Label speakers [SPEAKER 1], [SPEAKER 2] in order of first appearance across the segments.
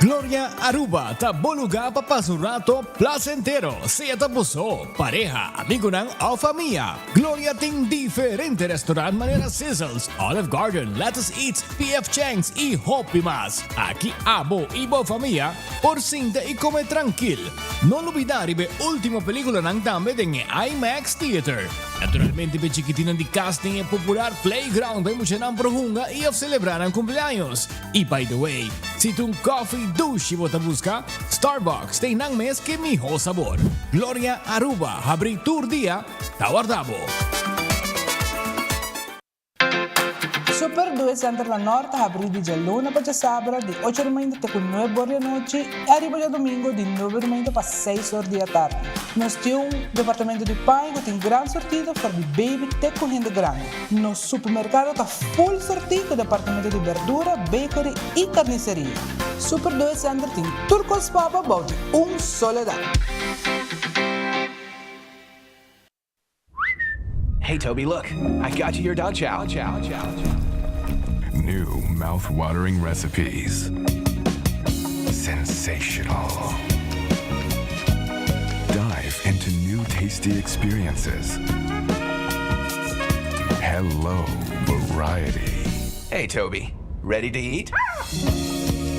[SPEAKER 1] Gloria Aruba ta bo lugar pa pasa un rato placentero, sea ta bo so, pareha, amigonan of famia. Gloria tin diferente restaurant manera Sizzles, Olive Garden, Lettuce Eats, PF Chang's y hopi mas. Aki abo y bo famia por sinta y come trankil. No lubida riba e ultimo peliculanan tambe den e IMAX Theater. Naturalmente p'e chikitinnan di cas tin e popular playground pa e muchanan por hunga y of celebra nan cumpleaños. Y by the way, si ta un coffee dushi bo ta busca, Starbucks ta einan mes ke miho sabor. Gloria Aruba habri tur dia ta warda bo.
[SPEAKER 2] Super Due Center na Nort ta habri di djaluna pa djasabra di ocho di mainta te ku nuebe or di anochi i ariba djadumingu di nuebe di mainta pa seis or di atardi. Nos tin un departamento di paña ku tin gran sortido for di baby te ku hende grandi. Nos supermerkado ta full sortí ku departamento di berdura, bakery i karniseria. Super Due Center tin tur kos pa bo bou di un solo dak.
[SPEAKER 3] Hey Toby, look, I got you your dog chow. Chow, chow, chow.
[SPEAKER 4] New mouth-watering recipes. Sensational. Dive into new tasty experiences. Hello, variety.
[SPEAKER 3] Hey Toby, ready to eat?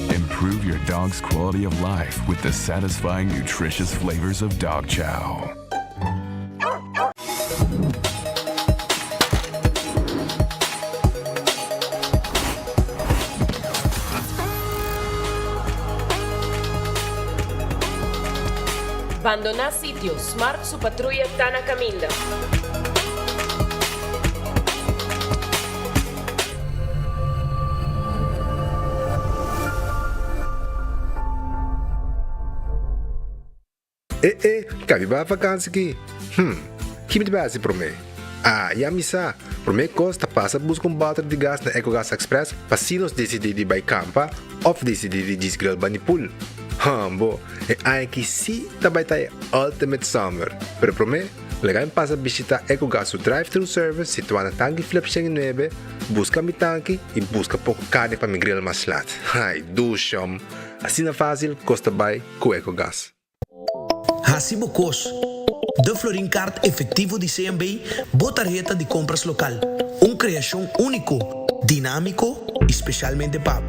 [SPEAKER 4] Improve your dog's quality of life with the satisfying, nutritious flavors of dog chow.
[SPEAKER 5] Bandoná sitio, Smart su patruya ta na kaminda.
[SPEAKER 6] E e, ka mi bai vakansi ki? Hm, ki mi ta bai hasi promé? Ah, ya mi sa! Promé kos ta pasa buska un bòter di gas na Ecogas Express pa si nos disidí di bai kampa òf disidí di djis grill bani pool. Hambo, e aña aki sí ta bai ta e ultimate summer! Pero promé, laga mi pasa bishitá Ecogas su drive-thru service situá na Tanki Flip 109, buska mi tanki i buska poko karni pa mi grill mas lat. Ai, dushom! Asina fásil kos ta bai ku Ecogas.
[SPEAKER 7] Hasi bo kos. De Florin Card Efectivo di CMB, bo tarheta di kompras lokal. Un kreashon úniko, dinámiko i spesialmente pa bo.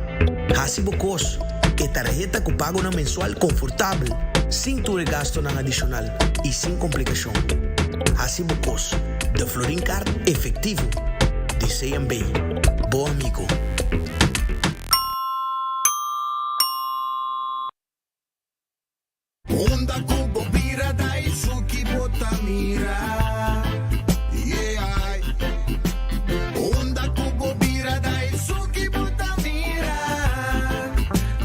[SPEAKER 7] Hasi bo kos. E tarheta ku pagonan mensual konfortabel, sin tur e gastonan adishonal i sin komplikashon. Hasi bo kos. De Florin Card Efectivo di CMB. Bo amigo.
[SPEAKER 8] Unda ku bo bira Daisuki bo ta mira Yeah Unda ku bo bira Daisuki bo ta mira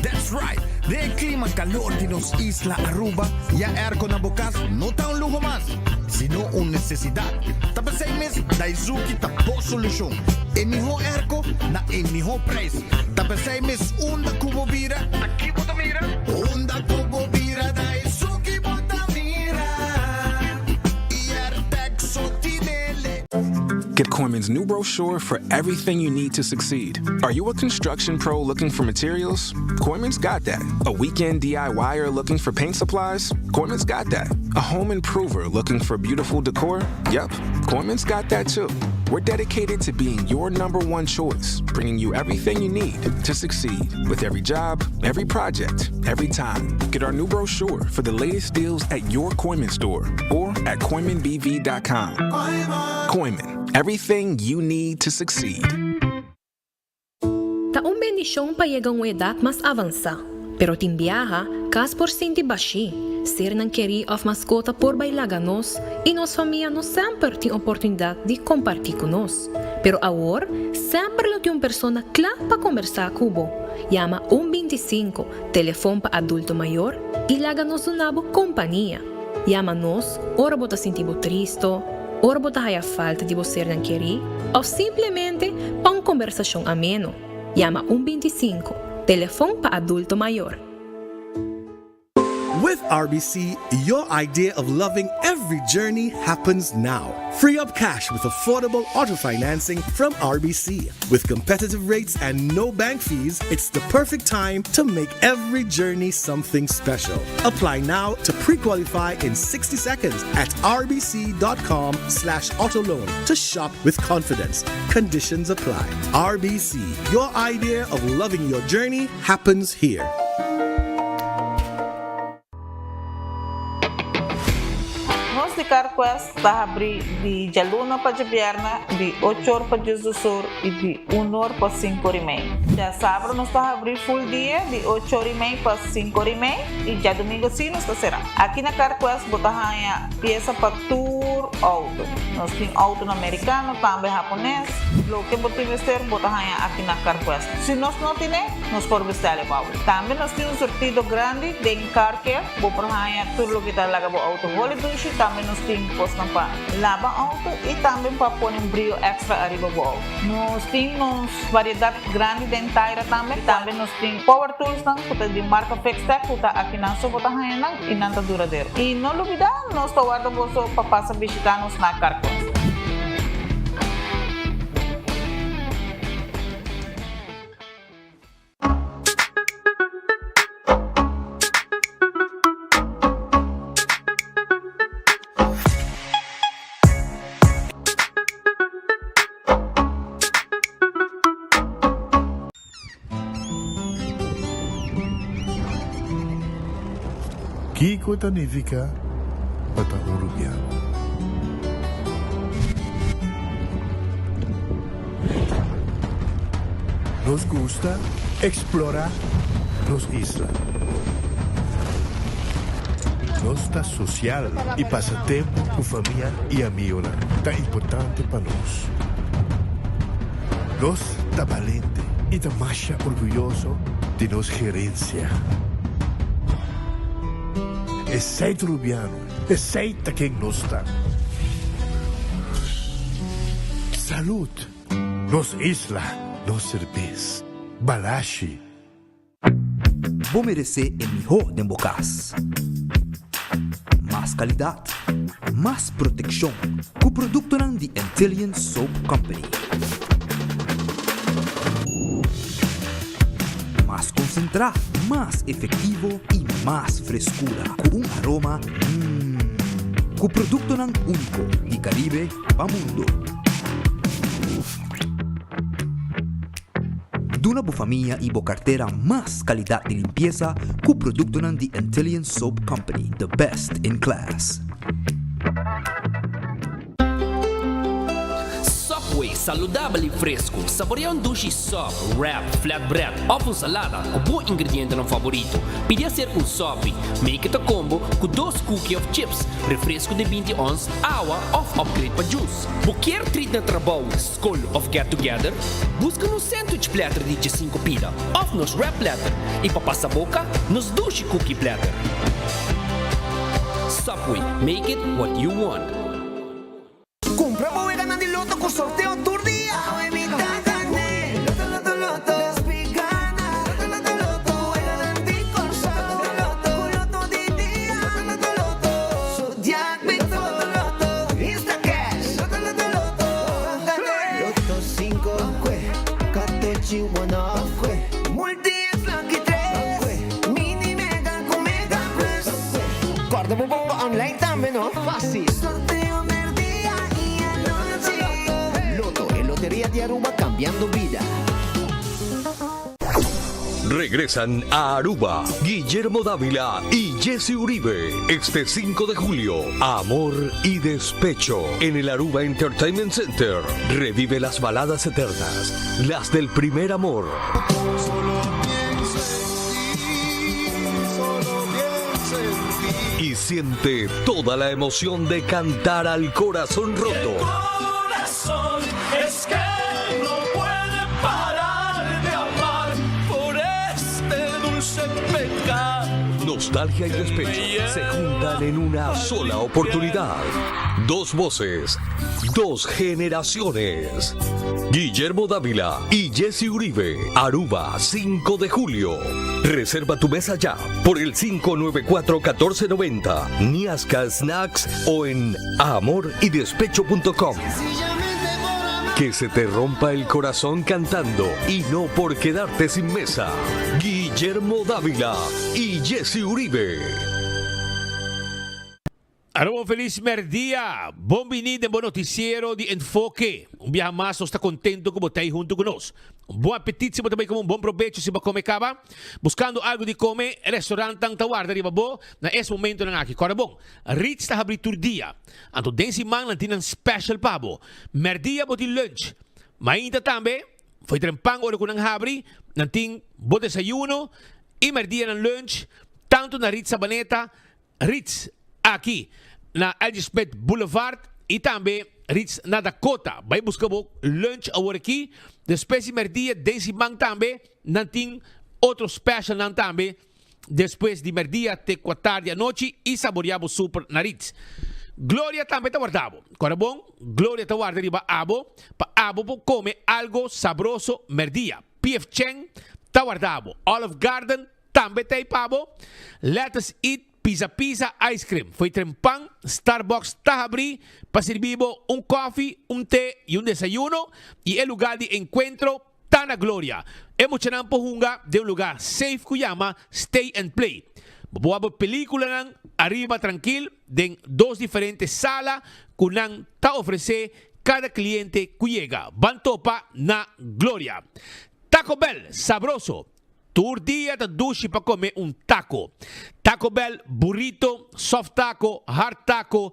[SPEAKER 9] That's right! Den e klima kalor di nos isla Aruba, ya airco na bo kas no ta un luho mas, sino un nesesidat. Ta p'esei mes Daizuki ta bo solushon. E mihó airco na e mihó prijs. Ta p'esei mes unda ku bo bira, ta ki bo ta mira?
[SPEAKER 8] Unda ku bo bira Daizuki bo ta mira I airtec so tinele.
[SPEAKER 4] Get Kooyman's new brochure for everything you need to succeed. Are you a construction pro looking for materials? Kooyman's got that. A weekend DIYer looking for paint supplies? Kooyman's got that. A home improver looking for beautiful decor? Yep, Kooyman's got that too. We're dedicated to being your number one choice, bringing you everything you need to succeed with every job, every project, every time. Get our new brochure for the latest deals at your Kooyman store or at KooymanBV.com. Kooyman, everything you need to succeed.
[SPEAKER 10] Ta un bendishon pa yega un edat mas avansá, pero tin biaha, kas por sinti bashí, sernan kerí òf maskota por bai laga nos i nos famia no semper tin oportunidat di kompartí ku nos. Pero awor, semper lo tin un persona kla pa kombersá ku bo. Yama un 25, telefon pa adulto mayor, i laga nos duna bo kompania. Yama nos ora bo ta sinti bo tristo, ora bo ta haya falta di bo sernan kerí òf simplemente pa un kombersashon ameno. Yama un 25, telefon pa adulto mayor.
[SPEAKER 11] With RBC, your idea of loving every journey happens now. Free up cash with affordable auto financing from RBC. With competitive rates and no bank fees, it's the perfect time to make every journey something special. Apply now to pre-qualify in 60 seconds at rbc.com slash autoloan to shop with confidence. Conditions apply. RBC, your idea of loving your journey happens here.
[SPEAKER 12] Nos di CarQuest ta habri di djaluna pa djabièrnè di ocho or pa diesdos or i di un or pa sinku or i mei. Djasabra nos ta habri full dia di ocho or i mei pa sinku or i mei i djadumingu si nos ta será. Aki na CarQuest bo ta haña piesa pa tur outo. Nos tin outonan merikano, tambe hapones. Loke bo tin mester bo ta haña aki na CarQuest. Si nos no tine, nos por bestèl e bou. Tambe nos tin un surtido grandi den car care. Bo por haña tur loke ta laga bo outo holi dushi. Tambe nos tin kosnan pa laba outo i tambe pa pone un brio èkstra ariba bo outo. Nos tin nos variedat grandi den taira tambe. Tambe nos tin power toolsnan ku ta di marka Fixtech ku ta akinan so bo ta haña nan i nan ta duradero. I no lubidá, nos ta warda boso pa pasa bishitá nos na Carquest.
[SPEAKER 13] Kiko ta nifiká pa ta un rubiano? Nos gusta explora nos isla. Nos ta social y pasa tempo cu famia y amigonan ta importante pa nos. Nos ta balente y ta masha orguyoso di nos gerencia. Esey ta Rubiano, esey ta ken nos ta. Salud! Nos isla, nos serbes. Balashi.
[SPEAKER 14] Bo meresé e mihó den bo kas. Mas kalidat, mas protekshon ku produktonan di Antillian Soap Company. Mas konsentrá, mas efektivo i mas freskura ku un aroma mmm. Ku produktonan úniko di Karibe pa mundo. Duna bo famia i bo kartera mas kalidat di limpiesa ku produktonan di Antillian Soap Company, the best in class.
[SPEAKER 15] Subway, saludabel i fresku. Saborea un dushi sub, wrap, flatbread òf un salada ku bo ingredientenan favorito. Pidi hacer un sopi. Make it a combo ku dos cookie òf chips, refresku di 20 ons, awa òf upgrade pa juice. Bo kier treat na trabou, skol òf get together? Buska nos sandwich platter di diesinco pida òf nos wrap platter i pa pasa boka, nos dushi cookie platter. Subway, make it what you want.
[SPEAKER 8] Cumpra bo weganan di loto cu sorteo tur dia. Awe mi ta gane. Loto loto loto. Despi gana. Loto loto loto. Weganan di Corsou. Loto loto. Cu loto di dia. Loto loto loto. Zodiac Loto loto loto. Instacash. Loto loto loto. Gane. Loto cinco. Kwe. Katochi one off. Kwe. Multi es lucky tres. Kwe. Mini mega cu mega plus. Corda bo bongo online tambe no. Facil. Sorteo merdia y anochi. Lotto, e loteria di Aruba cambiando bida.
[SPEAKER 16] Regresan a Aruba Guillermo Dávila y Jesse Uribe este 5 de julio. Amor y Despecho en el Aruba Entertainment Center. Revive las baladas eternas, las del primer amor. Y siente toda la emoción de cantar al corazón roto.
[SPEAKER 17] Corazón es que no puede parar de amar por este dulce pecado.
[SPEAKER 16] Nostalgia y despecho se juntan en una sola oportunidad. Dos voces, dos generaciones. Guillermo Dávila y Jesse Uribe, Aruba, 5 de julio. Reserva tu mesa ya por el 594-1490, Niasca Snacks o en amoridespecho.com. Que se te rompa el corazón cantando y no por quedarte sin mesa. Guillermo Dávila y Jesse Uribe.
[SPEAKER 18] Aruba un felis merdia! Bon bini den bo noticiero di Enfoke. Un biaha mas nos ta contento cu bo ta ey hunto cu nos. Un bon apetit si bo ta bay come un bon probecho si bo a come caba. Buscando algo di come, e restaurantnan ta warda riba bo na es momentonan aki. Corda bon, Ritz ta habri tur dia. Anto den siman nan tin nan special pa bo. Merdia bo tin lunch. Mainta tambe, fo'i trempan ora cu nan habri, nan tin bo desayuno y merdia nan lunch, tanto na Ritz Sabaneta, Ritz aki na LG Smith Boulevard y tambe Ritz na Dakota. Bay busca bo lunch awor aki. Despues di merdia den siman tambe nan tin otro specialnan tambe despues di merdia te cu atardi anochi y saborea bo super na Ritz. Gloria tambe ta warda bo. Cora bon, Gloria ta warda riba abo pa abo por come algo sabroso merdia. PF Chang ta warda bo. Olive Garden Tambe ta ei pa bo, Let us eat pizza pizza ice cream. Fo'i trempan, Starbucks ta habrí pa sirbi bo un kòfi, un te i un desayuno i e lugá di enkuentro ta na Gloria. E muchanan por hunga den un lugá safe ku yama Stay and Play. Bo por wak bo pelíkulanan ariba trankil den dos diferente sala ku nan ta ofresé kada kliente ku yega. Ban topa na Gloria. Taco Bell, sabroso! Tur dia ta dushi pa come un taco. Taco Bell, burrito, soft taco, hard taco,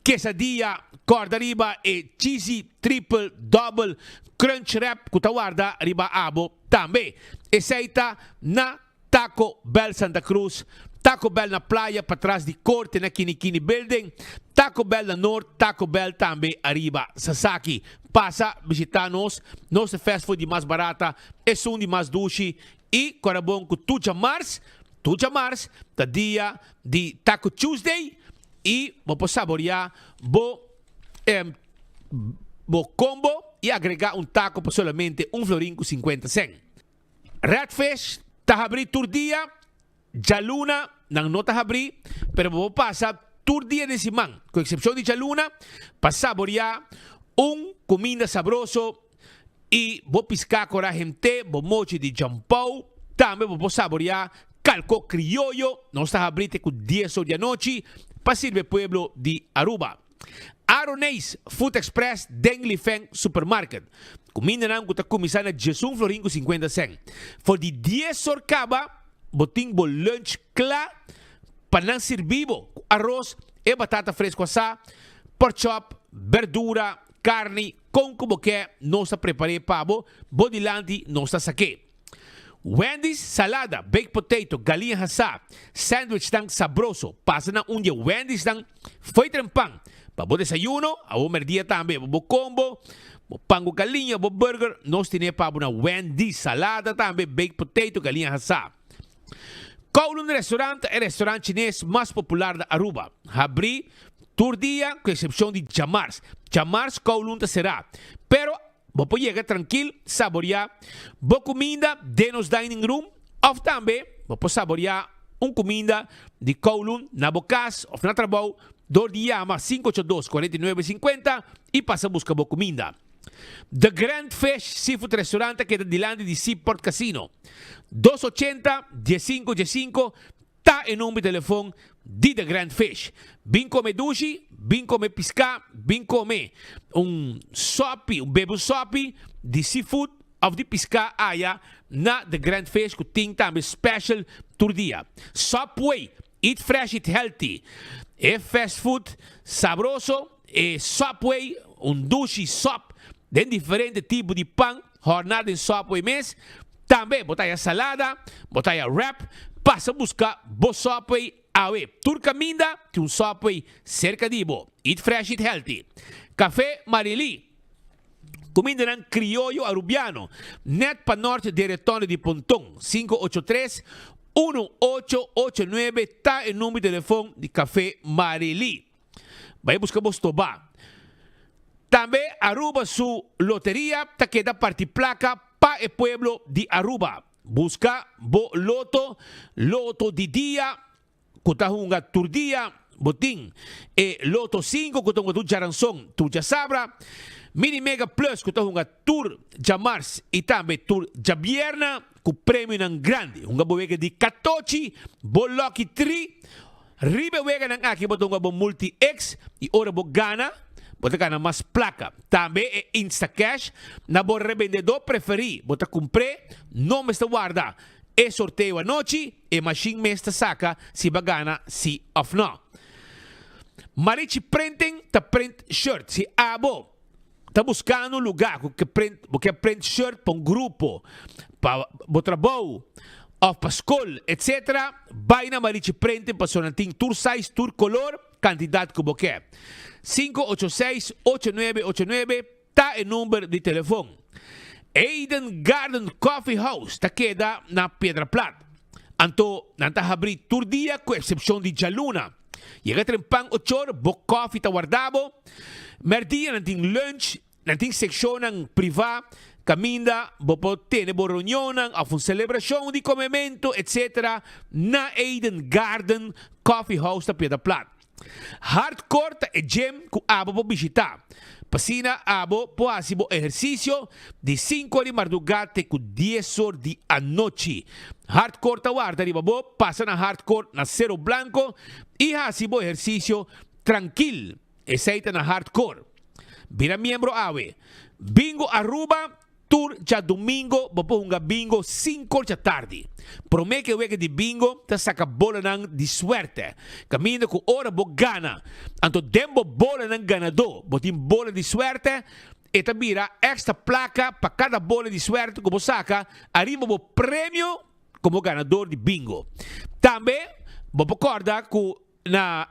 [SPEAKER 18] quesadilla, corda riba e cheesy triple, double, crunch wrap cu ta warda riba abo tambe. Esey ta na Taco Bell Santa Cruz, Taco Bell na Playa patras di Corte na Kini Kini Building, Taco Bell na Noord, Taco Bell tambe ariba Sasaki. Pasa bishita nos, nos ta fast food di mas barata, esun di mas dushi y kora bon cu tur djamars, tur djamars ta dia di Taco Tuesday y bo por saborea bo bo combo y agrega un taco pa solamente un florin cu 50 cent. Red Fish ta habri tur dia. Djaluna nan no ta habrí, pero bo por pasa tur dia den siman, ku eksepshon di djaluna, pa saboriá un kuminda sabroso i bo piská korá hent'é bo mochi di djampou. Tambe bo por saboriá kalko krioyo. Nos ta habrí te ku dies or di anochi pa sirbi e pueblo di Aruba. Aroneis Food Express den Lifeng Supermarket. Kumindanan ku ta kuminsá na diesun florin ku sinkuenta sèn. For di dies or kaba bo tin bo lunch kla pa nan sirbi bo ku aros, e batata fresku asá, pork chop, berdura, karni, kon ku bo ke nos ta prepar'é pa bo, bo dilanti nos ta sak'é. Wendy's salada, baked potato, galiña hasá, sandwichnan sabroso. Pasa na un di e Wendy'snan fo'i trempan pa bo desayuno, abo merdia tambe, bo combo, bo pan ku galiña, bo burger, nos tene pa bo na Wendy's. Salada tambe, baked potato, galiña hasá. Kowloon Restaurant ta e restaurant chines mas popular na Aruba. Habrí tur dia ku eksepshon di djamars. Djamars Kowloon ta será, pero Bo por yega trankil saboreá bo kuminda den nos dining room òf tambe bo por saboreá un kuminda di Kowloon na bo kas òf na trabou dor di yama 582 49 50 i pasa buska bo kuminda. The Grand Fish Seafood Restaurant ta keda dilanti di Seaport Casino. 280 15 15 Ta e number di telefon di The Grand Fish. Bin come dushi, bin come pisca, bin come un sopi, un bebe un sopi di seafood of di pisca aya na The Grand Fish cu tin tambe special tur dia. Subway, eat fresh eat healthy. E fast food sabroso, e Subway, un dushi sop den diferente tipo di pan horna den Subway mes. Tambe bo ta haya salada, bo ta haya wrap, pasa buska bo Subway awe. Tur kaminda tin un Subway serka di bo. Eat fresh, eat healthy. Café Marily, kumindanan krioyo arubiano, net pa nort di Retondo di Ponton, 583. 1889 ta e number di telefon di Café Marily. Bai buska bo stoba. Tambe Aruba su loteria ta keda parti placa pa e pueblo di Aruba. Buska bo loto, loto di dia ku ta hunga tur dia, bo tin e Loto sinku ku ta hunga tur djaranson, tur djasabra, Mini Mega Plus ku ta hunga tur djamars i tambe tur djabierna ku premionan grandi. Hunga bo wega di katochi, bo lucky tri. Riba e weganan aki bo ta hunga bo Multi X i ora bo gana, bo ta gana mas plaka. Tambe e Instacash na bo rebendedó preferí bo ta kumpr'é, no mester warda e sorteo anochi. E mashin mes ta saka si ba gana si of no. Marichi Printing ta print shirt. Si abo ta buskando un luga ku ke print, bo ke print shirt pa un grupo, pa bo trabou of pa skol etc. Bai na Marichi Printing pasobra nan tin tur size, tur kolor, kantidat ku bo ke. 586 8989 Ta e number di telefon. Eden Garden Coffee House ta keda na Piedra Plat. Anto nan ta habri tur dia ku eksepshon di djaluna. Yega trempan ochor bo kofi ta warda bo. Merdia nan tin lunch, nan tin sekshonnan privá kaminda bo por tene bo reunionnan òf un selebrashon di komementu etc. Na Eden Garden Coffee House ta Piedra Plat. Hardcore ta e gym ku abo por bishitá. P'asina abo por hasi bo ehersisio di sinku or di mardugá te ku dies or di anochi. Hardcore ta warda riba bo, pasa na Hardcore na Cerro Blanco i hasi bo ehersisio trankil. Esei ta na Hardcore. Bira miembro awe. Bingo Aruba Tur djadumingo bo por hunga bingo sinkor djatardi. Promé ku e wega di bingo ta saka bolanan di suerte. Kaminda ku ora bo gana, anto den bo bolanan ganadó bo tin bola di suerte, e ta bira èkstra plaka pa kada bola di suerte ku bo saka ariba bo premio komo ganador di bingo. Tambe bo por kòrda ku na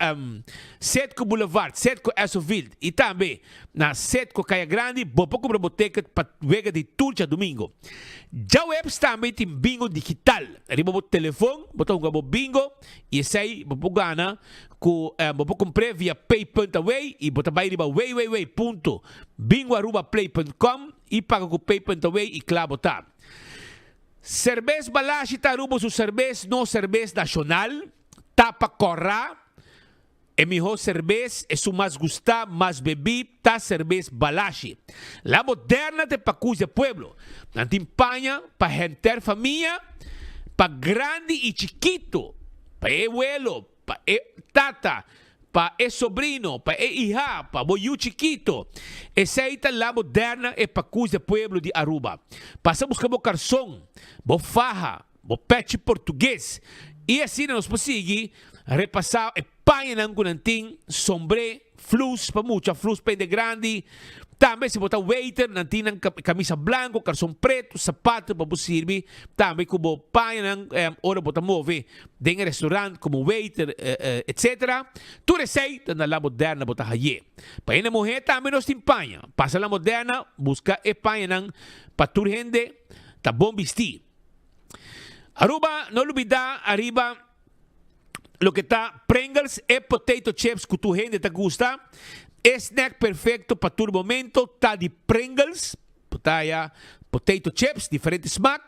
[SPEAKER 18] Setco Boulevard, Setco Esoville y tambe na Setco Caya Grandi bo por cumpra bo ticket pa wega di tur djadumingo. Djaweps tambe tin bingo digital. Riba bo telefon bo ta hunga bo bingo y esey bo por gana cu bo por cumpr'e via pay.away y bo ta bay riba www.bingoarubaplay.com y paga cu pay.away y cla bo ta. Cerbes Balashi ta Aruba su cerbes no cerbes nacional. Tapa kòrá, E mihó serbes, esun mas gustá, mas bebí, ta serbes Balashi. La Moderna ta e pakus di e pueblo. Nan tin paña pa henter famia, pa grandi i chikitu, pa e welo, pa e tata, pa e sobrino, pa e ihá, pa bo yu chikitu. Esei ta La Moderna, e pakus di e pueblo di Aruba. Pasa buska bo karson, bo faha, Bo pechi portugues. I asina nos por sigui repasá e pañanan ku nan tin, sombré, flus pa mucha, flus pa hende grandi. Tambe si bo ta waiter, nan tin nan kamisa blanku, karson pretu, sapato pa bo sirbi tambe ku bo pañanan ora bo ta move den e restaurant komo waiter, etcetera. Tur esei ta na La Moderna bo ta haye. Pa hende muhé tambe nos tin paña. Pasa La Moderna buska e pañanan pa tur hende ta bon bistí. Aruba no lubida ariba loke ta Pringles e potato chips ku tur hende ta gusta. E snack perfecto pa tur momento ta di Pringles. Bo ta haya potato chips diferente smaak.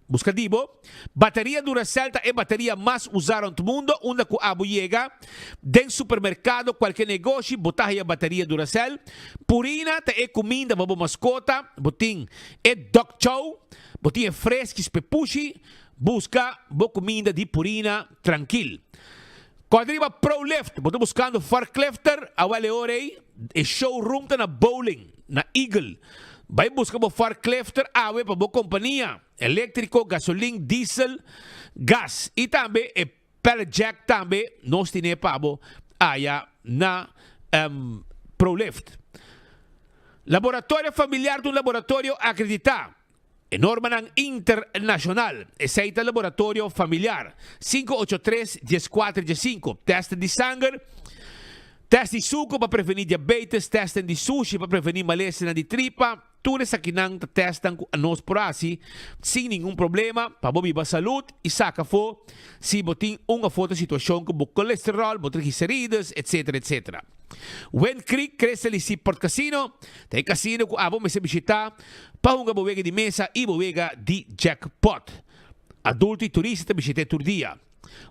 [SPEAKER 18] Buska di bo. Bateria Duracell ta e bateria mas usa rond mundo unda ku abo yega den supermerkado kualke negoshi bo ta haya bateria Duracell. Purina ta e kuminda pa bo maskota. Bo tin e dog chow. Bo tin e freskis p'e pushi, buska bo kuminda di purina trankil. Kòrda riba Prolift, bo ta buskando forklifter, awel e ora ei e showroom ta na Bowling, na Eagle. Bai buska bo forklifter awe pa bo kompania, eléktriko, gasolin, diesel, gas i tambe e pallet jack tambe nos tine pa bo aya na Prolift. Laboratorio Familiar ta un laboratorio akreditá. E normanan internashonal. Esei ta Laboratorio Familiar. 583 14 15. Tèsten di sanger, tèst di suku pa prevení diabetes, tèsten di sushi pa prevení malesanan di tripa. Tur esakinan ta testnan ku anos por hasi sin ningun problema pa bo biba salud i saka afó si bo tin un of otro situashon ku bo kolesterol, bo triglicerides, etc. Etc. Wind Creek Crystal i Seaport Casino ta e kasino ku abo mester bishitá pa hunga bo wega di mesa i bo wega di jackpot. Adulto i turista ta bishit'é tur dia.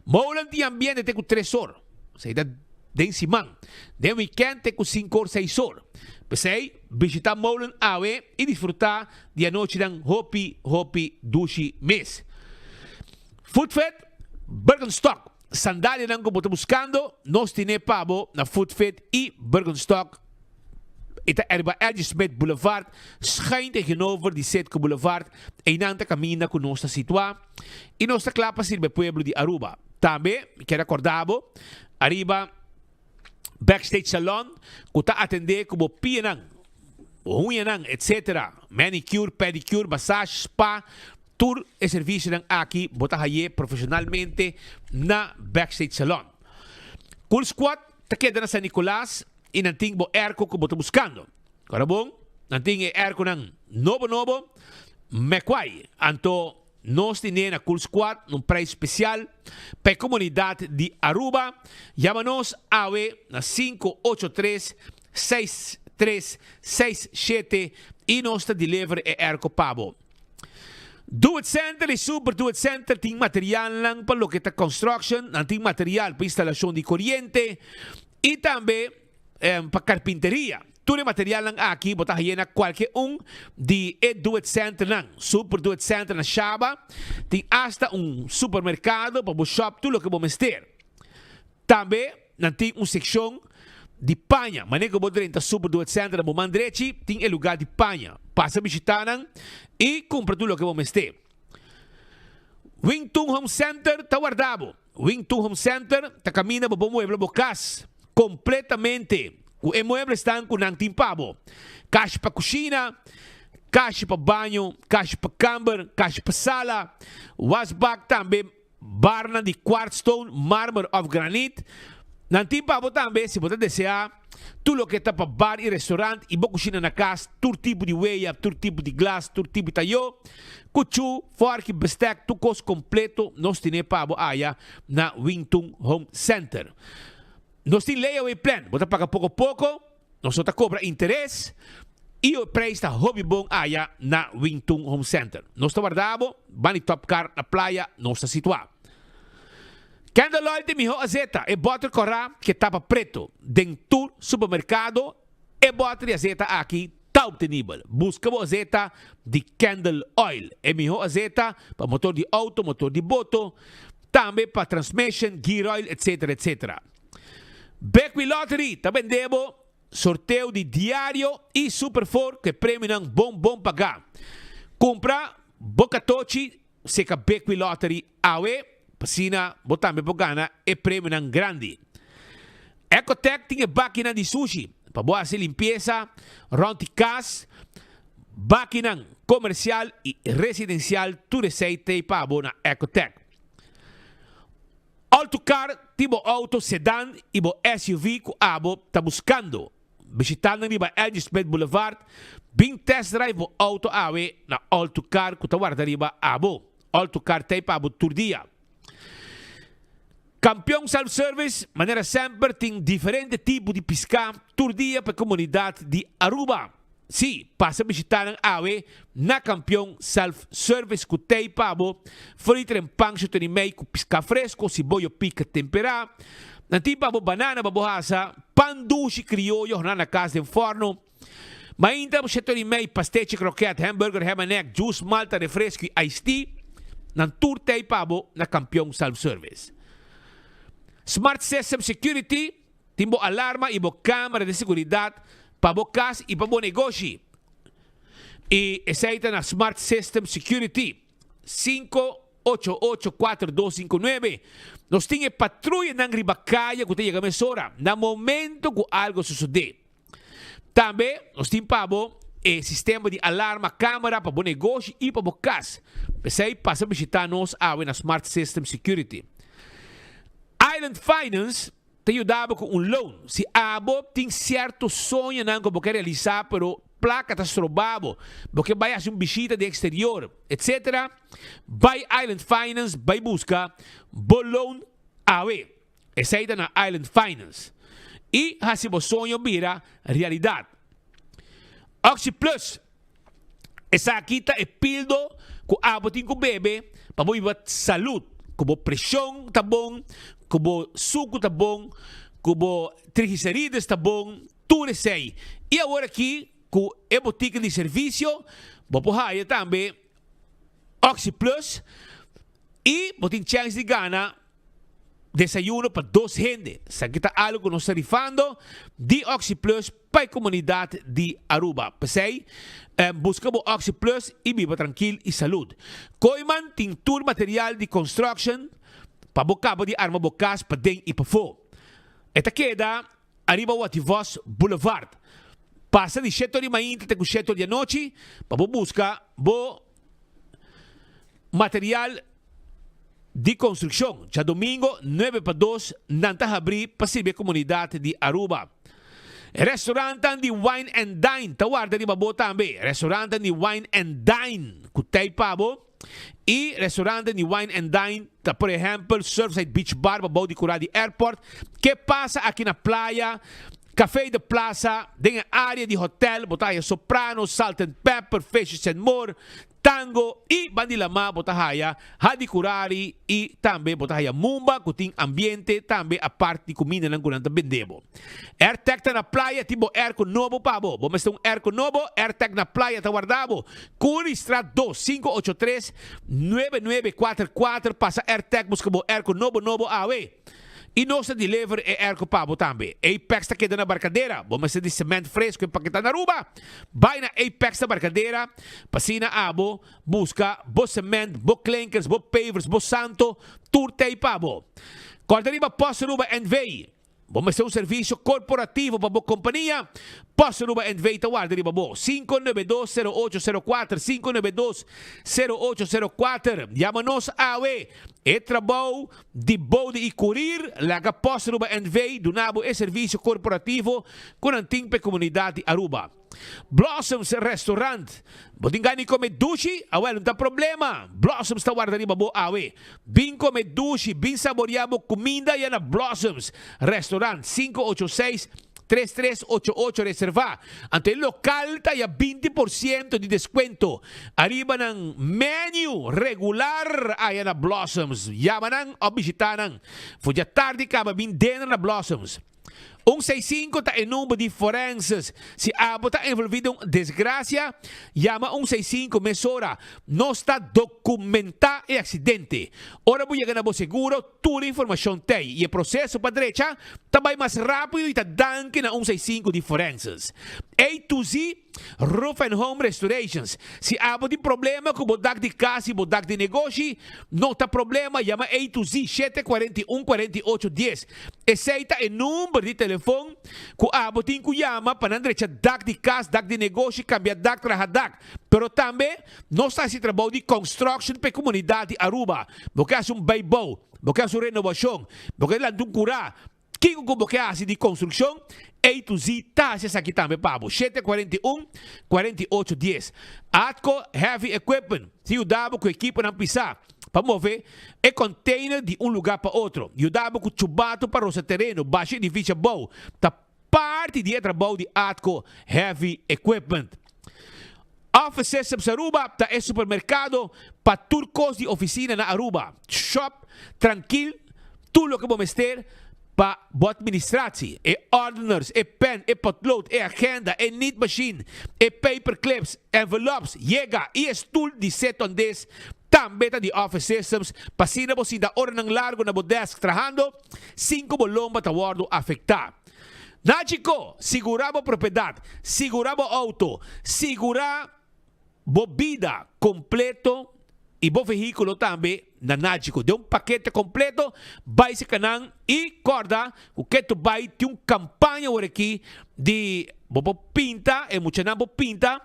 [SPEAKER 18] Molen tin ambiente te ku tres or, esei ta den siman. Den wikènt te ku sinku or, seis or. P'esei, bishitá Molen awe i disfrutá di anochinan hopi, hopi dushi mes. Footfit, Birkenstock, sandalianan ku bo ta buskando, nos tine pa bo na Footfit i Birkenstock. E ta ariba L.G. Smith Boulevard, schuin tegenover di Citgo Boulevard. Einan ta kaminda ku nos ta situá i nos ta kla pa sirbi e pueblo di Aruba. Tambe mi kier akorda bo ariba Backstage Salon ku ta atendé ku bo pianan, bo huñanan, etc. Manicure, pedicure, massage, spa, tur e servisionan aki bo ta haye profeshonalmente na Backstage Salon. Cool Squad ta keda na San Nicolas. I nan tin bo airco ku bo ta buskando. Ora bon, nan tin e airconan nobo nobo, mekwai. Anto nos tine na Cool Squad un prijs spesial pa e komunidat di Aruba. Yama nos awe na 583 6367 i nos ta deliver e airco pa bo. Do It Center i Super Do It Center tin materialnan pa loke ta construction, nan tin material pa instalashon di koriente, I tambe pa karpinteria. Tur e materialnan aki bo ta haye na kualke un di e Do It Centernan. Super Do It Center na Shaba tin asta un supermerkado pa bo shop tur loke bo mester. Tambe nan tin un sekshon di paña. Manera ku bo drenta Super Do It Center na bo man drechi tin e lugar di paña. Pasa bishita nan i kumpra tur loke bo mester. Wing Tun Home Center ta warda bo. Wing Tun Home Center ta kaminda bo por muebla bo kas kompletamente ku e mueblesnan ku nan tin pa bo. Kashi pa kushina, kashi pa baño, kashi pa kamber, kashi pa sala, wasbak tambe barnan di kwartstone, marmer òf granit. Nan tin pa bo tambe si bo ta deseá tur loke ta pa bar i restaurant i bo kushina na kas, tur tipo di weya, tur tipo di glas, tur tipo di tayó, kuchú, fòrki, bestèk, tur kos kompleto nos tine pa bo aya na Wingtun Home Center. Nos tin layaway plan, bo ta paga poko poko, nos no ta kobra interes i e preis ta hopi bon aya na Wingtun Home Center. Nos ta warda bo, ban di Top Car na Playa nos ta situá. Candle Oil ta e mihó azeta, e bòter kòrá ku e tapa preto. Den tur supermerkado e bòter di azeta aki ta optenibel. Buska bo azeta di Candle Oil, e mihó azeta pa motor di outo, motor di boto, tambe pa transmission, gear oil, etc. Etc. Bekwee Lottery ta bende bo sorteo di diario i Super Four ku e premionan bon bon pagá. Kumpra bo katochi Seka Bekwee Lottery awe, p'asina bo tambe por gana e premionan grandi. Ecotec tin e bakinan di sushi pa bo hasi limpiesa rond di kas, bakinan komersial i residensial tur esei t'ei pa bo na Ecotec. All to Car tin bo auto sedan i bo SUV ku abo ta buskando. Bishita nan riba L.G. Smith Boulevard, bin test drive bo auto awe na All to Car ku ta warda riba abo. All to Car t'ei pa abo tur dia. Kampion Self Service, manera semper tin diferente tipo di piská tur dia pa e komunidat di Aruba. Sí, pasa bishita nan awe na Kampion Self Service ku t'ei pa bo friter en pan shutani mei ku piská fresko, siboyo pika temperá. Nan tin pa bo banana pa bo hasa, pan dushi krioyo horná na kas den fòrno. Mainta bo shutani mei, pastechi, kroket, hamburger, ham and egg, juice, malta, refresco i iced tea. Nan tur t'ei pa bo na Kampion Self Service. Smart System Security. Tin bo alarma i bo kamera di seguridat pa bo kas i pa bo negoshi. I esei ta na Smart System Security, 5884259. Nos tin e patruyanan riba kaya ku ta yega mesora na momento ku algo sosodé. Tambe nos tin pa bo e sistema di alarma kamera pa bo negoshi i pa bo kas. P'esei pasa bishitá nos awe na Smart System Security. Island Finance ta yuda bo ku un loan. Si abo tin sierto soñonan ku bo ke realisá pero. Placa ta stroba bo, bo ke bai haci un bishita den exterior, etc. Bai Island Finance bai busca bo loan awe. Esey ta na Island Finance. Y haci bo soño bira realidad. Oxi Plus, Esaki ta e pildo cu abo tin cu bebe pa bo biba salud, cu bo presion ta bon, cu bo sucu ta bon, cu bo triglicerides ta bon, Tur esei. I awor aki ku e botika di servisio bo por haya tambe Oxi Plus i bo tin chèns di gana desayuno pa dos hende. Esaki ta algu ku nos ta rifando di Oxi Plus pa e komunidat di Aruba. P'esei buska bo Oxi Plus i biba trankil i salud. Kooyman tin tur material di construction pa bo kaba di arma bo kas paden i pafó. E ta keda Ariba Wativos Boulevard. Pasa di shete or di mainta te ku shete or di anochi pa bo buska bo material di konstrukshon. Djadomingo nuebe pa dos nan ta habrí pa sirbi e komunidat di Aruba. Restaurantan di Wine and Dine ta warda riba bo tambe. Restaurantan di Wine and Dine ku tei pa bo. E restaurante di Wine and Dine ta por ehempel Surfside Beach Bar pabou di kura di airport, ke pasa aki na playa, Café de Plaza, den e area di hotel bo ta haya Soprano, Salt and Pepper, Fishes and More, Tango y ban di lama bo ta haya Hadi Kurari y tambe bo ta haya Mumba cu tin ambiente tambe apart di cumindanan cu nan ta bende bo. Airtag ta na playa tin bo airco nobo pa bo. Bo mester un airco nobo? Airtag na playa ta warda bo. Koningstraat 2, 583 9944 pasa Airtag buska bo airco nobo nobo awe. Y nos ta deliver e airco pa bo tambe. Apex ta keda na Barcadera. Bo mester di cement fresco empaketa na Aruba? Bai na Apex na Barcadera pa asina abo buska bo cement, bo klinkers, bo pavers, bo santo, tur t'ey pa bo. Corda riba Post Aruba NV. Bo mester un servisio korporativo pa bo kompania? Post Aruba NV ta warda riba bo. 592 0804, 592 0804. Yama nos awe. E trabou di bode i kurir, laga Post Aruba NV duna bo e servisio korporativo ku nan tin pa e komunidat di Aruba. Blossoms Restaurant, Bo tin gana di come dushi? Awel, no ta problema! Blossoms ta warda riba bo awe. Bin come dushi, bin saborea bo cuminda ya na Blossoms Restaurant, 586 3388 reserva. Anto e local ta ya 20 por ciento di descuento ariba nan menu regular aya na Blossoms. Yama nan of bishita nan. For dja tardi caba bin dinner na Blossoms. Un seis sinku ta e number di forenses. Si abo ta envolvi den un desgracia, yama un seis sinku mesora. Nos ta documenta e accidente. Ora bo yega na bo seguro, tur e informacion t'ey y e proceso pa drecha ta bay mas rapido y ta danki na un seis sinku di forenses. A to Z Roof and Home Restorations, Si abo tin problema ku bo dak di kas i bo dak di negoshi, no ta problema, yama A to Z 741 48 dies. Esei ta e number di telefon ku abo tin ku yama pa nan drecha dak di kas, dak di negoshi, kambia dak, traha dak. Pero tambe nos ta hasi trabou di construction pa e komunidat di Aruba. Bo ke hasi un bijbouw, bo ke hasi un renobashon, bo ke lanta un kurá, Kiko ku bo ke hasi di konstrukshon, A to Z ta hasi esaki tambe pa bo. 741, 48 dies. Atco Heavy Equipment ta yuda bo ku ekiponan pisá pa move e container di un lugá pa otro, yuda bo ku chubato pa rosa tereno, basha edifisio abou, ta parti di e trabou di Atco Heavy Equipment. Office Systems Aruba ta e supermerkado pa tur kos di ofisina na Aruba. Shop trankil tur loke bo mester pa bo administratie, e ordeners, e pen, e potlood, e agenda, e niet machine, e paper clips, envelops, yega y e stoel di setondes tambe ta di Office Systems pa asina bo sinta oranan largo na bo desk trahando sin cu bo lomba ta wordo afecta. Nachico, sigura bo propiedad, sigura bo auto, sigura bo bida completo y bo vehiculo tambe na Nachico. Den un pakete completo, bay si canan y corda cu keto bay tin un campaña awor aki di bo por pinta, e muchanan por pinta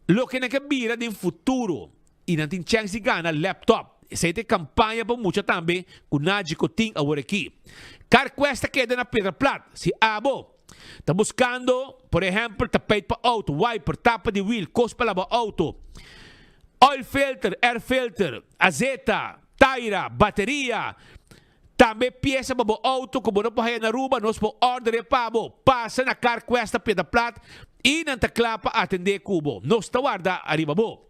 [SPEAKER 18] loke nan ke bira den futuro y nan tin chance di gana laptop. Esey ta e campaña pa mucha tambe cu Nagico tin awor aki. Carquest ta keda na Piedra Plat. Si abo. Ta buskando, por ehèmpel, tapijt pa outo, wiper, tapa di wiel, kos pa laba outo, oil filter, air filter, azeta, taira, bateria, tambe piesa pa bo outo ku bo no por haya na Aruba, nos por order e pa bo. Pasa na Carquest na Piedra Plat i nan ta kla pa atendé ku bo. Nos ta warda ariba bo.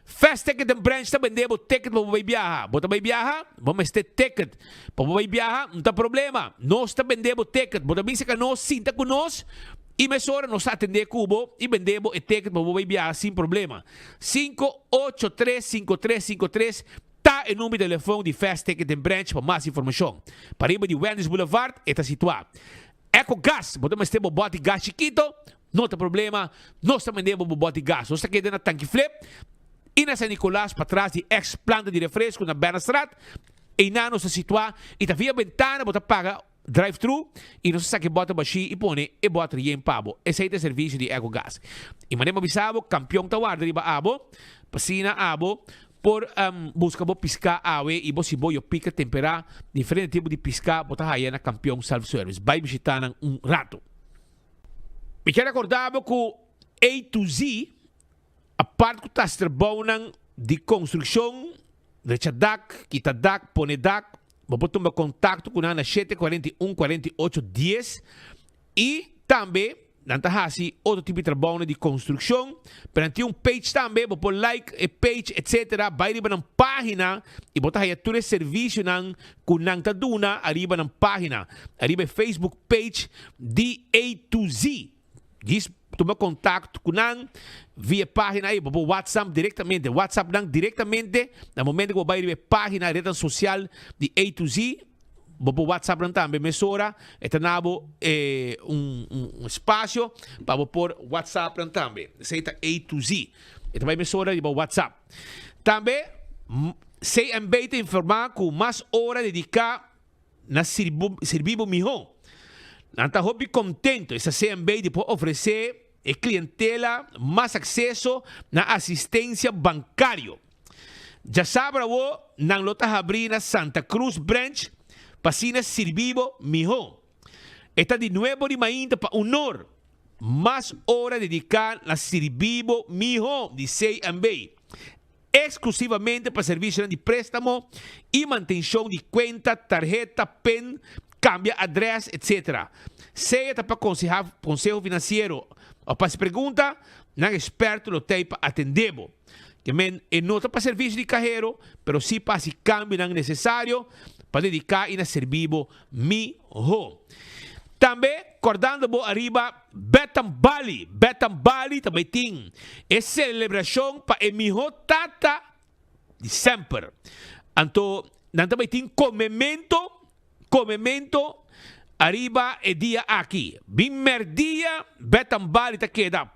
[SPEAKER 18] Fast Ticket den branch ta bende bo ticket pa bo bai biaha. Bo ta bai biaha? Bo mester ticket pa bo bai biaha? No ta problema. Nos ta bende bo ticket. Bo ta bin serka nos, sinta ku nos i mesora nos ta atende ku bo i bende bo e ticket pa bo bai biaha sin problema. 5835353 ta e number di telefon di Fast Ticket den branch pa mas informashon. Pariba di Wendy's Boulevard e ta situá. Ecogas, bo ta mester bo bòt di gas chikito? No ta problema, nos ta mende bo bo bòt di gas. Nos ta keda na Tanki Flip i na San Nicolas patras di ex planta di refresco na Bernastraat. Einan nos ta situá i ta via bentana bo ta paga drive thru i nos ta saka e bòter bashí i pone e bòter yen pa bo. Esei ta e servisio di Ecogas. I manera bo bisa bo, kampion ta warda riba abo pa asina abo Por buska bo piská awe i bo si bo yo pika temperá diferente tipo di piská bo ta haya na Kampion Self Service. Bai bishitá nan un rato. Mi kier rekorda bo ku A to Z apart ku ta hasi trabounan di konstrukshon, drecha dak, kita dak, pone dak, bo por tuma kontakto ku nan na shete 41 48 dies I tambe nan ta hasi otro tipo di trabounan di konstrukshon, pero nan tin un page tambe, bo por like e page etcetera, bai riba nan pagina i bo ta haya tur e servisionan ku nan ta duna ariba nan pagina, ariba e Facebook page di A to Z. Djis tuma kontakto ku nan via e pagina ei, bo por WhatsApp direktamente, WhatsApp nan direktamente na momento ku bo bai riba e pagina retnan sosial di A to Z. Bo por WhatsApp nan tambe mesora, e ta na bo e un un espacio pa bo por WhatsApp nan tambe. Esei ta A to Z. E ta bai mesora riba WhatsApp. Tambe CMB ta informa cu mas ora dedica na sirbi bo miho. Nan ta hopi contento esta CMB di por ofrece e clientela mas acceso na asistencia bancario. Djasabra awo nan lo ta habrí na Santa Cruz Branch pa asina sirbi bo mihó. E ta di nuebo di mainta pa unor mas ora dediká na sirbi bo mihó di CMB, eksklusivamente pa servisionan di préstamo i mantenshon di kuenta, tarheta, pin, kambia adrès, etc. Sea ta pa konsehá konseho finansiero òf pa hasi pregunta, nan eksperto lo t'ei pa atendé bo. Ke men e no ta pa servisio di kahero, pero si pa hasi kambionan nesesario pa dediká i na serbi bo mihó. Tambe kòrdando bo ariba Betam Bali. Betam Bali ta bai tin e selebrashon pa e mihó tata di semper. Anto nan ta bai tin komemento Comemento ariba e dia aki. Bin merdia Betam Bali ta keda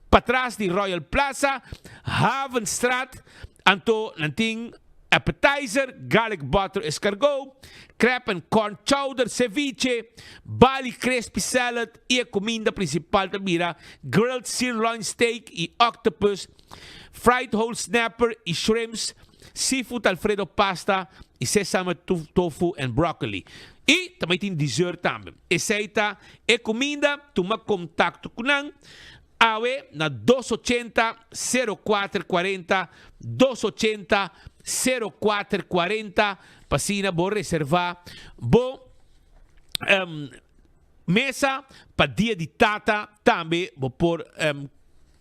[SPEAKER 18] patras di Royal Plaza, Havenstraat, anto nan tin appetizer, garlic butter escargot, crab and corn chowder, ceviche, Bali crispy salad y e cuminda principal ta bira grilled sirloin steak y octopus, fried whole snapper y shrimps, Seafood Alfredo pasta y sesame tofu and broccoli. Y tambe tin dessert tambe. Esey ta e cuminda, tuma contacto cu nan awe na dos ochenta sero kuater kuarenta, dos ochenta sero kuater kuarenta, pa asina bo reserva bo mesa pa dia di tata tambe bo por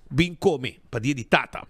[SPEAKER 18] bin come pa dia di tata.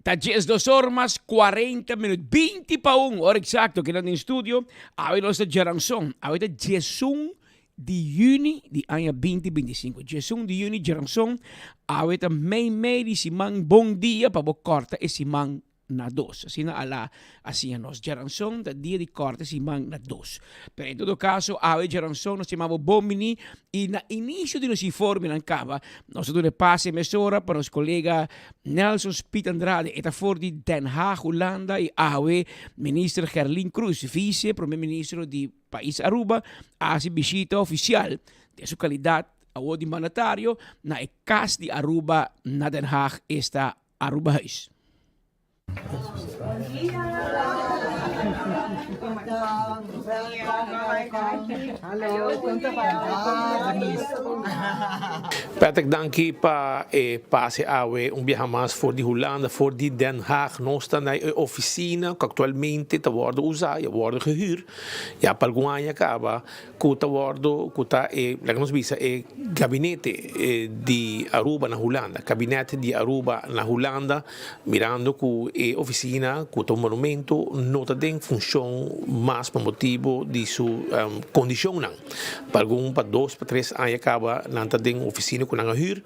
[SPEAKER 19] Ta 12 or mas 40 minuut, 20 pa un, ora exacto, kinan den studio. Awe nos ta djaranson, awe ta 11 di juni di aña 2025. 11 di juni, djaranson, awe ta mei mei di siman, bon dia pa bo corta e siman na dos. Asina Alá a siña nos. Djaranson ta dia di kòrta siman na dos. Pero en todo kaso, awe djaranson nos yama bo bon biní i na inisio di nos informenan kaba, nos ta duna e pase mesora pa nos kolega Nelson Speed Andrade. E ta for di Den Haag, Hulanda i awe Minister Gerlin Croes, Vice Prome Ministro di Pais Aruba, a hasi bishita ofisial den su kalidat awor di mandatario na e Kas di Aruba na Den Haag, esta Arubahuis.
[SPEAKER 18] Patrick danki pa e pase awe un biaha mas for di Hulanda for di Den Haag nos ta na e oficina cu actualmente ta wordo usa y a wordo gehuur ya pa algun aña caba Ku ta wòrdu ku ta e, laga nos bisa, e gabinete di Aruba na Hulanda, kabinet di Aruba na Hulanda, mirando ku e ofisina ku ta un monumento no ta den funshon mas pa motibu di su kondishonnan. Pa algun pa dos pa tres aña kaba nan ta den un ofisina ku nan a hür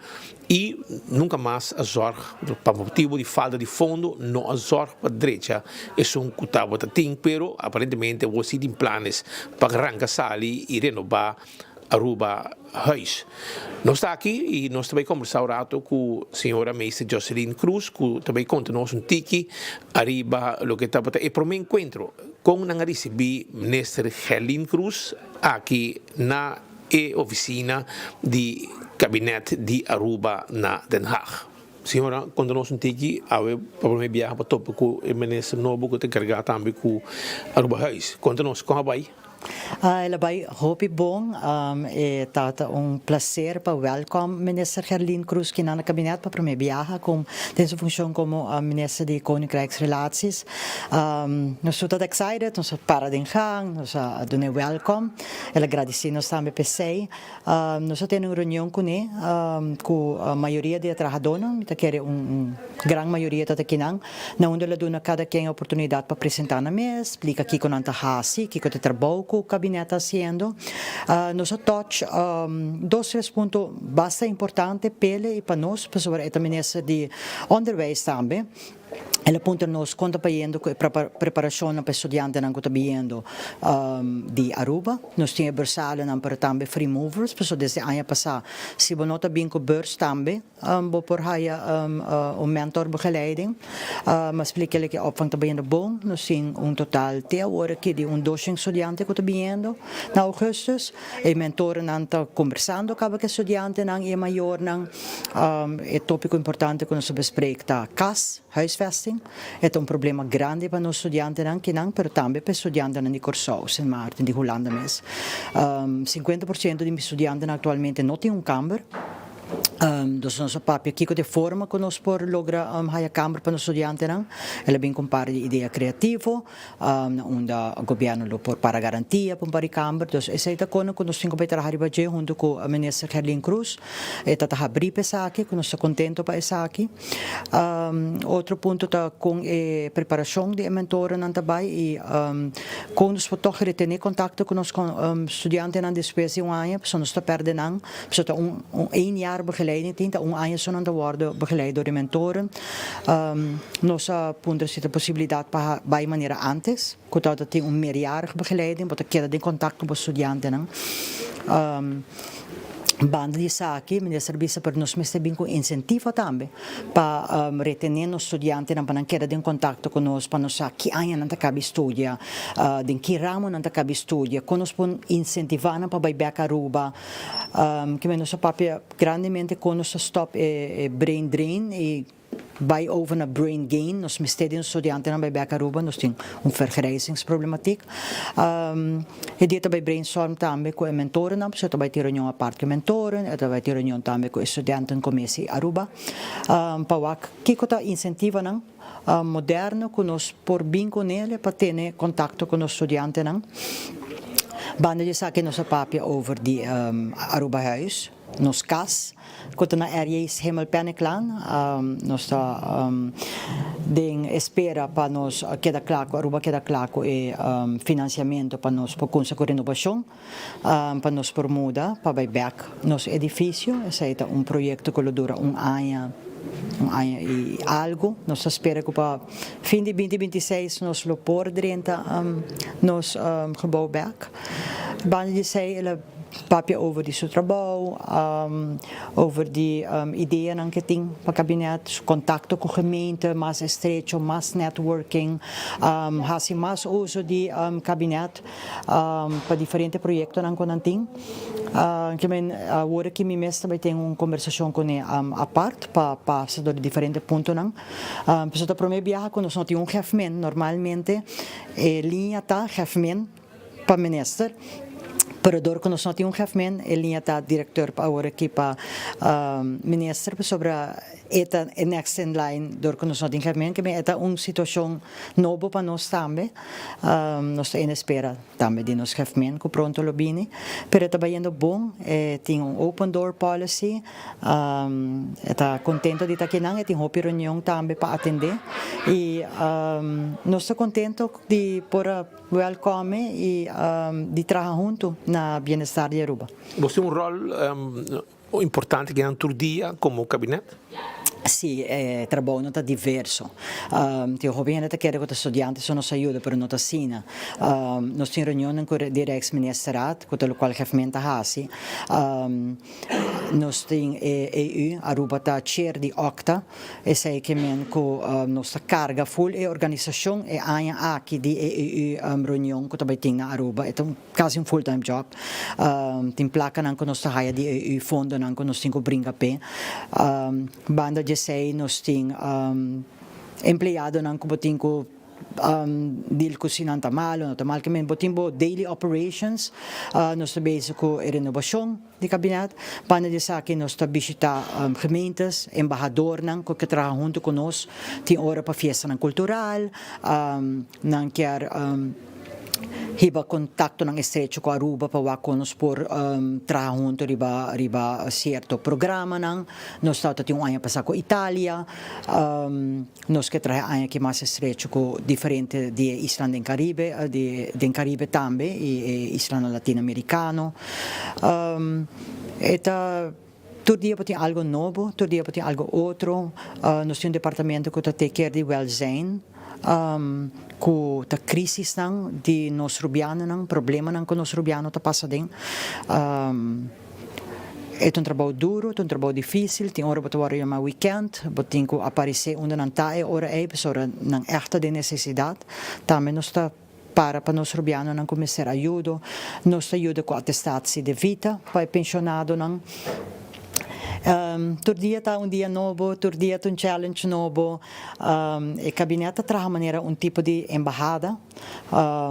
[SPEAKER 18] I nunka mas a zòrg, pa motibu di falta di fondo, no a zòrg pa drecha esun ku tabata tin, pero aparentemente awor si tin planes pa ranka sali i renobá Aruba Huis. Nos ta aki i nos ta bai kombersá un rato ku señora Meester Joseline Cruz ku ta bai konta nos un tiki ariba loke tabata e promé enkuentro kon nan a risibí Minister Gerlin Cruz aki na e oficina di Kabinet di Aruba na Den Haag. Señora, konta nos un tiki, awe pa prome biaha pa topa ku e minister nobo ku ta enkargá tambe ku Arubahuis. Konta nos, kon a bai?
[SPEAKER 20] El a bai hopi bon. E tabata un placer pa welkom minister Gerlien Croes kinan na kabinet pa prome biaha kon den su funcion komo minister di Koninkrijksrelaties. Nos tur tabata excited, nos a para den gang, nos a dun'e welkom. El a gradisí nos tambe p'esei. Nos a tene un reunion kuné ku mayoria di e trahadónan, mi ta kere un gran mayoria ta ta kinan, na unda el a duna kada ken e oportunidat pa presentá nan mes, splika kiko nan ta hasi, kiko ta e trabou ku kabinet ta hasiendo. Nos a touch dos tres punto basta importante p'el i pa nos, pasobra e ta minister di Onderwijs tambe. El a puntra nos kon ta bayendo ku e preparashonnan pa e studiantenan ku ta biyendo di Aruba. Nos tin e bursalionan pero tambe free movers, pasobra desde aña pasá si bo no ta bin ku burs tambe bo por haya un mentorbegeleiding. Mi a splika el ku e opvang ta bayendo bon. Nos tin un total te awor aki di un doshen studiante ku ta biyendo na augustus. E mentorenan ta kombersando kaba ku e studiantenan i e mayornan. E tópiko importante ku nos ta bespreek ta kas, huisvesting. E ta un problema grandi pa nos studiantenan kinan, pero tambe pa e studiantenan di Kòrsou, Sint Maarten, di Hulanda mes. Sinkuenta por siento di mi studiantenan aktualmente no tin un kamber. Dus nos a papia kiko ta e forma ku nos por logra haya kamber pa nos studiantenan. El a bin ku un par di idea kreativo. Na unda gobierno lo por para garantia pa un par di kamber. Dus esei ta kono ku nos tin ku bai traha riba dje huntu ku Minister Gerlin Croes. E ta ta habrí pa esaki, ku nos ta kontento pa esaki. Otro punto ta kon e preparashon di e mentorennan ta bai i kon nos por tòg retené kontakto ku nos studiantenan despues di un aña, pasobra nos ta pèrdè nan. Pasobra ta un un jaar begeleiding tin, ta un aña so nan ta wòrdu begeleid dor di mentoren. Nos a puntra si ta posibilidat pa bai manera antes, ku tabata tin un meerjarig begeleiding, bo ta keda den kontakto ku bo studiantenan. Banda di esaki, minister a bisa pero nos mester bin ku insentivo tambe pa retené nos studiantenan pa nan keda den kontakto ku nos, pa nos sa ki aña nan ta kabi studia, den ki ramo nan ta kabi studia, kon nos por insentivá nan pa bai bèk Aruba. Kimen nos a papia grandemente kon nos ta stòp e brain drain i Bai over na brain gain, nos mester di nos studiantenan bai bek Aruba, nos tin un vergrijzingsproblematiek. E dia ta bai brainstorm tambe ku e mentorennan, pasobra ta bai tin reunion apart ku e mentoren, e ta bai tin reunion tambe ku e studentencommissie Aruba, pa wak kiko ta insentivonan moderno ku nos por bin ku nele pa tene kontakto ku nos studiantenan. Banda di esaki nos a papia over di Arubahuis, nos cas cu ta na RJ Hemel-Penneklaan. Nos ta den espera pa nos keda cla cu Aruba keda cla cu e financiamento pa nos por cunsa cu renovacion pa nos por muda pa bay bek nos edificio. Esey ta un proyecto cu lo dura un aña, un aña y algo. Nos ta spera cu pa fin di binti 26 nos lo por drenta nos gebouw bek. Banda di esey el a papia over di su trabou, over di ideanan ke tin pa kabinet, su kontakto ku gemeente mas estrecho, mas networking, hasi mas uso di kabinet pa diferente proyektonan ku nan tin. Ke men awor aki mi mes ta bai tin un kombersashon kuné apart pa pasa dor di diferente puntonan. Pasobra ta promé biaha ku nos no tin un gèfmen, normalmente e liña ta gèfmen. pa minister, pero dor ku nos no tin un gèfmen e liña ta direkteur pa awor aki pa minister pasobra e ta e next in line dor ku nos no tin gèfmen ke e ta un situashon nobo pa nos tambe nos ta en espera tambe di nos gèfmen ku pronto lo bini pero e ta bayendo bon e tin un open door policy. E ta contento di ta akinan, e tin hopi reunion tambe pa atende y nos ta contento di por a welcome y di traha hunto na bienestar di Aruba.
[SPEAKER 18] Bo tin un rol importante akinan tur dia como kabinet?
[SPEAKER 20] Sí, e trabounan ta diverso. Tin hopi hende ta kere ku ta studiante so nos a yuda, pero no ta asina. Nos tin reunionnan ku di Rijksministerraad, ku ta lokual Gèfmen ta hasi. Nos tin e EU, Aruba ta chair di OCTA, esei ke men ku nos ta karga ful e organisashon e aña aki di e EU reunion ku ta bai tin na Aruba. E ta un kasi un full time job. Tin plakanan ku nos ta haya di EU, fondonan ku nos tin ku bringa p'e. Banda di esei nos tin empleadonan ku bo tin ku Deal cu si nan ta mal o no ta mal. Kimen bo tin bo daily operations. Nos ta bezig cu e renovacion di kabinet. Banda di esaki nos ta bishita gemeentes, embahadornan cu ke traha hunto cu nos. Tin ora pa fiestanan cultural. Nan kier hiba contactonan estrecho cu Aruba pa wak con nos por traha hunto riba riba cierto programanan. Nos tabata tin un aña pasa cu Italia. Nos ke traha aña aki mas estrecho ku diferente di e islanan den Karibe, di den Karibe tambe i e islanan latinoamerikano. E ta tur dia bo tin algo nobo, tur dia bo tin algo otro. Nos tin un departamento ku ta take care di welzijn, ku ta krisisnan di nos rubianonan, problemanan ku nos rubiano ta pasa den. E ta un trabou duru, ta un trabou difísil, tin ora bo ta wòrdu yamá wikènt, bo tin ku aparesé unda nan ta e ora ei, pasobra nan ègt ta den nesesidat. Tambe nos ta para pa nos rubianonan ku mester ayudo, nos ta yuda ku atestatie de vita pa e penshonadonan. Tur dia ta un dia nobo, tur dia ta un challenge nobo. E kabinet ta traha manera un tipo di embahada.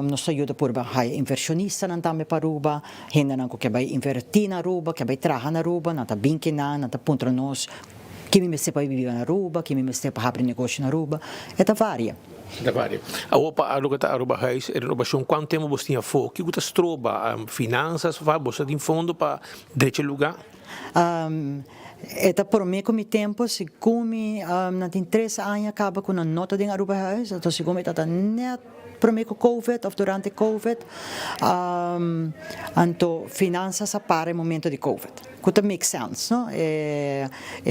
[SPEAKER 20] Nos ta yuda purba haya inversionistanan tambe pa Aruba, hendenan ku ke bai invertí na Aruba, ke bai traha na Aruba, nan ta bin kinan, nan ta puntra nos ki mi mester pa biba na Aruba, ki mi mester pa habri negoshi na Aruba. E ta varia.
[SPEAKER 18] E ta varia. Awor pa loke ta Arubahuis, e renobashon, kuantu tempu bos tin afó? Kiko ta stroba? Finansas? Bos ta tin fondo pa drecha e lugá?
[SPEAKER 20] E ta prome cu mi tempo, segun mi nan tin tres aña caba cu nan no ta den Arubahuis, anto segun mi ta net prome cu covid of durante covid, anto finanzas a para e momento di covid, cu ta make sense no, e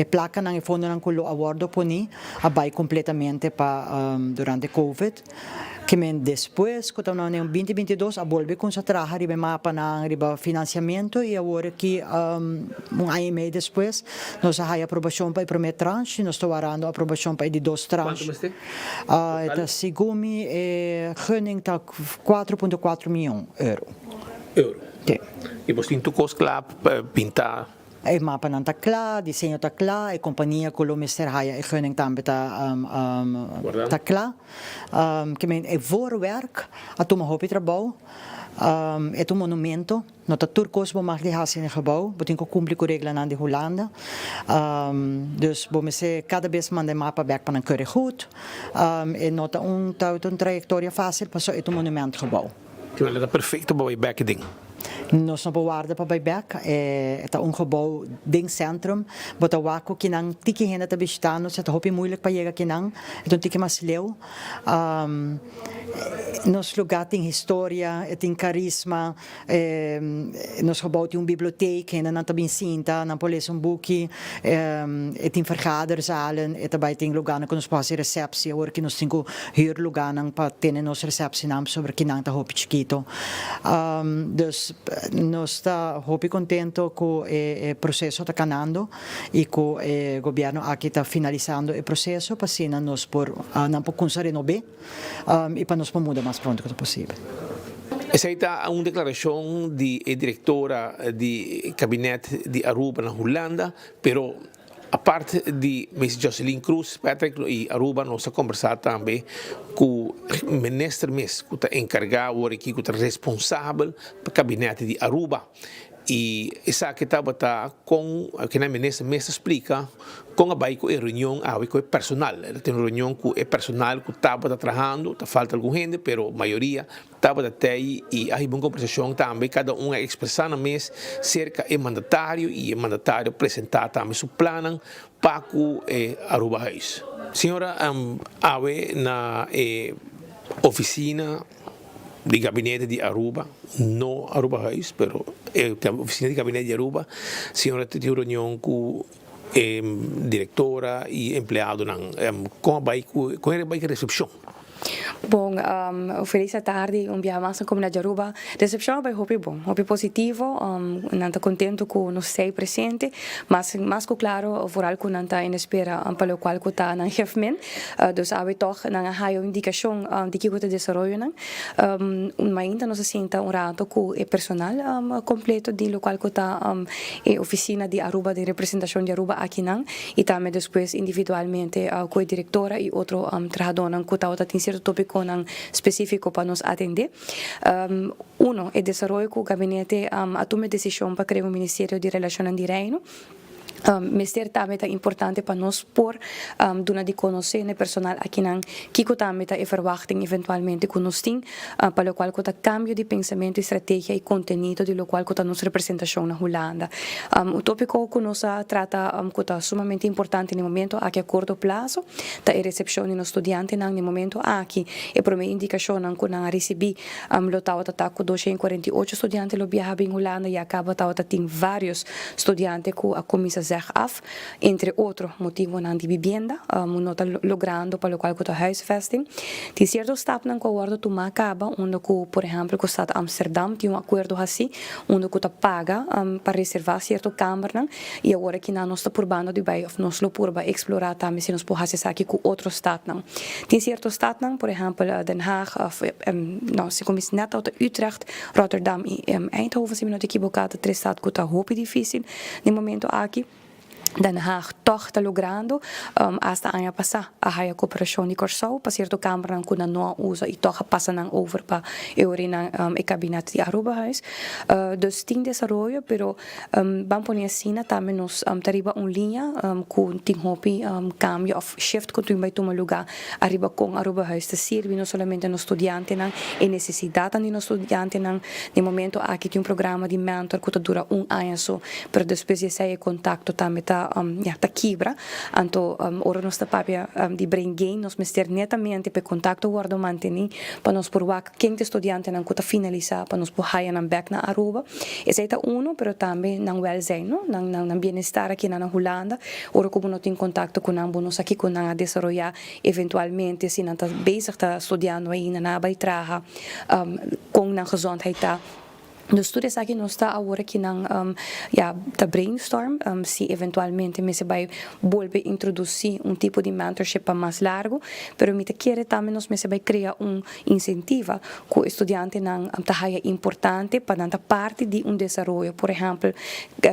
[SPEAKER 20] placanan e fondonan cu lo a wordo poni a bay completamente pa durante covid. Ke men despues ku ta na un binti binti dos a bolbe kumsa traha riba e mapanan riba finansiamentu i awor aki un aña i mei despues nos a haya aprobashon pa e promé tranche i nos ta warando aprobashon pa e di dos tranche.
[SPEAKER 18] Kuantu mester?
[SPEAKER 20] E ta segun mi e gunning ta kuatro punto kuatro mion euro.
[SPEAKER 18] Euro.
[SPEAKER 20] Si.
[SPEAKER 18] I bo tin tur kos kla pinta?
[SPEAKER 20] E mapanan ta kla, diseño ta kla, e kompania ku lo mester haya e gunning tambe ta ta kla. Ke men e voorwerk a tuma hopi trabou. E ta un monumento, no ta tur kos bo mag di hasi den e gebou, bo tin ku kumpli ku reglanan di Hulanda. Dus bo mester kada bes manda e mapa bèk pa nan keurig goed. E no ta un ta un trayektoria fásil pasobra e ta un monumentgebou.
[SPEAKER 18] Tin ta perfecto pa bai bek den.
[SPEAKER 20] Nos no por warda pa bai bek. E ta un gebouw den centrum. Bo ta wak cu kinan tiki hende ta bishita nos. E ta hopi moeilijk pa yega kinan. E ta un tiki mas leu. Nos lugar tin historia, e tin carisma. Nos gebouw tin un bibliotheek, hendenan ta bin sinta, nan por lesa un buki, e tin vergaderzalen, e ta bai tin lugarnan ku nos por hasi receptie, awor ki nos tin ku huur lugarnan pa tene nos receptienan pasobra kinan ta hopi chikito. Dus nos ta hopi kontento ku e proseso ta kanando i ku e gobierno aki ta finalisando e proseso pa asina nos por nan por kumsa renob'é. i pa nos por muda mas pronto ku ta posibel.
[SPEAKER 18] Esei ta un deklarashon di e direktora di kabinet di Aruba na Hulanda, pero apart di Miss Joseline Cruz, Patrick i Aruba nos a kombersá tambe ku minister mes ku ta enkargá awor aki ku ta responsabel pa kabinet di Aruba. I esaki tabata kon kinan minister mes ta splika kon a bai ku e reunion awe ku e personal. El a tene un reunion ku e personal ku tabata trahando, ta falta algun hende pero mayoria tabata tei i a hiba un kombersashon tambe kada un a ekspresá nan mes serka e mandatario i e mandatario a presentá tambe su plannan pa ku e Arubahuis. Señora awe na e ofisina. di gabinete di Aruba, no Arubahuis, pero e oficina di gabinete di Aruba, señora tin un reunion cu e directora y empleadonan. Con a bay cu, con a bay cu e recepcion?
[SPEAKER 21] Bon, feliz atardi un biaha mas na comunidad di Aruba. Recepcion a bay hopi bon, hopi positivo, nan ta contento cu nos stay presente, mas mas cu claro vooral cu nan ta en espera pa locual cu ta nan geefment. Dus awe tòg nan a haya un indikashon di kiko ta desaroyonan. Mainta nos a sinta un rato ku e personal kompleto di lokual ku ta e ofisina di Aruba, di representashon di Aruba akinan i tambe despues individualmente ku e direktora i otro trahadónan ku tabata tin sierto topikonan spesífiko pa nos atendé. Uno, e desaroyo ku gabinete a tuma e desishon pa krea un Ministerio di Relashonnan di Reino. Mester tambe ta importante pa nos por duna di konosé na e personal akinan kiko tambe ta e verwachting eventualmente ku nos tin pa lokual ku ta kambio di pensamentu i strategia i kontenido di lokual ku ta nos representashon na Hulanda. Un topiko ku nos a trata ku ta sumamente importante na e momento aki a korto plaso ta e resepshon di nos studiantenan. Na e momento aki e promé indikashonnan ku nan a risibí Lo tabata ta ku 248 studiante lo biaha bin Hulanda ya kaba tabata tin varios studiante ku a kuminsa zeg af, entre otro motibonan di bibienda no ta logrando pa lokual ku ta huisvesting. Tin sierto stapnan ku a wòrdu tumá kaba unda ku por ehèmpel ku stad Amsterdam tin un akuerdo hasí unda ku ta paga pa reservá sierto kambernan i awor akinan nos ta purbando di bai òf nos lo purba eksplorá tambe si nos por hasi esaki ku otro stadnan. Tin sierto stadnan, por ehèmpel Den Haag òf no, si ku mi nèt ta Utrecht, Rotterdam i Eindhoven si mi no ta ekiboká ta tres stad ku ta hopi difísil den momento aki. Den Haag tòg ta logrando, asta aña pasá a haya koperashon di Kòrsou pa sierto kambernan ku nan no a usa i tòg a pasa nan over pa e ora nan e kabinet di Arubahuis. Dus tin desaroyo pero Ban pone asina tambe nos ta riba un liña cu tin hopi cambio of shift cu tin bay tuma luga ariba con Arubahuis ta sirbi no solamente nos studiantenan, e necesidadnan di nos studiantenan. Den momento aki tin un programa di mentor cu ta dura un aña so, pero despues di esey e contacto tambe ta ya ta kibra. Anto ora nos ta papia di brain gain nos mester netamente pa e contacto wordo manteni pa nos por wak Ken ta e studiantenan ku ta finalisá pa nos por haya nan bèk na Aruba? Esei ta unu, pero tambe nan wèlzijn, no? Nan nan nan bienestar aki nan na Hulanda. Ora ku bo no tin kontakto ku nan, bo no sa kiko nan a desaroyá eventualmente, si nan ta bezig ta studiando ainda, nan a bai traha, kon nan gezondheid ta. Dus tur esaki nos ta awor aki nan ya ta brainstorm si eventualmente mester bai bolbe introduci un tipo di mentorship pa mas largo, pero mi ta kere tambe nos mester bai crea un incentiva cu e studiantenan ta haya importante pa nan ta parti di un desaroyo, por ehempel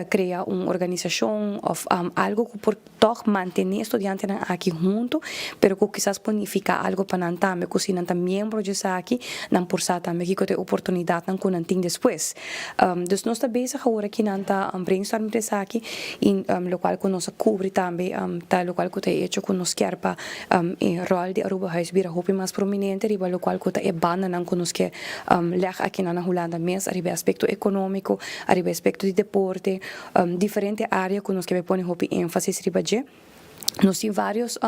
[SPEAKER 21] crea un organisacion of algo cu por Tòg mantené e studiantenan aki huntu, pero ku kisas por nifiká algu pa nan tambe, ku si nan ta miembro dje esaki, nan por sa tambe kiko ta e oportunidatnan ku nan tin despues. mes. Dus nos ta bezig awor aki nan ta brainstorm riba esaki y locual cu nos a cubri tambe ta locual cu ta e hecho cu nos kier pa e rol di Arubahuis bira hopi mas prominente riba locual cu ta e bandanan cu nos ke leg akinan na Hulanda mes ariba e aspecto economico, ariba e aspecto di deporte, diferente area cu nos ke bay pone hopi enfasis riba dje. Nos tin varios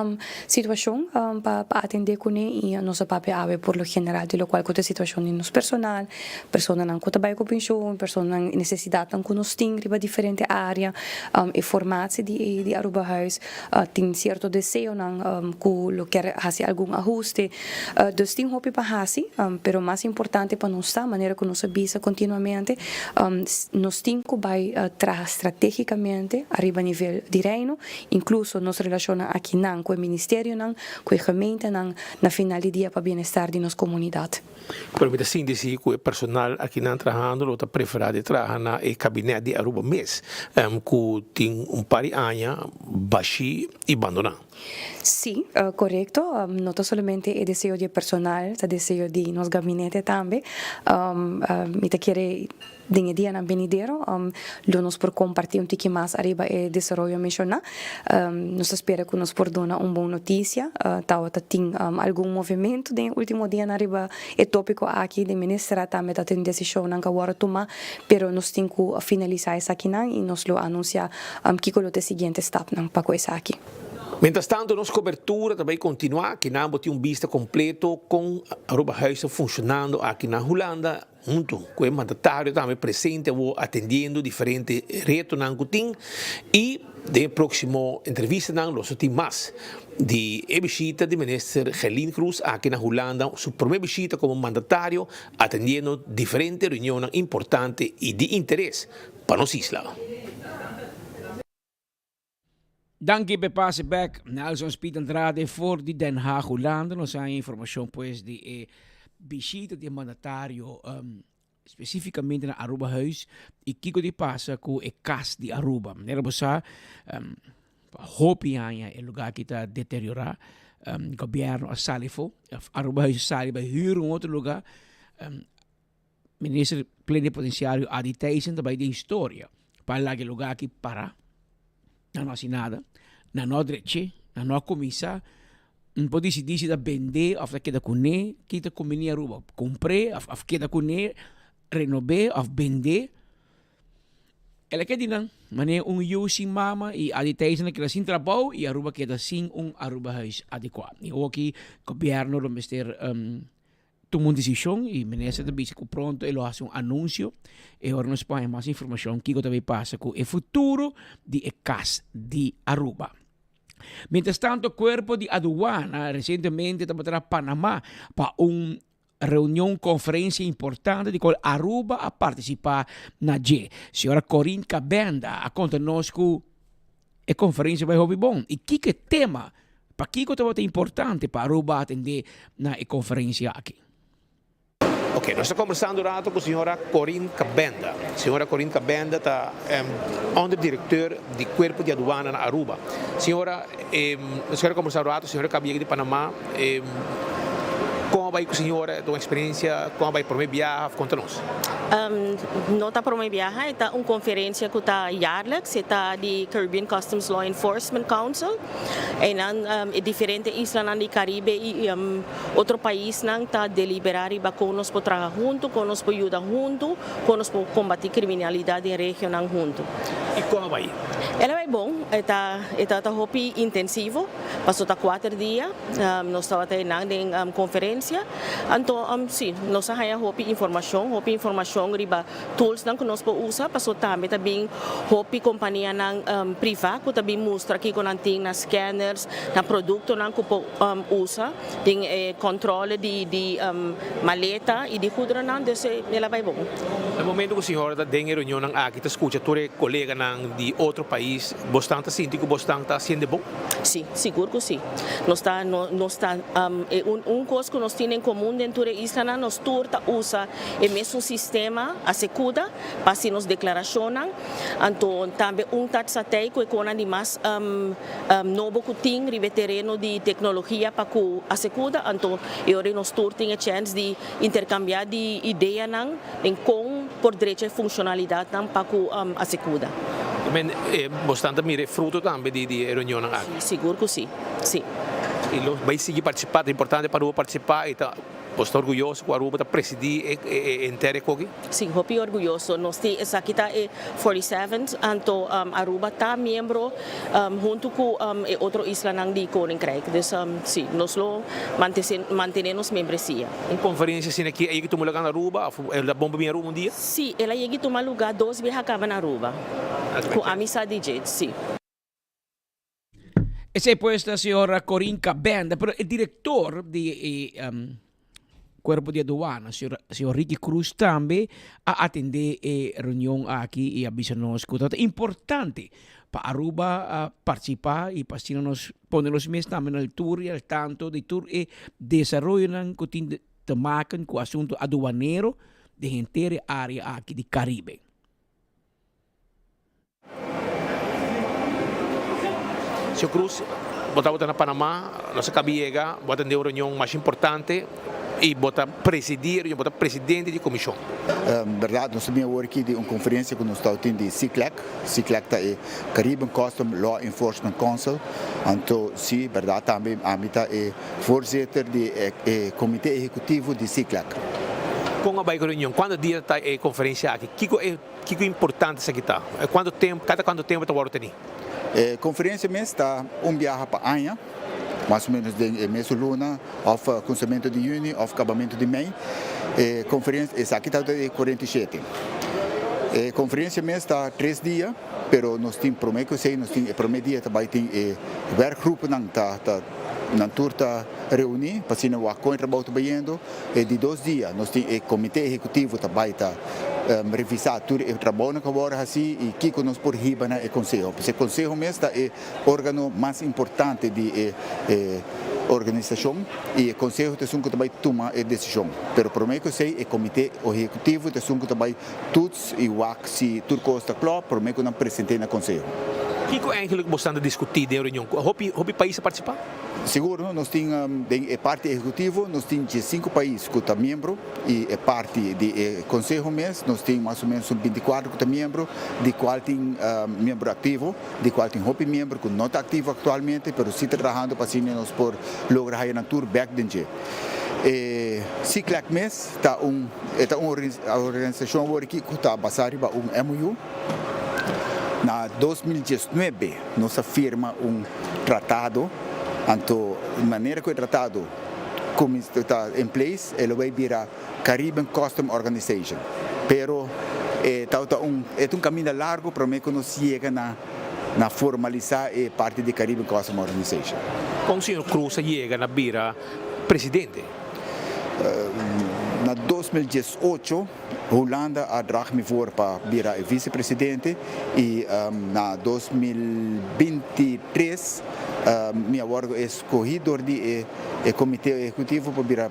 [SPEAKER 21] situacion pa atende cune y nos a papia awe por lo general di locual cu ta e situacion di nos personal, personanan cu ta bay cu pensioen, personanan necesidadnan cu nos tin riba diferente area, e formatie di Arubahuis tin cierto deseonan cu lo kier haci algun ahuste. Dus tin hopi pa haci, pero mas importante pa nos ta, manera cu nos a bisa continuamente, nos tin cu bay traha strategicamente ariba nivel di Reino, Inkluso nos relashonnan akinan ku e ministerionan, ku e gemeentenan, na final di dia pa bienestar di nos komunidat.
[SPEAKER 18] Pero mi ta sinti si ku e personal akinan trahando lo ta preferá di traha na e kabinet di Aruba mes, ku tin un par di aña bashí i bandoná.
[SPEAKER 21] Sí, korekto. No ta solamente e deseo di e personal, ta deseo di nos gabinete tambe. Mi ta kere. Den e dianan benidero lo nos por comparti un tiki mas ariba e desaroyo menciona. Nos ta spera cu nos por duna un bon noticia. Tawata tin algun movimento den e ultimo dianan riba e topico aki. Den ministerat tambe ta tin decisionnan cu a worde tuma, pero nos tin cu finalisa esakinan y nos lo anuncia kico lo ta e siguiente stapnan pa cu esaki.
[SPEAKER 18] Mientras tanto nos cobertura ta bay continua. Kinan bo tin un bista completo con Aruba Huis ta funcionando aki na Hulanda. Huntu ku e mandatario tambe presente awor atendiendo diferente retonan ku tin i den e próksimo entrevistanan lo so tin mas di e bishita di Minister Gerlin Cruz aki na Hulanda, su promé bishita komo mandatario atendiendo diferente reunionnan importante i di interes pa nos isla.
[SPEAKER 19] Danki p'e pase bek. Nelson Speed Andrade for di Den Haag, Hulanda. Nos haña informashon pues di e bishita di e mandatario spesifikamente na Arubahuis i kiko di pasa ku e kas di Aruba. Manera bo sa pa hopi aña e lugar aki ta deteriorá. Gobièrnu a sali afó, Arubahuis a sali bai hür un otro lugar. Minister Plenipotenciario Adi Thijssen ta bai den historia pa laga e lugar aki para. Nan no hasi nada, nan no a dreche, nan no a cuminsa. Nan por dicidi si ta bende of ta keda cune, ki ta conveni Aruba, compr'e of keda cune, renob'e of bende. El a keda di nan, manera un yu sin mama y Adi Thijssen a keda sin trabou y Aruba keda sin un Arubahuis adecua. Y awoki gobierno lo mester Tuma un desishon y minister ta bisa cu pronto e lo haci un anuncio. E ora nos por haña mas informacion kico ta bay pasa cu e futuro di e cas di Aruba. Mientras tanto cuerpo di aduana recientemente tabata na Panama pa un reunion conferencia importante di cual Aruba a participa na dje. Señora Corinne Cabenda a conta nos cu E conferencia bai hopi bon. Y kiko e tema? Pakiko tabata importante pa Aruba atende na e conferencia aki?
[SPEAKER 18] Ok, nos ta conversando un rato cu señora Corinne Cabenda. Señora Corinne Cabenda ta onderdirecteur di Cuerpo di Aduana na Aruba. Señora, nos kier conversa un rato, señora caba yega di Panama. Con a bai cu señora? Ta un experiencia? Con a bai prome biaha? Conta nos.
[SPEAKER 1] No ta prome biaha, e ta un conferencia cu ta jaarlijks, e ta di Caribbean Customs Law Enforcement Council. Eynan e diferente islanan di Caribe y otro paisnan ta delibera riba con nos por traha hunto, con nos por yuda hunto, con nos por combati criminalidad den regionan hunto.
[SPEAKER 18] Y con a bay?
[SPEAKER 1] El a bay bon, e ta e tabata hopi intensivo, paso ta cuater dia nos tabata eynan den conferencia. Anto, sí, nos a haña hopi informashon, hopi informashon riba toolsnan ku nos por usa, pasobra tambe ta bin hopi kompanianan privá ku ta bin mustra kiko nan tin na scanners, na produktonan ku por usa den e kòntròle di di maleta i di goederennan, dus el a bai bon.
[SPEAKER 18] Na momento ku señora ta den e reunionnan aki ta skucha tur e koleganan di otro pais, bosnan ta sinti ku bosnan ta hasiendo bon?
[SPEAKER 1] Sí, sigur ku sí. Nos ta, nos ta, e un, un kos ku nos tin en komun den tur e islanan, nos tur ta usa e mesun sistema, Asekuda, pa hasi nos deklarashonnan. Anto tambe un ta tsatei ku e konan di mas nobo ku tin riba e tereno di teknologia pa ku Asekuda. Anto e ora nos tur tin e chèns di interkambiá di ideanan den kon. por drecha e funshonalidatnan pa ku Asekuda.
[SPEAKER 18] Men, bosnan ta mira e fruto tambe di di e reunionnan aki?
[SPEAKER 1] Si, sigur ku si, si.
[SPEAKER 18] I lo bai sigui partisipá, ta importante pa Aruba partisipá i ta Bos ta orguyoso ku Aruba ta presidí e e henter e koki?
[SPEAKER 1] Sí, hopi orguyoso. Nos tin esaki ta e 47th, anto Aruba ta miembro huntu ku e otro islanan di Koninkrijk. Dus sí, nos lo mantené nos membresia.
[SPEAKER 18] Un konferensia asina aki a yega tuma lugá na Aruba òf el ta bon pa bini Aruba un dia?
[SPEAKER 1] Sí, el a yega tuma lugá dos biaha kaba na Aruba, ku ami sa di dje, sí.
[SPEAKER 19] Esei pues ta señora Corinca Benda, pero e director di e um, cuerpo di aduana, señor, señor Ricky Cruz tambe a atende e reunion aki y a bisa nos cu ta importante pa Aruba a participa y pa asina nos pone nos mes tambe na altura y al tanto di tur e desaroyonan cu tin te maken cu asunto aduanero den henter e area aki di Caribe.
[SPEAKER 18] Señor Cruz, bo tabata na Panama, nos a caba yega, bo a tende un reunion masha importante y bo ta presidi e reunion, bo ta presidente di comision.
[SPEAKER 2] Berdad, nos ta bin awor aki di un conferencia cu nos ta tin di CCLEC. CCLEC ta e Caribbean Custom Law Enforcement Council. Anto, si, berdad tambe ami ta e voorzitter di e comite ehecutivo di CCLEC.
[SPEAKER 18] Con a bay cu e reunion? Cuanto dia ta e conferencia aki? Kico e. Kiko importante esaki ta? Kuantu tempu, kada kuantu tempu ta wòrdu tení?
[SPEAKER 2] E konferensia mes ta un biaha pa aña, mas o ménos den e mes luna òf kunsamentu di yüni òf kabamentu di mei. E konferensia, esaki ta e 47. E konferensia mes ta tres dia, pero nos tin promé ku esei nos tin e promé dia ta bai tin e wèrkgrupunan ta ta nan tur ta reuní pa asina wak kon e trabou ta bayendo. E di dos dia nos tin e komité ehekutivo ta bai ta revisá tur e trabounan ku a wòrdu hasí i kiko nos por hiba na e konseho. Pasobra e konseho mes ta e órgano mas importante di e organisashon i e konseho ta esun ku ta bai tuma e desishon. Pero promé ku esei e komité ehekutivo ta esun ku ta bai toets i wak si tur kos ta klò promé ku nan present'é na konseho.
[SPEAKER 18] Kiko eigenlijk bo stan ta diskutí den e reunion? Hopi hopi pais a partisipá?
[SPEAKER 2] Sigur, nos tin den e parti ehekutivo nos tin diesinku pais ku ta miembro i e parti di e konseho mes nos tin mas o menos un binti kuater ku ta miembro, di kual tin miembro aktivo, di kual tin hopi miembro ku no ta aktivo aktualmente pero si ta trahando pa asina nos por logra haya nan tur bèk den dje. E CICLAC mes ta un e ta un organisashon awor aki ku ta basá riba un MOU. Na 2019 nos a firma un tratado, anto manera ku e tratado kuminsá ta in place e lo bai bira Caribbean Custom Organization. Pero e tabata un e ta un kaminda largu promé ku nos yega na na formalisá e parti di Caribbean Custom Organization.
[SPEAKER 18] Kon señor Cruz a yega na bira presidente?
[SPEAKER 2] Na 2018 Hulanda a drag mi voor pa bira e vicepresidente y na 2023 mi a wordo escogi door di e comite ehecutivo pa bira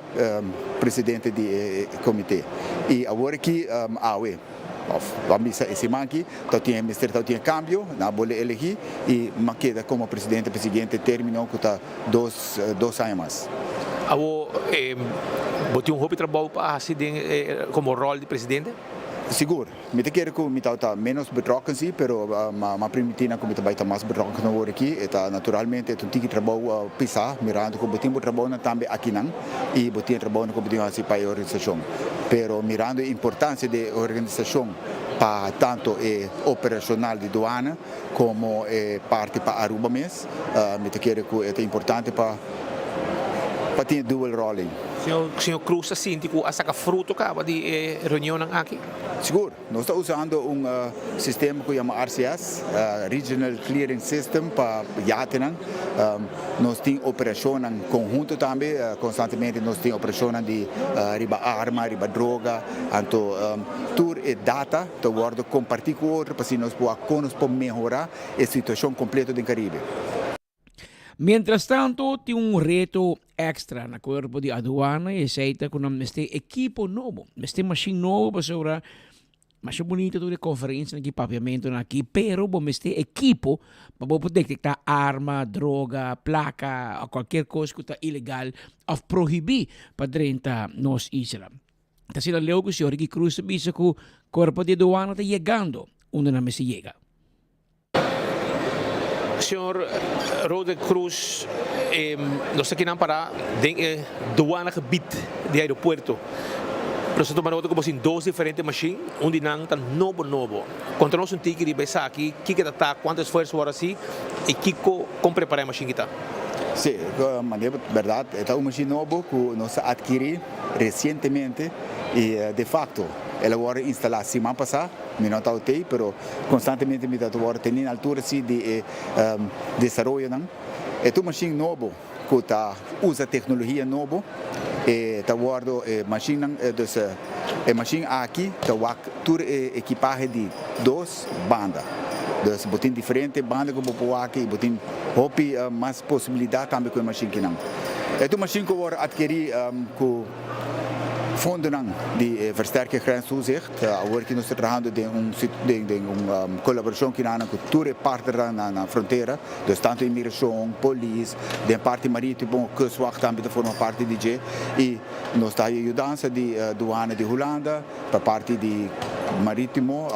[SPEAKER 2] presidente di e comite. Y awor aki awe of ban bisa e siman aki ta tin mester ta tin e cambio, nan a bolbe elegi y mi a keda como presidente pa e siguiente termino cu ta dos dos aña mas.
[SPEAKER 18] Awo bo tin un hopi trabou pa hasi den komo ròl di presidente?
[SPEAKER 2] Sigur. Mi ta kere ku mi tabata ménos betrokken si, pero m'a primintí nan ku mi ta bai ta mas betrokken awor aki. E ta naturalmente e ta un tiki trabou pisá, mirando ku bo tin bo trabounan tambe akinan i bo tin e trabounan ku bo tin hasi pa e organisashon. Pero mirando e importansia di e organisashon pa tanto e operashonal di duana, Como e parti pa Aruba mes, mi ta kere cu e ta importante pa pa tin e dual rol ey.
[SPEAKER 18] Señor Cruz ta sinti cu a saca fruto caba di e reunionnan aki?
[SPEAKER 2] Sigur. Nos ta usando un sistema cu yama RCS, Regional Clearing System, pa yatenan. Nos tin operacionnan conhunto tambe. Constantemente nos tin operacionnan di riba arma, riba droga. Anto tur e data ta wordo comparti cu otro pa asina nos por wak con nos por mehora e situacion completo den Caribe.
[SPEAKER 19] Mientras tanto tin un reto extra na cuerpo di aduana y esey ta cu nan mester ekipo nobo, mester machine nobo pasobra masha bunito tur e conferencianan aki, papiamentonan aki, pero bo mester ekipo pa bo por detecta arma, droga, placa o cualkier cos cu ta ilegal of prohibi pa drenta nos isla. Ta asina leu ku señor Ricky Cruz ta bisa ku Cuerpo di Aduana ta yegando unda nan mester yega.
[SPEAKER 18] Señor Roderick Cruz, nos ta kinan para den e douanegebied di aeropuerto. Nos ta tuma nota ku bo tin dos diferente mashin, un di nan ta nobo nobo. Konta nos un tiki riba esaki, kiko ta ta, kuantu esfuerso wòrdu hasi i kiko kon prepará e mashin ki ta.
[SPEAKER 2] Sí, manera bèrdat e ta un mashin nobo ku nos a atkirí resientemente i de fakto el a wòrdu instalá siman pasá. Mi no ta otei, pero konstantemente mi ta wòrdu teni na altura si di e desaroyonan. E ta un mashin nobo ku ta usa teknologia nobo. E ta wòrdu e mashinnan, dus e mashin aki ta wak tur e ekipahe di dos banda. Dus bo tin diferente banda ku bo por wak i bo tin hopi mas posibilidat tambe ku e mashin kinan. E ta un mashin ku wòrdu atkerí ku fondonan di e Versterker Grenstoezicht. Awor ki nos ta trahando den un den un kolaborashon kinanan ku tur e partnernan na frontera, dus tantu imigrashon, polis, den parti maritimo, kustwacht tambe ta forma parti di dje i nos ta haya yudansa di duana di Hulanda pa parti di maritimo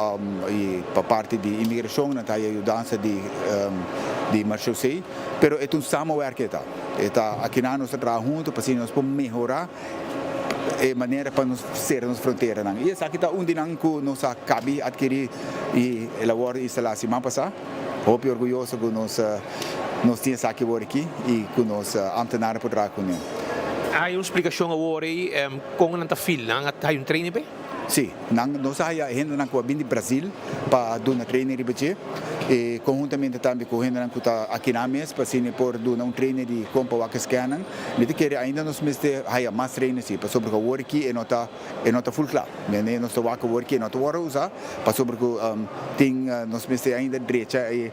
[SPEAKER 2] i pa parti di imigrashon nan ta haya yudansa di di marchaussee. Pero e ta un samenwerking e ta. E ta akinan nos ta traha huntu pa asina nos por mehorá e manera pa nos sera nos fronteranan. I esaki ta un di nan ku nos a kabi atkirí i el a wòrdu instalá siman pasá. Hopi orguyoso ku nos nos tin esaki awor aki i ku nos ámtenarnan por traha kuné.
[SPEAKER 18] Hay un splikashon awor ei kon nan ta fil? Nan a hay un training p'e?
[SPEAKER 2] Sí, nan nos a haya hendenan ku a bin di Brazil pa duna training riba dje i konhuntamente tambe ku hendenan ku ta akinan mes pa asina por duna un training di kon pa wak e scannan. Mi ta kere ainda nos mester haya mas training si pasobra ku awor aki e no ta e no ta ful kla. Mene nos ta wak awor aki e no ta wòrdu usa pasobra ku tin nos mester ainda drecha e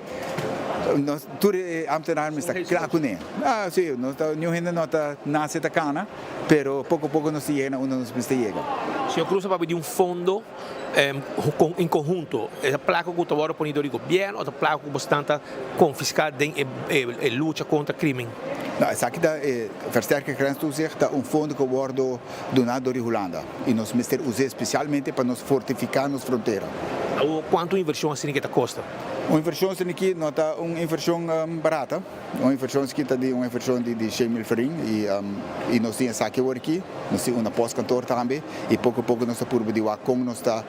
[SPEAKER 2] nos tur e ambtenaar mester ta kla kuné. Ah si, nos ta niun hende no ta nase ta kana. Pero poko poko nos ta yega na unda nos mester yega.
[SPEAKER 18] Señor Cruz a papia di un fondo en conhunto. E ta placa cu ta wordo poni dor di gobierno o ta placa cu bosnan ta confisca den e lucha contra crimen?
[SPEAKER 2] No, esaki ta e Versterker Grenstoezicht ta un fondo cu a wordo duna dor di Hulanda y nos mester us'e specialmente pa nos fortifica nos frontera.
[SPEAKER 18] Awor cuanto un inversion asina ke ta costa?
[SPEAKER 2] Un inversion asina aki no ta un inversion barata. Un inversion aki ta di un inversion di di shen mil florin y y nos tin esaki awor aki, nos tin una postkantoor tambe y poco poco nos ta purba di wak con nos ta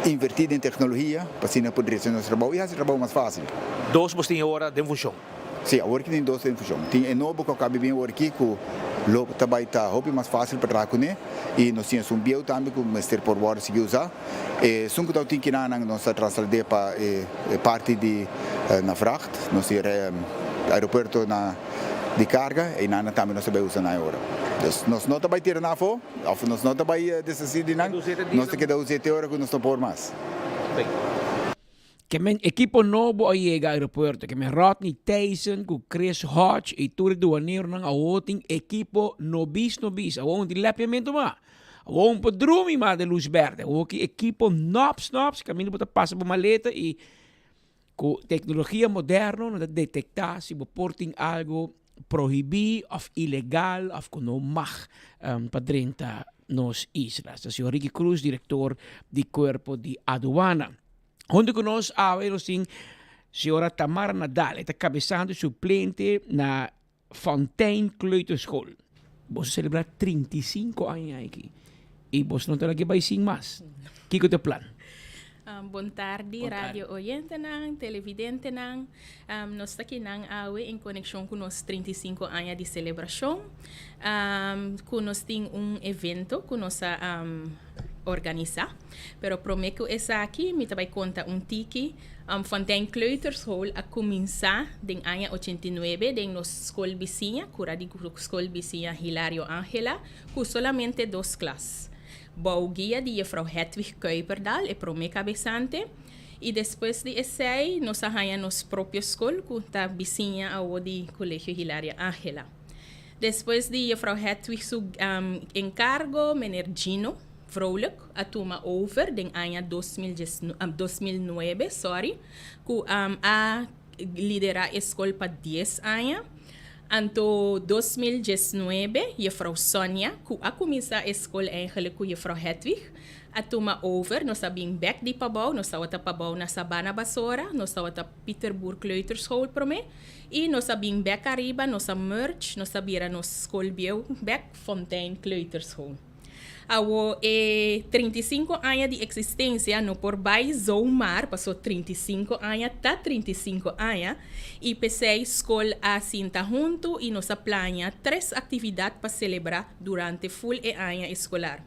[SPEAKER 2] inverti den tecnologia pa asina por drecha nos trabou y haci trabou mas facil.
[SPEAKER 18] Dos bos tin e ora den funcion?
[SPEAKER 2] Si, awor aki tin dos den funcion. Tin e nobo cu a caba bin awor aki cu lo ta bay ta hopi mas facil pa traha cune y nos tin esun bieu tambe cu mester por wordo sigui usa. E esun ku tabatin kinanan nos a traslad'é pa e parti di na vracht, nos di aeropuerto na di karga, einan tambe nos ta bai usa nan e ora. Dus nos no ta bai tira nan afó, òf nos no ta bai deshasí di nan, nos ta keda us'é te ora ku nos no por mas.
[SPEAKER 19] Ke men ekipo nobo a yega aeropuerto. Ke men Rodney Thijssen ku Chris Hodge i tur e duaneronan awor tin ekipo nobis nobis. Awor un tin lepiamentu mas. Awor un por drumi mas den lus berde. Awor ki ekipo nobs nobs kaminda bo ta pasa bo maleta i ku teknologia moderno nan ta detekta si bo por tin algo prohibí òf ilegal òf ku no mag pa drenta nos isla. Esta señor Ricky Cruz, direktor di Kuerpo di Aduana. Hunto ku nos awe nos tin señora Tamara Nadal, e ta kabesante suplente na Fontein Kleuterschool. Boso selebrá 35 aña aki i boso no ta laki bai sin mas. Kiko ta e plan?
[SPEAKER 3] Bon tardi radio oyentenan, televidentenan. Nos ta kinan awe en konekshon ku nos 35 aña di selebrashon. Ku nos tin un evento ku nos a organisá. Pero promé ku esaki mi ta bai konta un tiki. Fontein Kleuterschool a kuminsá den aña 89 den nos skol bisiña, kura di skol bisiña Hilario Angela, ku solamente dos klas. Bou guia di Jefrou Hedwig Kuiperdal, e promé kabesante, i despues di esei nos a haña nos propio skol ku ta bisiña awo di Kolegio Hilario Angela. Despues di Jefrou Hedwig su enkargo, Meneer Gino Vrolijk a tuma over den aña 2009, sorry, ku a liderá e skol pa dies aña. Anto 2019 juffrouw Sonia, ku a kuminsá e skol eigenlijk ku juffrouw Hedwig, a tuma over. Nos a bin bèk di pabou, nos tabata pabou na Sabana Basora, nos tabata Pieterboer Kleuterschool promé, i nos a bin bèk ariba, nos a merge, nos a bira nos skol bieu bèk Fontein Kleuterschool. Awo e 35 aña di eksistensia no por bai zomaar paso 35 aña ta 35 aña i p'esei skol a sinta huntu i nos a plania tres aktividat pa selebrá durante ful e aña eskolar.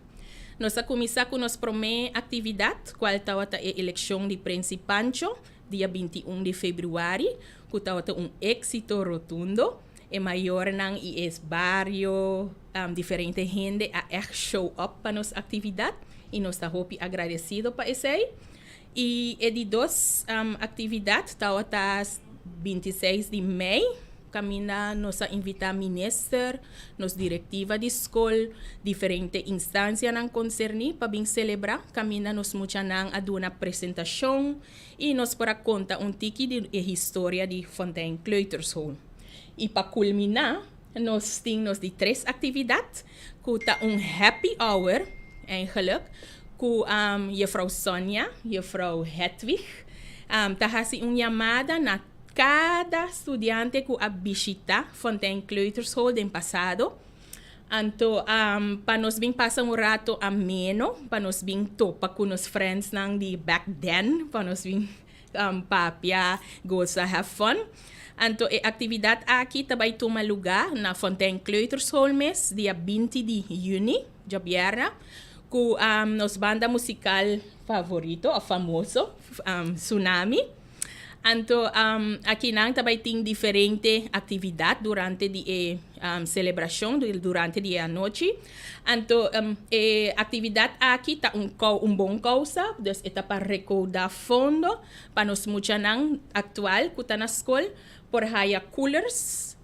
[SPEAKER 3] Nos a kuminsá ku nos promé aktividat kual tabata e elekshon di Prensi Pancho dia 21 di febrüari ku tabata un éksito rotundo. E mayornan i e bario, diferente hende a ègt show up pa nos aktividat i nos ta hopi agradesido pa esei. I e di dos aktividat tabata 26 di mei, kaminda nos a invitá minister, nos direktiva di skol, diferente instansianan konserní pa bin selebrá, kaminda nos muchanan a duna presentashon I nos por a konta un tiki di e historia di Fontein Kleuterschool. I pa kulminá, nos tin nos di tres aktividat, ku ta un happy hour, eigenlijk, ku juffrouw Sonia, juffrouw Hedwig, ta hasi un yamada na kada studiante ku a bishitá Fontein Kleuterschool den pasado. Anto pa nos bin pasa un rato ameno, pa nos bin topa ku nos friendsnan di back then, pa nos bin papia, gosa, have fun. Anto e aktividat aki ta bai tuma lugá na Fontein Kleuterschool mes dia 20 di yüni, djabièrnè, ku nos banda musikal favorito òf famoso, Tsunami. Anto akinan ta bai tin diferente aktividat durante di e selebrashon, durante di e anochi. Anto e aktividat aki ta un un bon kousa, dus e ta pa rekoudá fondo pa nos muchanan aktual ku ta na skol por haya coolers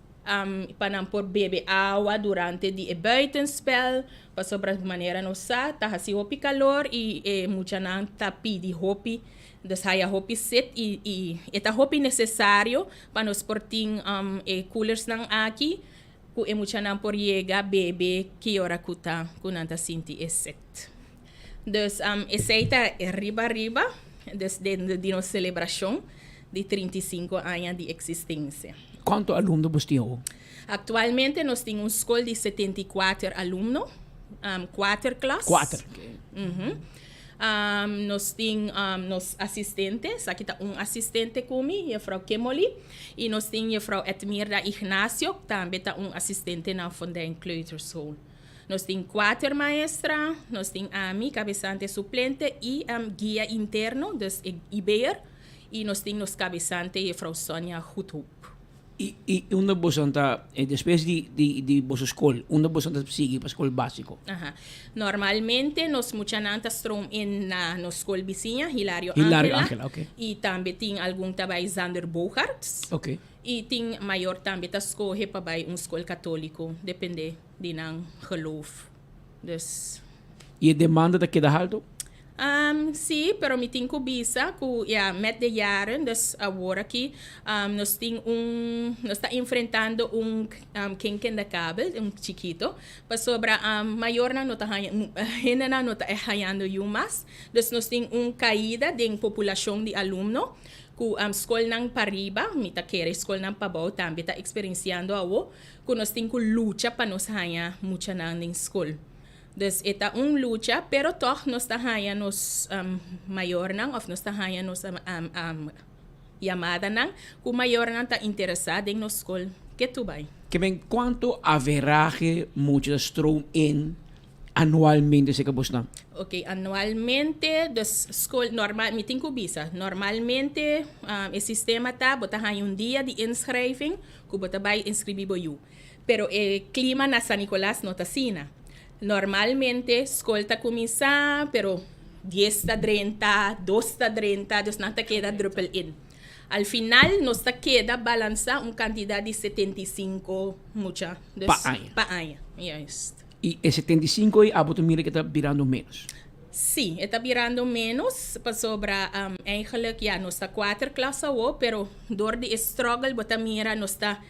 [SPEAKER 3] pa nan por bebe awa durante di e buitenspel, pasobra manera nos sa ta hasi hopi kalor i e muchanan ta pidi hopi. Dus haya hopi set i i e ta hopi nesesario pa nos por tin e coolersnan aki ku e muchanan por yega bebe ki ora ku ta ku nan ta sinti e set. Dus esei ta riba riba dus den di nos selebrashon di 35 aña di eksistensia.
[SPEAKER 19] Kuantu alumno bos tin awo?
[SPEAKER 3] Aktualmente nos tin un skol di 74 alumno, kuater klas.
[SPEAKER 19] Kuater.
[SPEAKER 3] Nos tin nos asistente, esaki ta un asistente ku mi, Juffrouw Kimoli, i nos tin Juffrouw Edmirda Ignacio, tambe ta un asistente na Fontein Kleuterschool. Nos tin kuater maestra, nos tin ami, kabesante suplente i guia interno, dus e IB'er, i nos tin nos kabesante Juffrouw Sonia Goedhoop.
[SPEAKER 19] I i unda boso ta despues di di di boso skol, unda boso ta sigui pa skol básiko?
[SPEAKER 3] Aha. Normalmente nos muchanan ta stroom in na nos skol bisiña, Hilario
[SPEAKER 19] Hilario
[SPEAKER 3] Angela.
[SPEAKER 19] Angela, oké.
[SPEAKER 3] I tambe tin algun ta bai Zander Bogaerts.
[SPEAKER 19] Oké.
[SPEAKER 3] I tin mayor tambe ta skohe pa bai un skol katóliko, depende di nan geloof. Dus.
[SPEAKER 19] I e demanda ta keda haltu?
[SPEAKER 3] Um, sí, pero mi tin ku bisa ku ya met de jaren, dus awor aki um, nos tin un, nos ta enfrentando un um, kink in de kabel, un chikito, pasobra um, mayornan no ta haña, hendenan no ta e hañando yu mas, dus nos tin un kaida den populashon di alumno, ku um, skolnan pariba, mi ta kere skolnan pabou tambe ta eksperensiando awo, ku nos tin ku lucha pa nos haña muchanan den skol. Dus e ta un lucha, pero tòg nos ta haña nos mayornan òf nos ta haña nos yamadanan ku mayornan ta interesá den nos skol ke tu bai.
[SPEAKER 19] Ke men kuantu averahe mucha ta stroom in anualmente serka bosnan?
[SPEAKER 3] Oke, anualmente, dus skol normal, mi tin ku bisa, normalmente e sistema ta bo ta haña un dia di inschrijving ku bo ta bai inskribí bo yu. Pero e clima na San Nicolas no ta asina. Normalmente scol ta cuminsa, pero dies ta drenta, dos ta drenta, dus nan ta keda druppel in. Al final nos ta keda balansa un cantidad di 75 mucha. Dus,
[SPEAKER 19] Pa aña.
[SPEAKER 3] Pa aña, juist.
[SPEAKER 19] Y e 75 ei abo ta mira ke ta birando menos?
[SPEAKER 3] Sí, e ta birando menos, pasobra eigenlijk, ja, nos ta kuater klas awo, pero door di e struggle bo ta mira nos ta.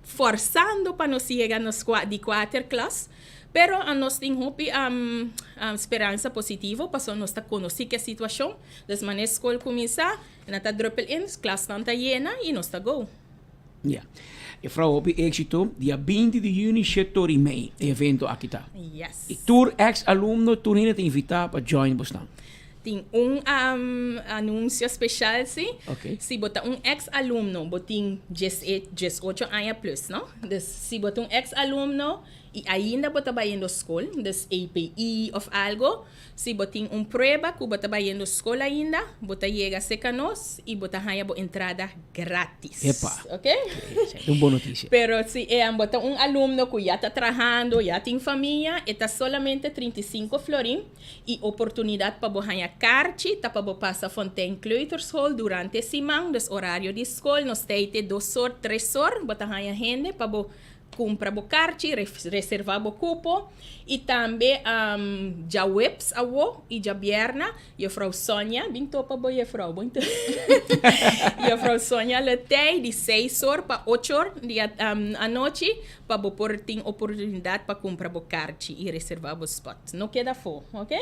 [SPEAKER 3] forzando pa nos yega nos di kuater klas, pero nos tin hopi speransa positivo pasobra nos ta konosí ku e situashon. Dus manera skol kuminsá, nan ta druppel in, klasnan ta yena i nos ta go.
[SPEAKER 19] Ya. Juffrouw, hopi éxito. Dia 20 di juni, shete ora i mei, e evento aki ta.
[SPEAKER 3] Yes.
[SPEAKER 19] I tur ex-alumno, tur hende ta invitá pa join bosnan.
[SPEAKER 3] Tin un anuncio special si.
[SPEAKER 19] Ok.
[SPEAKER 3] Si bo ta un ex-alumno, bo tin 18 aña plus, no? Dus si bo ta un ex-alumno y ainda bo ta bayendo school, dus EPI of algo, Si bo tin un prueba ku bo ta bayendo skol ainda, bo ta yega serka nos i bo ta haña bo entrada gratis.
[SPEAKER 19] Epa!
[SPEAKER 3] Ok?
[SPEAKER 19] Esei ta un bon notisia.
[SPEAKER 3] Pero si e bo ta un alumno ku ya ta trahando, ya tin famia, e ta solamente 35 florin i oportunidat pa bo haña karchi ta pa bo pasa Fontein Kleuterschool durante siman, dus orario di skol, nos ta ei te dos or, tres or, bo ta haña hende pa bo Kumpra bo karchi, reserva bo kupo i tambe djaweps awo i djabierna Juffrouw Sonia, bin topa bo juffrouw, bon Juffrouw Sonia lo tei di seis or pa ocho or di anochi pa bo por tin oportunidat pa kumpra bo karchi i reserva bo spot. No keda afó, ok?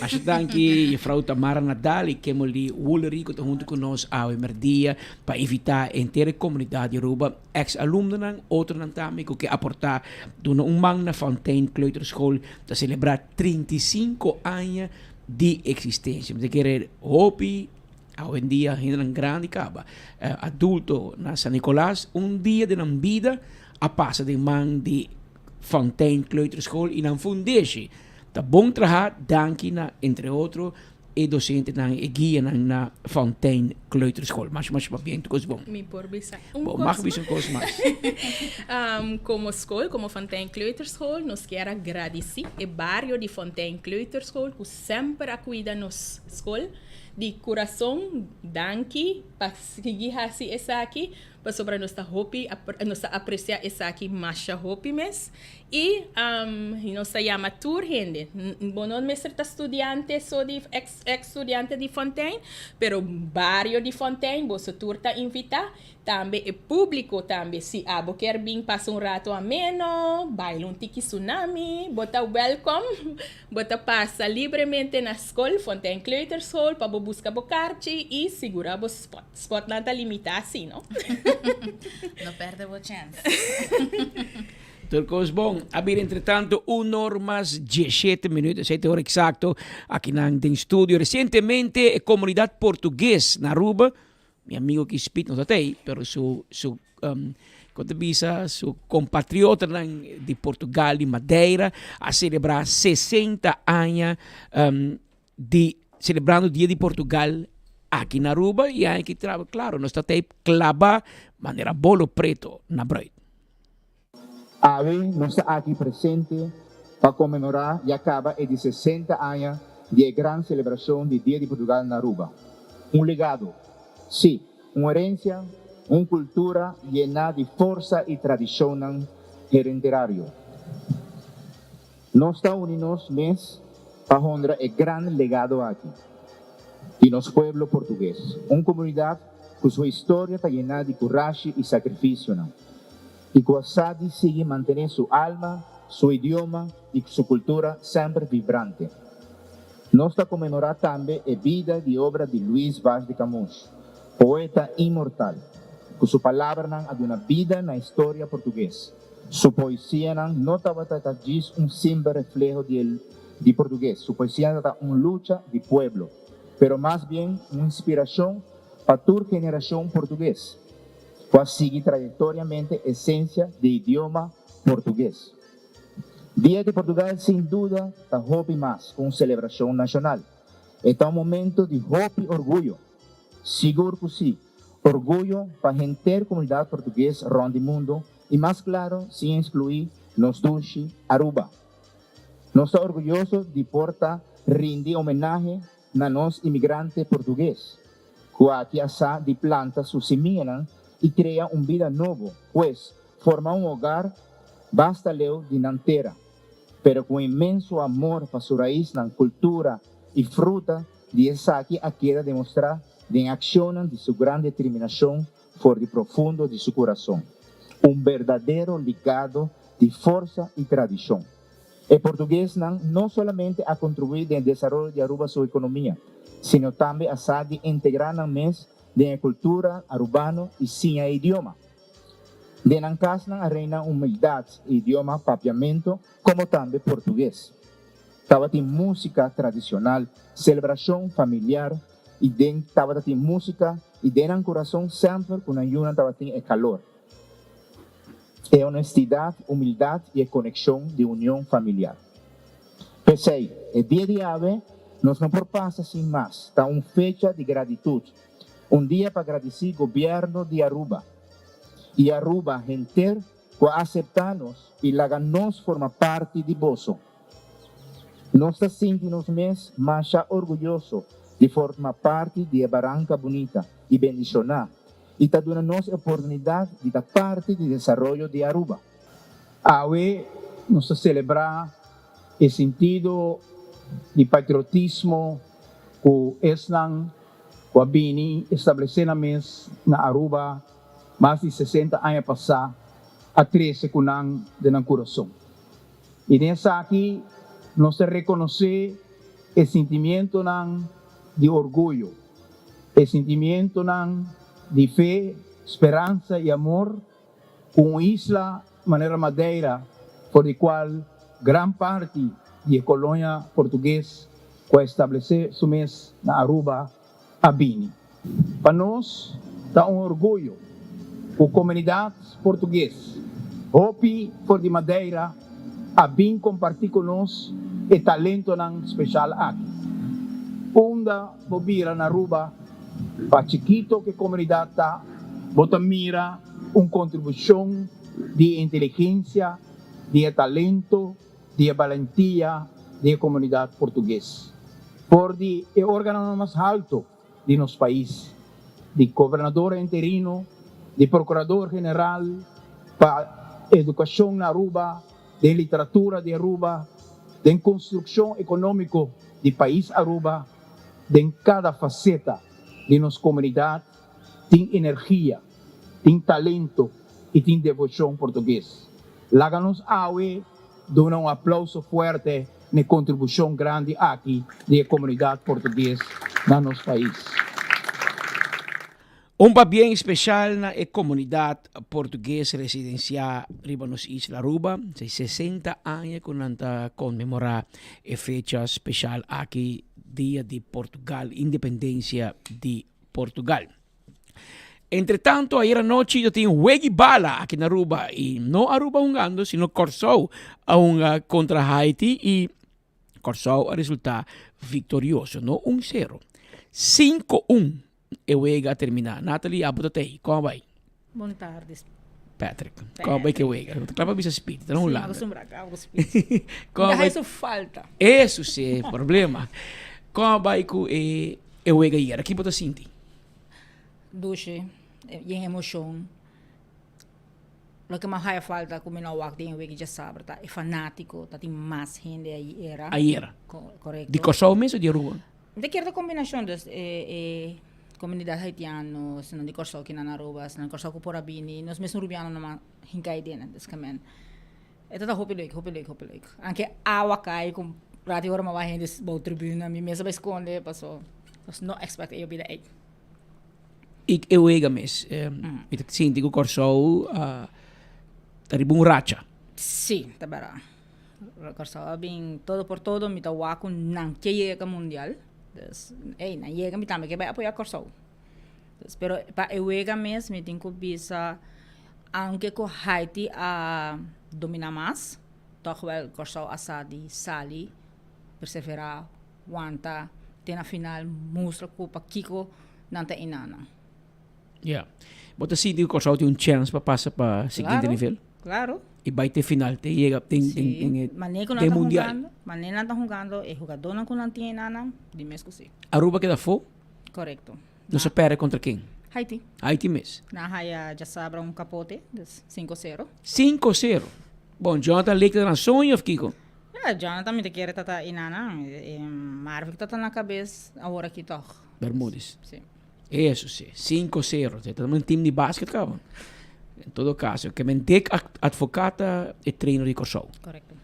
[SPEAKER 19] Masha danki Juffrouw Tamara Nadal y Kemoli Woolery cu ta hunto cu nos awe merdia pa invita henter e comunidad di Aruba, ex alumnonan, otronan tambe cu ke aporta duna un man na Fontein Kleuterschool ta celebra 35 aña di existencia. Mi ta kere hopi awendia hendenan grandi caba, adulto na San Nicolas, un dia di nan bida a pasa den man di Fontein Kleuterschool y nan fundeshi. Ta bon traha danki na entre otro e docentenan e guianan na Fontein Kleuterschool. Masha masha pabien tur cos bon.
[SPEAKER 3] Mi por bisa un
[SPEAKER 19] Bo
[SPEAKER 3] cos
[SPEAKER 19] mag bisa un cos mas.
[SPEAKER 3] Como school, como Fontein Kleuterschool, nos kier a gradici e bario di Fontein Kleuterschool cu semper a cuida nos school. Di curason danki pa sigui haci esaki. Pasobra nos ta hopi, nos ta aprecia esaki masha hopi mes. Y nos ta yama tur hende. Bo no mester ta studiante so di ex ex studiante di Fontein, pero bario di Fontein boso tur ta invita. Tambe e publico tambe, si abo kier bin pasa un rato ameno, baila un tiki tsunami, bo ta welcome. Bo ta pasa libremente na skol, Fontein Kleuterschool, pa bo buska bo karchi y sigura bo spot. Spotnan ta limitá sí, no?
[SPEAKER 5] No perde bo chèns.
[SPEAKER 19] Tur kos bon. A bira entretanto un or mas 17 minuut, esei ta e ora eksakto akinan den studio. Resientemente e komunidat portugues na Aruba, mi amigo ki Speed no ta tei, pero su su kon ta bisa su kompatriotanan di Portugal, di Madeira, a selebrá 60 aña di celebrando dia di Portugal aki na Aruba y aña ki traba claro nos ta tey claba manera bolo preto na bruid.
[SPEAKER 22] Awe nos ta aki presente pa conmemora ya caba e di 60 aña di e gran celebracion di Dia di Portugal na Aruba. Un legado, si, un herencia, un cultura yena di forsa y tradicionnan herenterario. Nos ta uni nos mes pa honra e gran legado aki di nos pueblo portugues, un comunidad cu su historia ta yená di curashi y sacrificionan y cu a sa di sigui mantene su alma, su idioma y su cultura semper vibrante. Nos ta conmemora tambe e bida di obra di Luis Vaz de Camões, poeta inmortal, cu su palabranan a duna bida na historia portugues. Su poesianan no tabata ta djis un simpel refleho di e di portugues, su poesianan tabata un lucha di pueblo, pero mas bien un inspiracion pa tur generacion portugues cu a sigui trayectoriamente esencia di idioma portugues. Dia di Portugal sin duda ta hopi mas cu un celebracion nacional, e ta un momento di hopi orguyo, sigur cu si. Orguyo pa henter comunidad portugues rond di mundo y mas claro sin exclui nos dushi Aruba. Nos ta orguyoso di por ta rindi homenahe na nos inmigrante portugues cu aki a sa di planta su simianan y crea un bida nobo, pues forma un hogar basta leu di nan tera, pero cu un inmenso amor pa su raisnan, cultura y fruta di esaki a keda demostra den accionnan di su gran determinacion for di profundo di su curason. Un berdadero ligado di forsa y tradicion. E portuguesnan no solamente a contribui den e desaroyo di Aruba su economia, sino tambe a sa di integra nan mes den e cultura Arubano y siña e idioma. Den nan casnan a reina humildad e idioma Papiamento como tambe Portugues. Tabatin musica tradicional, celebracion familiar y den tabata tin musica y den nan curason semper cu nan yunan tabatin e calor, e honestidad, humildad y e conexion di union familiar. P'esey, e dia di awe nos no por pasa sin mas, ta un fecha di gratitud, un dia pa gradici Gobierno di Aruba y Aruba henter cu a acepta nos y laga nos forma parti di boso. Nos ta sinti nos mes masha orguyoso di forma parti di e baranca bunita y bendiciona y ta duna nos e oportunidad di ta parti di desaroyo di Aruba.
[SPEAKER 6] Awe nos ta celebra e sentido di patriotismo cu esnan cu a bini establece nan mes na Aruba mas di sesenta aña pasa a trece cu nan den nan curason. I den esaki nos ta rekonosé e sintimientonan di orguyo, e sintimientonan di fe, speransa i amor ku un isla manera Madeira, for di kual gran parti di e kolonia portugues ku a establesé su mes na Aruba a bini. Pa nos ta un orguyo ku komunidat portugues hopi for di Madeira a bin kompartí ku nos e talentonan speshal aki. Unda bo bira na Aruba, pa chikito ku e komunidat ta, bo ta mira un kontribushon di e inteligensia, di e talento, di e balentia di e komunidat portugues. For di e organonan mas halto di nos pais, di gobernador interino, di procurador general pa educacion na Aruba, den literatura di Aruba, den construccion economico di pais Aruba, den cada faceta di nos comunidad tin energia, tin talento y tin devocion portugues. Laga nos awe duna un aplauso fuerte n'e kontribushon grandi aki di e komunidat portugues na nos pais.
[SPEAKER 19] Un pabien speshal na e komunidat portugues residensiá riba nos isla Aruba. Esei 60 aña ku nan ta konmemorá e fecha speshal aki, Dia di Portugal, Independensia di Portugal. Entre tanto, ayer anochi yo tin wegi bala aki na Aruba y no Aruba hungando, sino Kòrsou a hunga kontra Haiti y Kòrsou a resulta viktorioso, no un sero, sinku un e wega a termina. Natalie, abo ta tei, kon a bai?
[SPEAKER 5] Bon tardi.
[SPEAKER 19] Patrick, kon a bai ke wega? Bo ta kla pa bisa Speedy, ta na Hulanda.
[SPEAKER 5] Sí, m'acostumbra kaba ku Speedy.
[SPEAKER 19] Kon a bai?
[SPEAKER 5] Eso falta.
[SPEAKER 19] Eso si e problema. Kon a bai ku e wega ayer? Ki bo ta sinti?
[SPEAKER 5] Dushi, yen emocion. Loke mas haya falta cu mi no wak den e wiki djasabra ta e fanatico, ta tin mas hende ayera.
[SPEAKER 19] Ayera.
[SPEAKER 5] Correcto.
[SPEAKER 19] Di Kòrsou mes o di Aruba?
[SPEAKER 5] Mi ta kere ta combinacion, dus e e comunidad haitiano, esnan di Kòrsou kinan na Aruba, esnan di Kòrsou cu por a bini, nos mes Rubiano nomas hinca ei den, dus ke men. E ta ta hopi leuk, hopi leuk, hopi leuk. Anke awa kai ku rati ora mawai hende bou tribuna, mi mes a bai skonde paso nos no expect e yobida ei.
[SPEAKER 19] I e wega mes, mi ta sinti ku Kòrsou ta riba un racha.
[SPEAKER 5] Sí, ta bèrdat. Kòrsou a bin todo por todo, mi ta wak ku nan ke yega mundial. Dus, ey, nan yega mi tambe ke bai apoyá Kòrsou. Dus, pero pa e wega mes mi tin ku bisa aunke ku Haiti a dominá mas, tòg wèl Kòrsou a sa di sali, perseverá, wanta te na final mustra ku pakiko nan ta enanan.
[SPEAKER 19] Ya. Bo ta sinti ku Kòrsou tin un chèns pa pasa pa siguiente nivel?
[SPEAKER 5] Klaro.
[SPEAKER 19] I bai te final, te yega den den den e
[SPEAKER 5] Manera ku nan
[SPEAKER 19] den
[SPEAKER 5] ta
[SPEAKER 19] mundial.
[SPEAKER 5] hungando, manera nan ta hungando, e hugadónan ku nan tin enanan, di mes ku si.
[SPEAKER 19] Aruba keda afó?
[SPEAKER 5] Korekto.
[SPEAKER 19] Nos a perde kontra ken?
[SPEAKER 5] Haiti.
[SPEAKER 19] Haiti mes.
[SPEAKER 5] Nan haya djasabra un kapote, dus sinku sero.
[SPEAKER 19] Sinku sero. Bon, Jonathan Lake ta na soño of kiko?
[SPEAKER 5] Ja, Jonathan mi ta kere ta ta inana. Marvick ta ta na kabes awor aki tòg.
[SPEAKER 19] Bermudez.
[SPEAKER 5] Si.
[SPEAKER 19] Eso si, sinku sero. Ta un team di basket kaba. En todo caso, ke men Dick Advocaat ta e trainer di Kòrsou.
[SPEAKER 5] Correcto.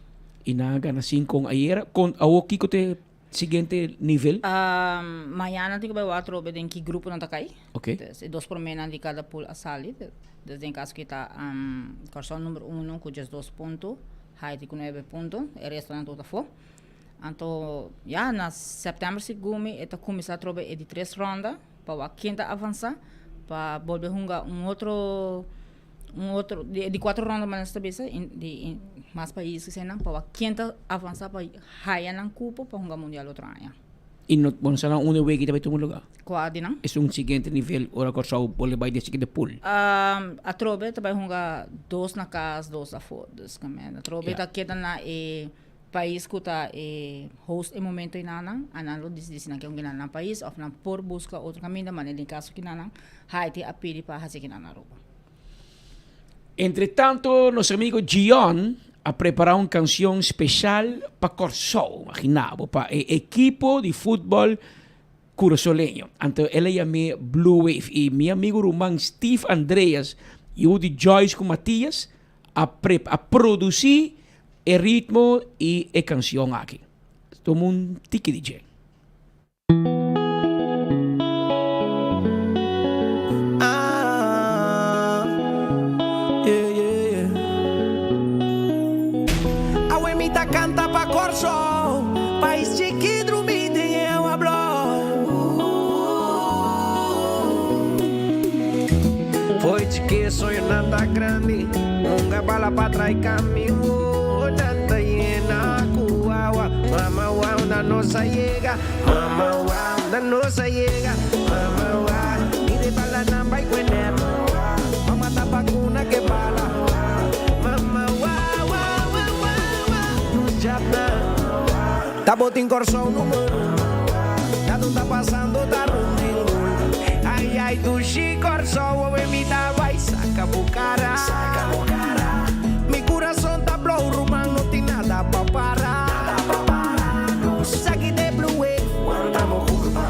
[SPEAKER 19] I nan a gana 5-1 ayera. Kon awor kiko ta e siguiente nivel?
[SPEAKER 5] Mañana tin ku bai wak atrobe den ki grupo nan ta kai.
[SPEAKER 19] Ok.
[SPEAKER 5] Dus e dos promenan di kada pool a sali. Dus den kaso ki ta Kòrsou number uno ku 12 punto, Haiti ku 9 punto, e restonan tur ta afó. Anto ya na sèptèmber segun mi e ta kuminsá atrobe e di tres ronda pa wak ken ta avansá pa bolbe hunga un otro un otro di e di kuater ronda manera nos ta bisa di mas pais eseinan pa wak ken ta avansá pa haya nan kupo pa hunga mundial otro aña.
[SPEAKER 19] I no bo no sa nan unda wega ta bai tuma luga?
[SPEAKER 5] Kua di nan?
[SPEAKER 19] Esun siguiente nivel ora Kòrsou bolbe bai den siguiente pool.
[SPEAKER 5] Atrobe ta bai hunga dos na kas dos afó dus atrobe ta keda na e Pais ku ta e host e momento enanan, anan lo disidi si nan ke un kinan nan pais of nan por buska otro kaminda, ma den kaso kinanan Haiti a pidi pa hasi kinan na Aruba.
[SPEAKER 19] Entre tanto nos amigo Gion a prepara un cancion special pa Corsou, imagina bo, pa e ekipo di futbol Curasoleño. Anto el a yam'é Blue Wave y mi amigo ruman Steve Andreas, yu di Joyce cu Matias, a prep a produci e ritmo y e cancion aki. Tuma un tiki di dje.
[SPEAKER 8] Awe mi ta canta pa Corsou, pais chiki drumi den e awa blou. Foi chiki soño nan ta grandi, hunga bala pa trai cami Nan ta yena cu awa, mama wou na nos a yega, mama wou na nos a yega, mama wou mi de bala nan bai cu e net, mama ta vacuna ke bala, mama wou wou wou wou nos jabna ta botin Corsou numero uno, Nada ta pasando ta rond den gol, ay ay dushi Corsou awe mi ta bai saca bo cara, mi curason ta blow ruman no tin nada pa para, Saki de blue wave,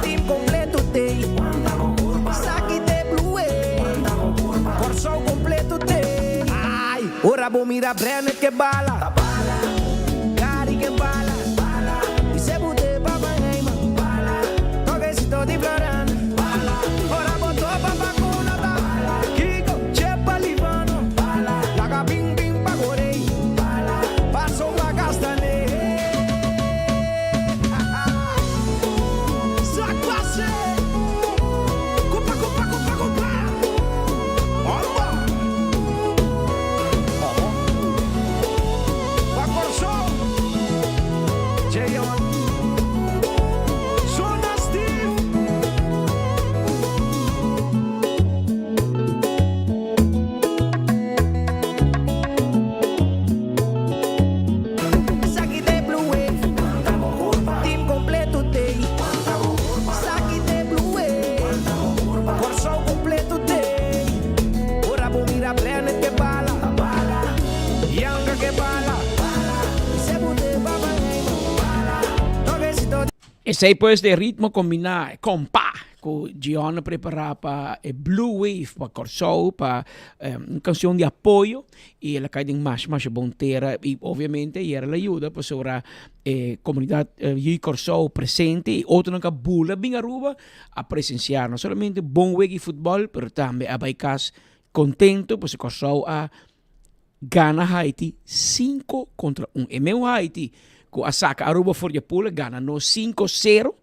[SPEAKER 8] team completo tey, Saki de blue wave, Corsou completo tey, ay ora bo mira Brenner ke bala, Gary ke bala, y se bute pa Van Heyman, Toquecito di Florian, ora bo topa pa cuna ta, Kiko, Chepa, Livano, laga bin bin pa Corey, paso pa Castané. Zak pase, Kupa kupa kupa kupa, Hombo, Oho, Pa Corsou, Jeon, Sona Steve. Saki de blue wave, team completo tey. Saki de blue wave, Corsou completo tey. Ora bo mira Brenner ke bala, Younger ke bala, Se bute pa Van Heyman, Toquecito.
[SPEAKER 19] Esey pues de ritmo combina compa cu Gion a prepara pa e Blue Wave pa Corsou pa un cancion di apoyo y el a cay den masha masha bon tera y obviamente y el a yuda pasobra e comunidad yu Corsou presente y otronan cu a bula bin Aruba a presencia no solamente bon wega di futbol pero tambe a bay cas contento pasobra Corsou a gana Haiti cinco contra un. E meu Haiti cu a saca Aruba for di e pool a gana nos cinco cero.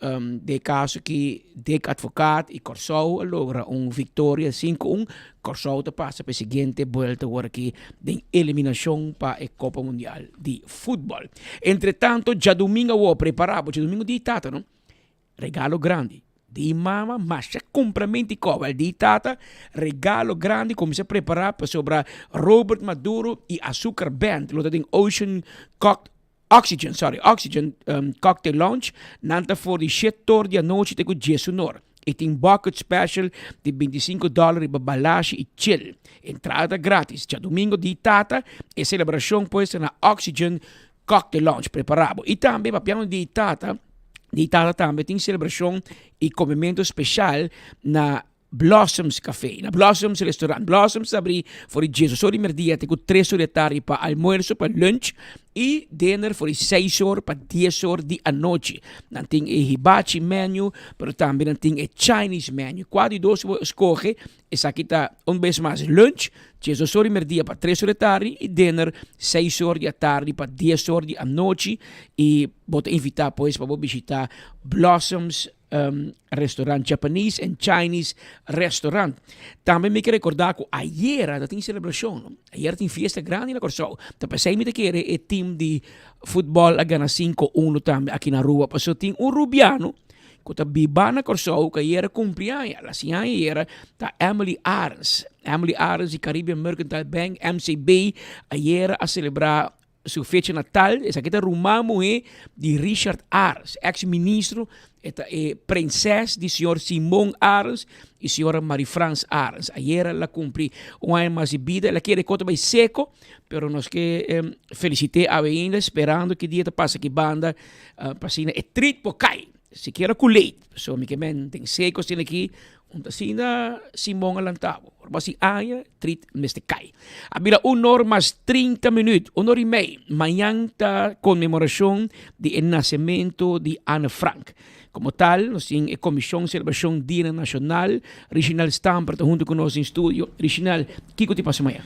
[SPEAKER 19] Um, de caso ki Dick Advocaat y Corsou a logra un victoria cinco un. Corsou ta pasa pa e siguiente buelta awor aki den eliminacion pa e Copa Mundial di Futbol. Entre tanto, djadomingo awor, prepara bo, djadomingo di tata no? Regalo grandi di mama masha cumpramento y cobra di tata regalo grandi cuminsa prepara pasobra Robert Maduro y Azucar Band lo ta den Ocean Cock Oxygen sorry Oxygen um, Cocktail Lounge nan ta for di shete or di anochi te cu djesun or y tin bucket special di 25 dollar riba balashi y chill entrada ta gratis djadomingo di tata e celebracion pues ta na Oxygen Cocktail Lounge prepara bo. Y tambe papiando di tata, di tata tambe tin celebracion y comemento special na. Blossoms Café, na Blossoms Restaurant. Blossoms ta abrí for di diesdos or di merdia te ku tres or di atardi pa almuerso, pa lunch i dinner for di seis or pa dies or di anochi. Nan tin e hibachi menu, pero tambe nan tin e Chinese menu. Kua di dos bo skohe, esaki ta un bes mas lunch, diesdos or di merdia pa tres or di atardi i dinner seis or di atardi pa dies or di anochi. I bo ta invitá pues pa bo bishitá Blossoms Restaurant Japanese and Chinese Restaurant. Tambe mi ke rekordá ku ayera ta tin selebrashon, no? Ayera tin fiesta grandi na Kòrsou. Ta p'esei mi ta kere e tim di futbòl a gana sinku uno tambe aki na Aruba. Pasobra tin un rubiano ku ta biba na Kòrsou ku ayera kumpli aña. La siña ayera ta Emily Arends. Emily Arends di Caribbean Mercantile Bank, MCB, ayera a selebrá Su fecha natal, esaki ta ruman muhé di Richard Arends, ex ministro, e ta e prinses di señor Simon Arends y señora Marie Frans Arends. Ayer el a cumpli un aña mas di bida, el a kere cota bay seco, pero nos ke felicit'é awe ainda, esperando ki dia ta pasa aki banda pa asina e trit por cay. Sikiera ku leit, pasobra mi ke men den seco asina aki, un ta asina Simon a lanta bo. Ora bo hasi aña, trit mester kai. A bira un or mas 30 minuut, un or i mei. Mañan ta konmemorashon di e nasementu di Anne Frank. Komo tal, nos tin e Komishon Selebrashon Dia Nashonal. Richinel Stamper ta huntu ku nos den studio. Richinel, kiko tin pasa mañan?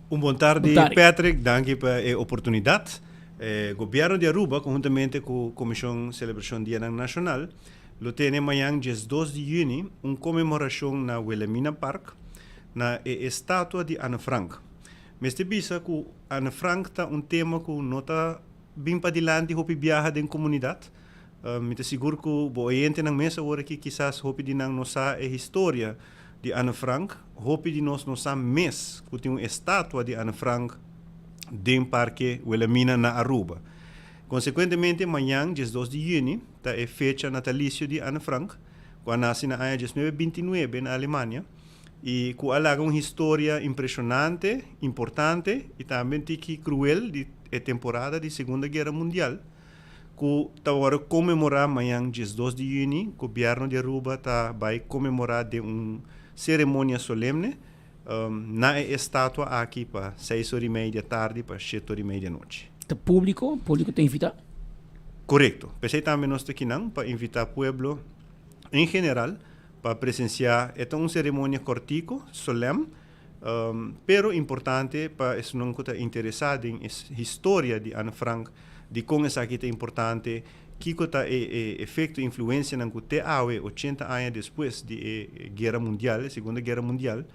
[SPEAKER 7] Un bon tardi, Patrick. Danki pa e oportunidat. E Gobierno di Aruba conhuntamente cu Comision Celebracion Dianan Nacional lo tene mañan 12 di juni un conmemoracion na Wilhelmina Park na e estatua di Anne Frank. Mester bisa cu Anne Frank ta un tema cu no ta bin padilanti hopi biaha den comunidad. Mi ta sigur cu bo oyentenan mes awor aki kisas hopi di nan no sa e historia di Anne Frank. Hopi di nos no sa mes cu tin un estatua di Anne Frank den Parke Wilhelmina na Aruba. Konsekuentemente, mañan, 12 di yüni, ta e fecha natalisio di Anne Frank, ku a nase na aña 1929 na Alemania i ku a laga un historia impreshonante, importante i tambe un tiki kruel di e temporada di Segunda Guera Mundial, ku ta wòrdu konmemorá mañan 12 di yüni. Gobièrnu di Aruba ta bai konmemorá den un seremonia solemne. Na e estatua aki pa seis ora i mei di atardi pa shete ora i mei di anochi.
[SPEAKER 19] Ta públiko? Públiko ta invitá?
[SPEAKER 7] Korekto. P'esei tambe nos ta kinan pa invitá pueblo en general pa presensiá. E ta un seremonia kòrtiku, solèm, pero importante pa esunnan ku ta interesá den e historia di Anne Frank, dikon esaki ta importante, kiko ta e e efekto, influensianan ku te awe, ochenta aña despues di e guera mundial, e segunda guera mundial,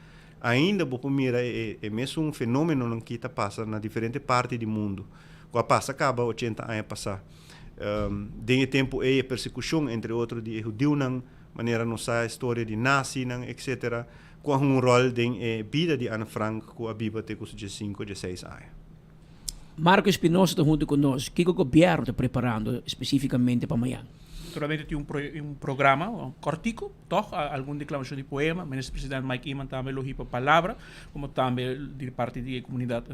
[SPEAKER 7] ainda bo por mira e e mesun fenomenonan ki ta pasa na diferente parti di mundu, ku a pasa kaba ochenta aña pasá. Den e tempu ei e persekushon, entre otro, di e hudiunan, manera nos sa e storia di nazinan, etcetera, ku a hunga un ròl den e bida di Anne Frank ku a biba te ku su diesinku, dieseis aña.
[SPEAKER 19] Marco Espinosa ta huntu ku nos. Kiko gobièrnu ta preparando spesífikamente pa mañan?
[SPEAKER 9] Naturalmente tin un un programa kòrtiku, tòg, algun deklamashon di poema. Minister President Mike Eman tambe lo hiba palabra, komo tambe di parti di e komunidat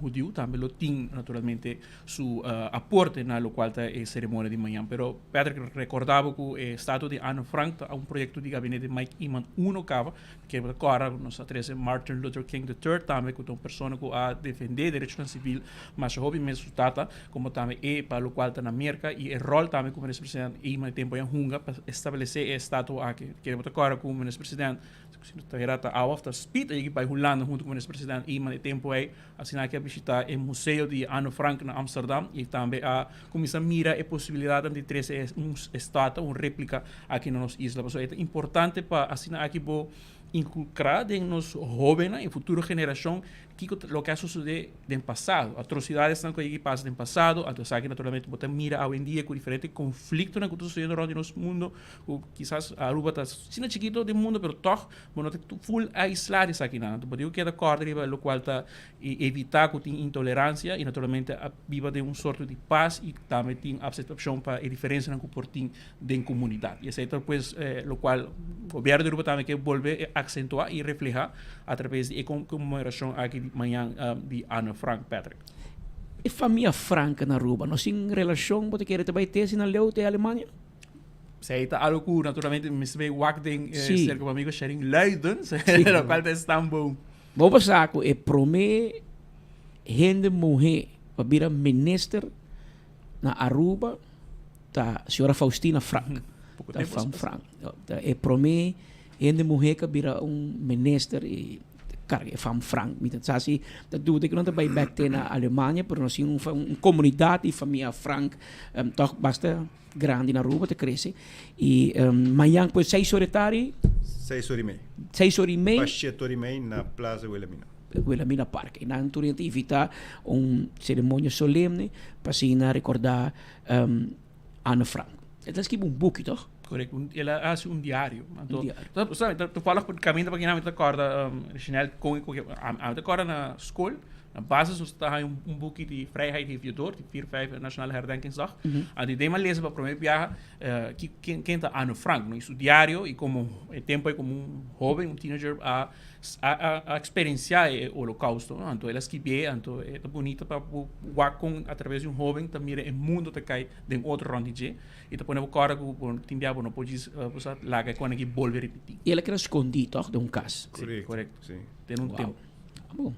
[SPEAKER 9] hudiu tambe lo tin naturalmente su aporte na lokual ta e seremonia di mañan. Pero Patrick rekordá bo ku e estatua di Anne Frank ta un proyekto di gabinete Mike Eman uno kaba. Ke bo ta kòrda ku nos a trese Martin Luther King the Third tambe ku ta un persona ku a defendé derechonan sivil masha hopi mes su tata komo tambe e pa lokual ta na Merka i e ròl tambe ku Minister President Eman e tempu ei a hunga pa establesé e estatua aki. Ke bo ta kòrda ku Minister President si no ta hera ta awa òf ta Speed a yega bai Hulanda huntu ku Minister President Eman e tempu ei asina aki a bishitá e museo di Anne Frank na Amsterdam i tambe a kuminsá mira e posibilidatnan di trese un estatua, un réplika aki na nos isla. Pasobra e ta importante pa asina aki bo inkulkrá den nos hóbennan i futuro generashon kiko ta loke a sosodé den pasado, atrosidadesnan ku a yega pasa den pasado, anto esaki naturalmente bo ta mira awendia ku diferente konfliktonan ku ta sosodiendo rònt di nos mundo, ku kisas Aruba ta asina chikito den mundo pero tòg bo no ta ful aislá di esakinan. Anto bo tin ku keda kòrda riba lokual ta evitá ku tin intoleransia i naturalmente a biba den un sorto di pas i tambe tin akseptashon pa e diferensianan ku por tin den komunidat. I esei ta pues lokual gobièrnu di Aruba tambe ke bolbe aksentuá i reflehá atraves di e konmemorashon aki di mañan di Anne Frank, Patrick.
[SPEAKER 19] E famia Frank na Aruba no sin relashon bo ta kere ta bai te asina leu te Alemania?
[SPEAKER 9] Esey ta algo cu naturalmente mester bay wak den cerca bo amigo Sherin Luidens, locual ta estan bon.
[SPEAKER 19] Bo por sa cu e prome hende muhe pa bira minister na Aruba ta señora Faustina Frank. Ta Van Frank. Ta e prome hende muhe cu a bira un minister y carga e Van Frank. Mi ta sa si ta duda cu nan ta bay bek te na Alemania, pero nos tin un comunidad di famia Frank toch basta grandi na Aruba ta crece. Y mañan pues seis ora tardi.
[SPEAKER 7] Seis ora y mei.
[SPEAKER 19] Seis ora y mei.
[SPEAKER 7] Pa shete ora y mei na Plaza Wilhelmina.
[SPEAKER 19] Wilhelmina Park. Y nan tur ta invita un ceremonia solemne pa asina recorda Anne Frank. El ta skibi un buki toch?
[SPEAKER 9] Correcto. El a haci un diario. Un diario. Toevallig caminda pa kinan mi ta corda Chanel con ami ta corda na school. Na basis nos ta haña un buki di Vrijheid heeft je door, di 4, 5 Nationale Herdenkingsdag. Anto i den mi a lesa pa prome biaha ken ken ta Anne Frank, no? I su diario i komo e tempo ei komo un hoben, un teenager a a a eksperensiá e holokousto, no? Anto el a skibié, anto e ta bunita pa bo wak kon atraves di un hoben ta mira e mundo ta kai den otro rònt di dje i ta pone bo kòrda ku bo tin biaha bo no por djis bo sa laga e kòne aki bolbe ripití.
[SPEAKER 19] I el a keda skondí tòg den un kas.
[SPEAKER 9] Korekto, si. Den un tempo. Wow.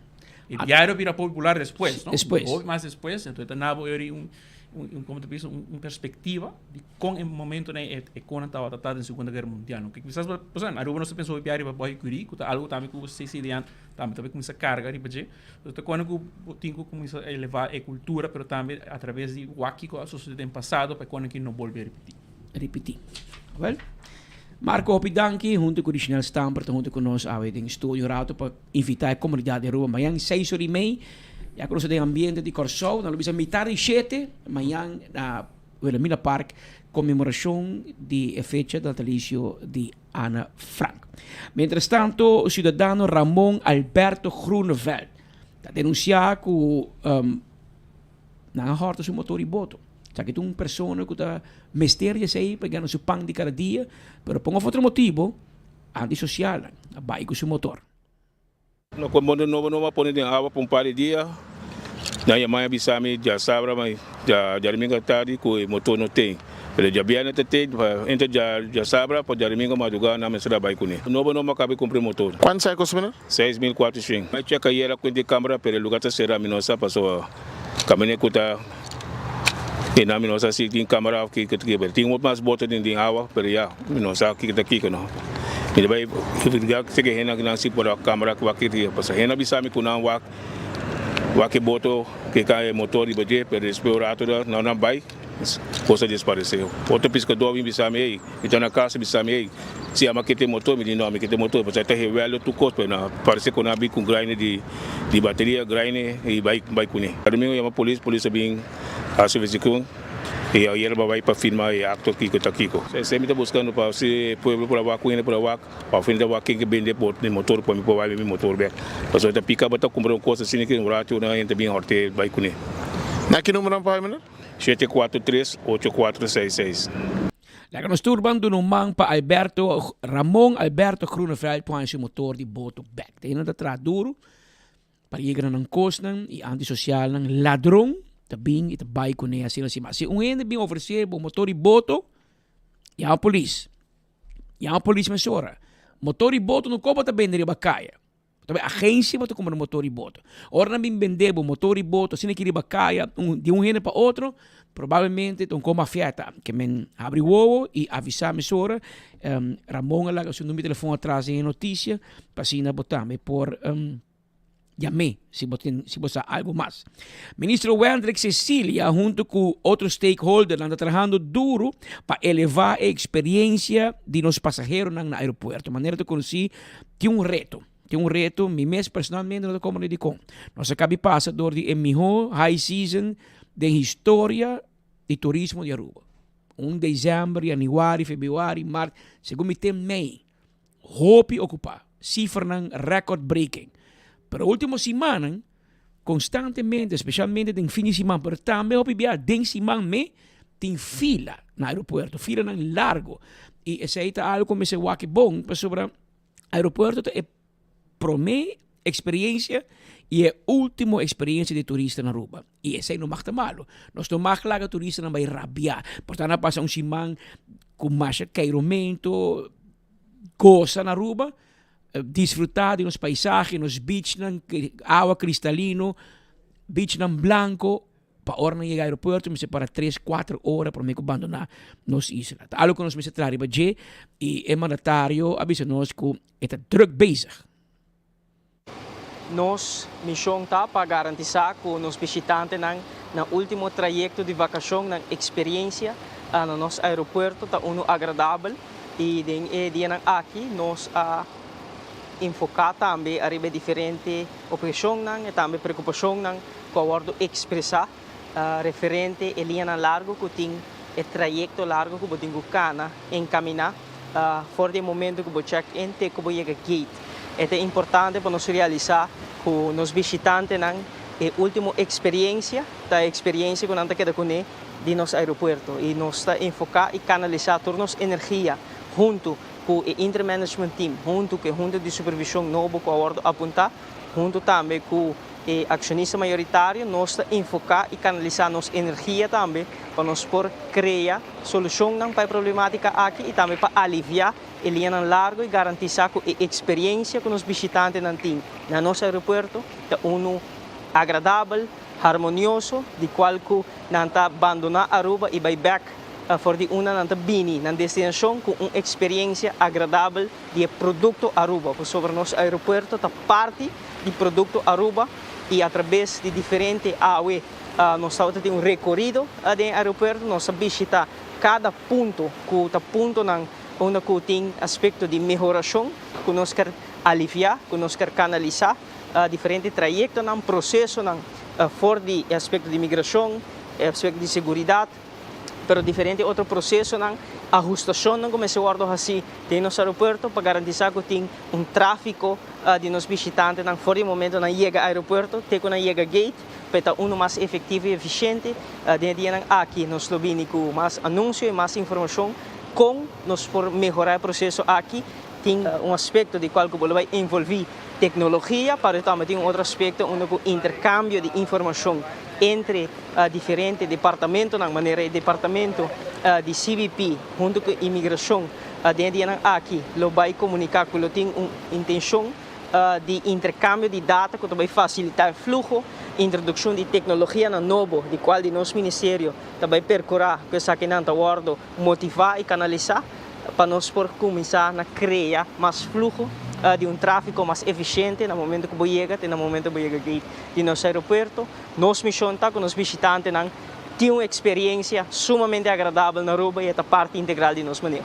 [SPEAKER 9] E diario bira popular despues, no?
[SPEAKER 19] Despues.
[SPEAKER 9] Hopi mas despues, entonces ta nabo eri un, un, como te bisa, un, un perspectiva di con e momento ne e, e konan tabata ta den Segunda Guerra Mundial, no? Quizás, pues, Aruba no se pensó hopi riba Boy Curie, ku ta algo tambe ku CCDA tambe ta kuminsa carga riba dje. Entonces ta konan ku tin ku kuminsa eleva e cultura, pero tambe a traves di wak kiko a sucede den pasado pa e konan ki no bolbe ripiti.
[SPEAKER 19] Ripiti. Wel, Marco hopi danki hunto ku Richnel Stamper ta hunto ku nos awe den studio rato pa Invitá e komunidat di Aruba mañan seis ora i mei. Ya ku nos ta den ambiente di Kòrsou, nan lo bisa mitar di shete mañan na Wilhelmina Park, konmemorashon di e fecha natalisio di Anne Frank. Mientrastanto siudadano Ramon Alberto Groeneveld ta denunsiá ku nan a hòrta su motor i boto. Esaki ta un persona ku ta mester di esei pa gana su pan di kada dia, pero pa un òf otro motibu Antisosialnan a bai ku su motor.
[SPEAKER 4] No ku e motor nobo nobo a pone den awa pa un par di dia. Nan yama a bisa mi djasabra ma djadumingu a tardi ku e motor no ten. Pero djabièrnè ta ten, entre djasabra pa djadumingu madrugá nan mester a bai kuné. Nobo nobo a kaba di kumpra e motor.
[SPEAKER 10] Kuantu sa e kosta meneer?
[SPEAKER 4] 6400. Mi a cheka ayera ku e kamera pero e lugar ta será mi no sa pasobra kaminda ku ta E nan mi no sa si tin camera of kiko ta kiko. Tin hopi mas boto den den awa pero ya mi no sa kiko ta kiko no. Mi ta bai investiga seke hende nan si por wak camera wak kiko ta kiko. Pasobra hende a bisa mi ku nan wak wak e boto ke ka e motor riba dje pero despues un rato nan nan bai kos a desparese. Otro piskador a bin bisa mi ey mi ta na casa bisa mi ey si ama kete motor mi di no mi kete motor pasobra ta hewelo tur kos pero nan parese ku nan a bin ku graine di Di bateria graine y bay bay cune. Domingo yama polis, polis a bin haci investigcion y ayer ba bay pa firma e acto kico ta kico. Esey mi ta buscando pa si pueblo por a wak cu hende por a wak of hende ta wak ken ke bende e motor pa mi por bay mi motor bek. Pasobra ta pica bo ta cumpra un cos asina ki un rato na hende ta bin horte bay cune.
[SPEAKER 10] Na ki numero nan por hay meneer?
[SPEAKER 4] 743 8466.
[SPEAKER 19] Laga nos tur ban duna un man pa Alberto, Ramon Alberto Groeneveld por haña su motor di boto bek. Ta hende ta traha duru pa yega na nan kosnan i antisosialnan ladron ta bin i ta bai kuné asina asina. Si un hende bin ofresé bo motor di boto, yama polis. Yama polis mesora. Motor di boto no koba ta bende riba kaya. Ta bay agencia bo ta cumpra motor y boto. Ora nan bin bende bo motor y boto asina aki riba caya di un hende pa otro, probablemente ta un coma fieta. Ke men habri wowo y avisa mesora. Ramon a laga su numero di telefon atras den e noticia pa asina bo tambe por yam'e si bo tin si bo sa algo mas. Ministro Wendrick Cecilia hunto cu otro stakeholdernan ta trahando duro pa eleva e experiencia di nos pasaheronan na aeropuerto. Manera ta conoci Tin un reto, tin un reto, mi mes personalmente no ta comprende dikon. Nos a kabi pasa dor di e mihó high season den historia di turismo di Aruba. Un december, januari, februari, mart, segun mi te mei, hopi okupá, sifranan record breaking. Pero ultimo simannan, konstantemente, spesialmente den fin di siman, pero tambe hopi bia den siman me, tin fila na aeropuerto, filanan largo. I esei ta algo ku mester wak bon, pasobra aeropuerto ta e promé eksperiencia. y e ultimo experiencia di turista na Aruba. Y esey no mag ta malo. Nos no mag laga turistanan bay rabia. Por ta nan a pasa un siman cu masha keiromento, goza na Aruba, disfruta di nos paisahe, nos beachnan, awa cristalino, beachnan blanco. Pa ora nan yega aeropuerto mester para tres, cuater ora prome cu bandona nos isla. Ta algo cu nos mester traha riba dje y e mandatario a bisa nos cu e ta druk bezig.
[SPEAKER 11] Nos mishon ta pa garantisá ku nos bishitantenan nan último trayekto di vakashon, nan eksperiencia na nos aeropuerto ta unu agradabel i den e dianan aki nos a enfoká tambe ariba e diferente opheshonnan i tambe preokupashonnan ku a wòrdu ekspresá referente e liñanan largu ku tin e trayekto largu ku bo tin ku kana enkaminá for di e momento ku bo check in te ku bo yega gate. E ta importante pa nos realisá ku nos bishitantenan e último eksperiencia ta e eksperiencia ku nan ta keda kuné di nos aeropuerto i nos ta enfoká i kanalisá tur nos energia huntu ku e Interim Management Team, huntu ku e Hunta di Supervishon nobo ku a wòrdu apuntá, huntu tambe ku e akshonista mayoritario nos ta enfoká i kanalisá nos energia tambe pa nos por krea solushonnan pa e problemátika aki i tambe pa aliviá e liñanan largu i garantisá ku e eksperiencia ku nos bishitantenan tin na nos aeropuerto ta unu agradabel, harmonioso, di kual ku nan ta bandoná Aruba i bai bèk for di unda nan ta bini nan destinashon ku un eksperiencia agradabel di e produkto Aruba, pasobra nos aeropuerto ta parti di Producto Aruba y a traves di diferente awe nos tabata tin un recorido den e aeropuerto, nos a bishita cada punto cu ta puntonan unda cu tin aspecto di mehoracion cu nos kier alivia, cu nos kier canalisa diferente trayectonan, procesonan for di e aspecto di migracion, e aspecto di seguridad. pero diferente otro procesonan, ahustacionnan cu mester wordo haci den nos aeropuerto pa garantisa cu tin un trafico di nos bishitantenan for di momento nan yega aeropuerto te cu nan yega gate pa e ta uno mas efectivo y eficiente. Den e dianan aki nos lo bini cu mas anuncio y mas informacion con nos por mehora e proceso aki. Tin un aspecto di cual cu bo lo bay envolvi tecnologia, pero tambe tin un otro aspecto unda cu intercambio di informacion entre diferente departamentonan manera e departamento di CBP hunto cu Inmigracion den e dianan aki lo bay comunica cu lo tin un intencion di intercambio di data cu ta bay facilita e fluho, introduccion di tecnologianan nobo di cual di nos ministerio ta bay percura cu esakinan ta wordo motiva y canalisa pa nos por cuminsa na crea mas fluho di un trafico mas eficiente na momento cu bo yega te na momento cu bo yega gate di nos aeropuerto. Nos mishon ta ku nos bishitantenan tin un eksperiencia sumamente agradabel na Aruba i e ta parti integral di nos maneho.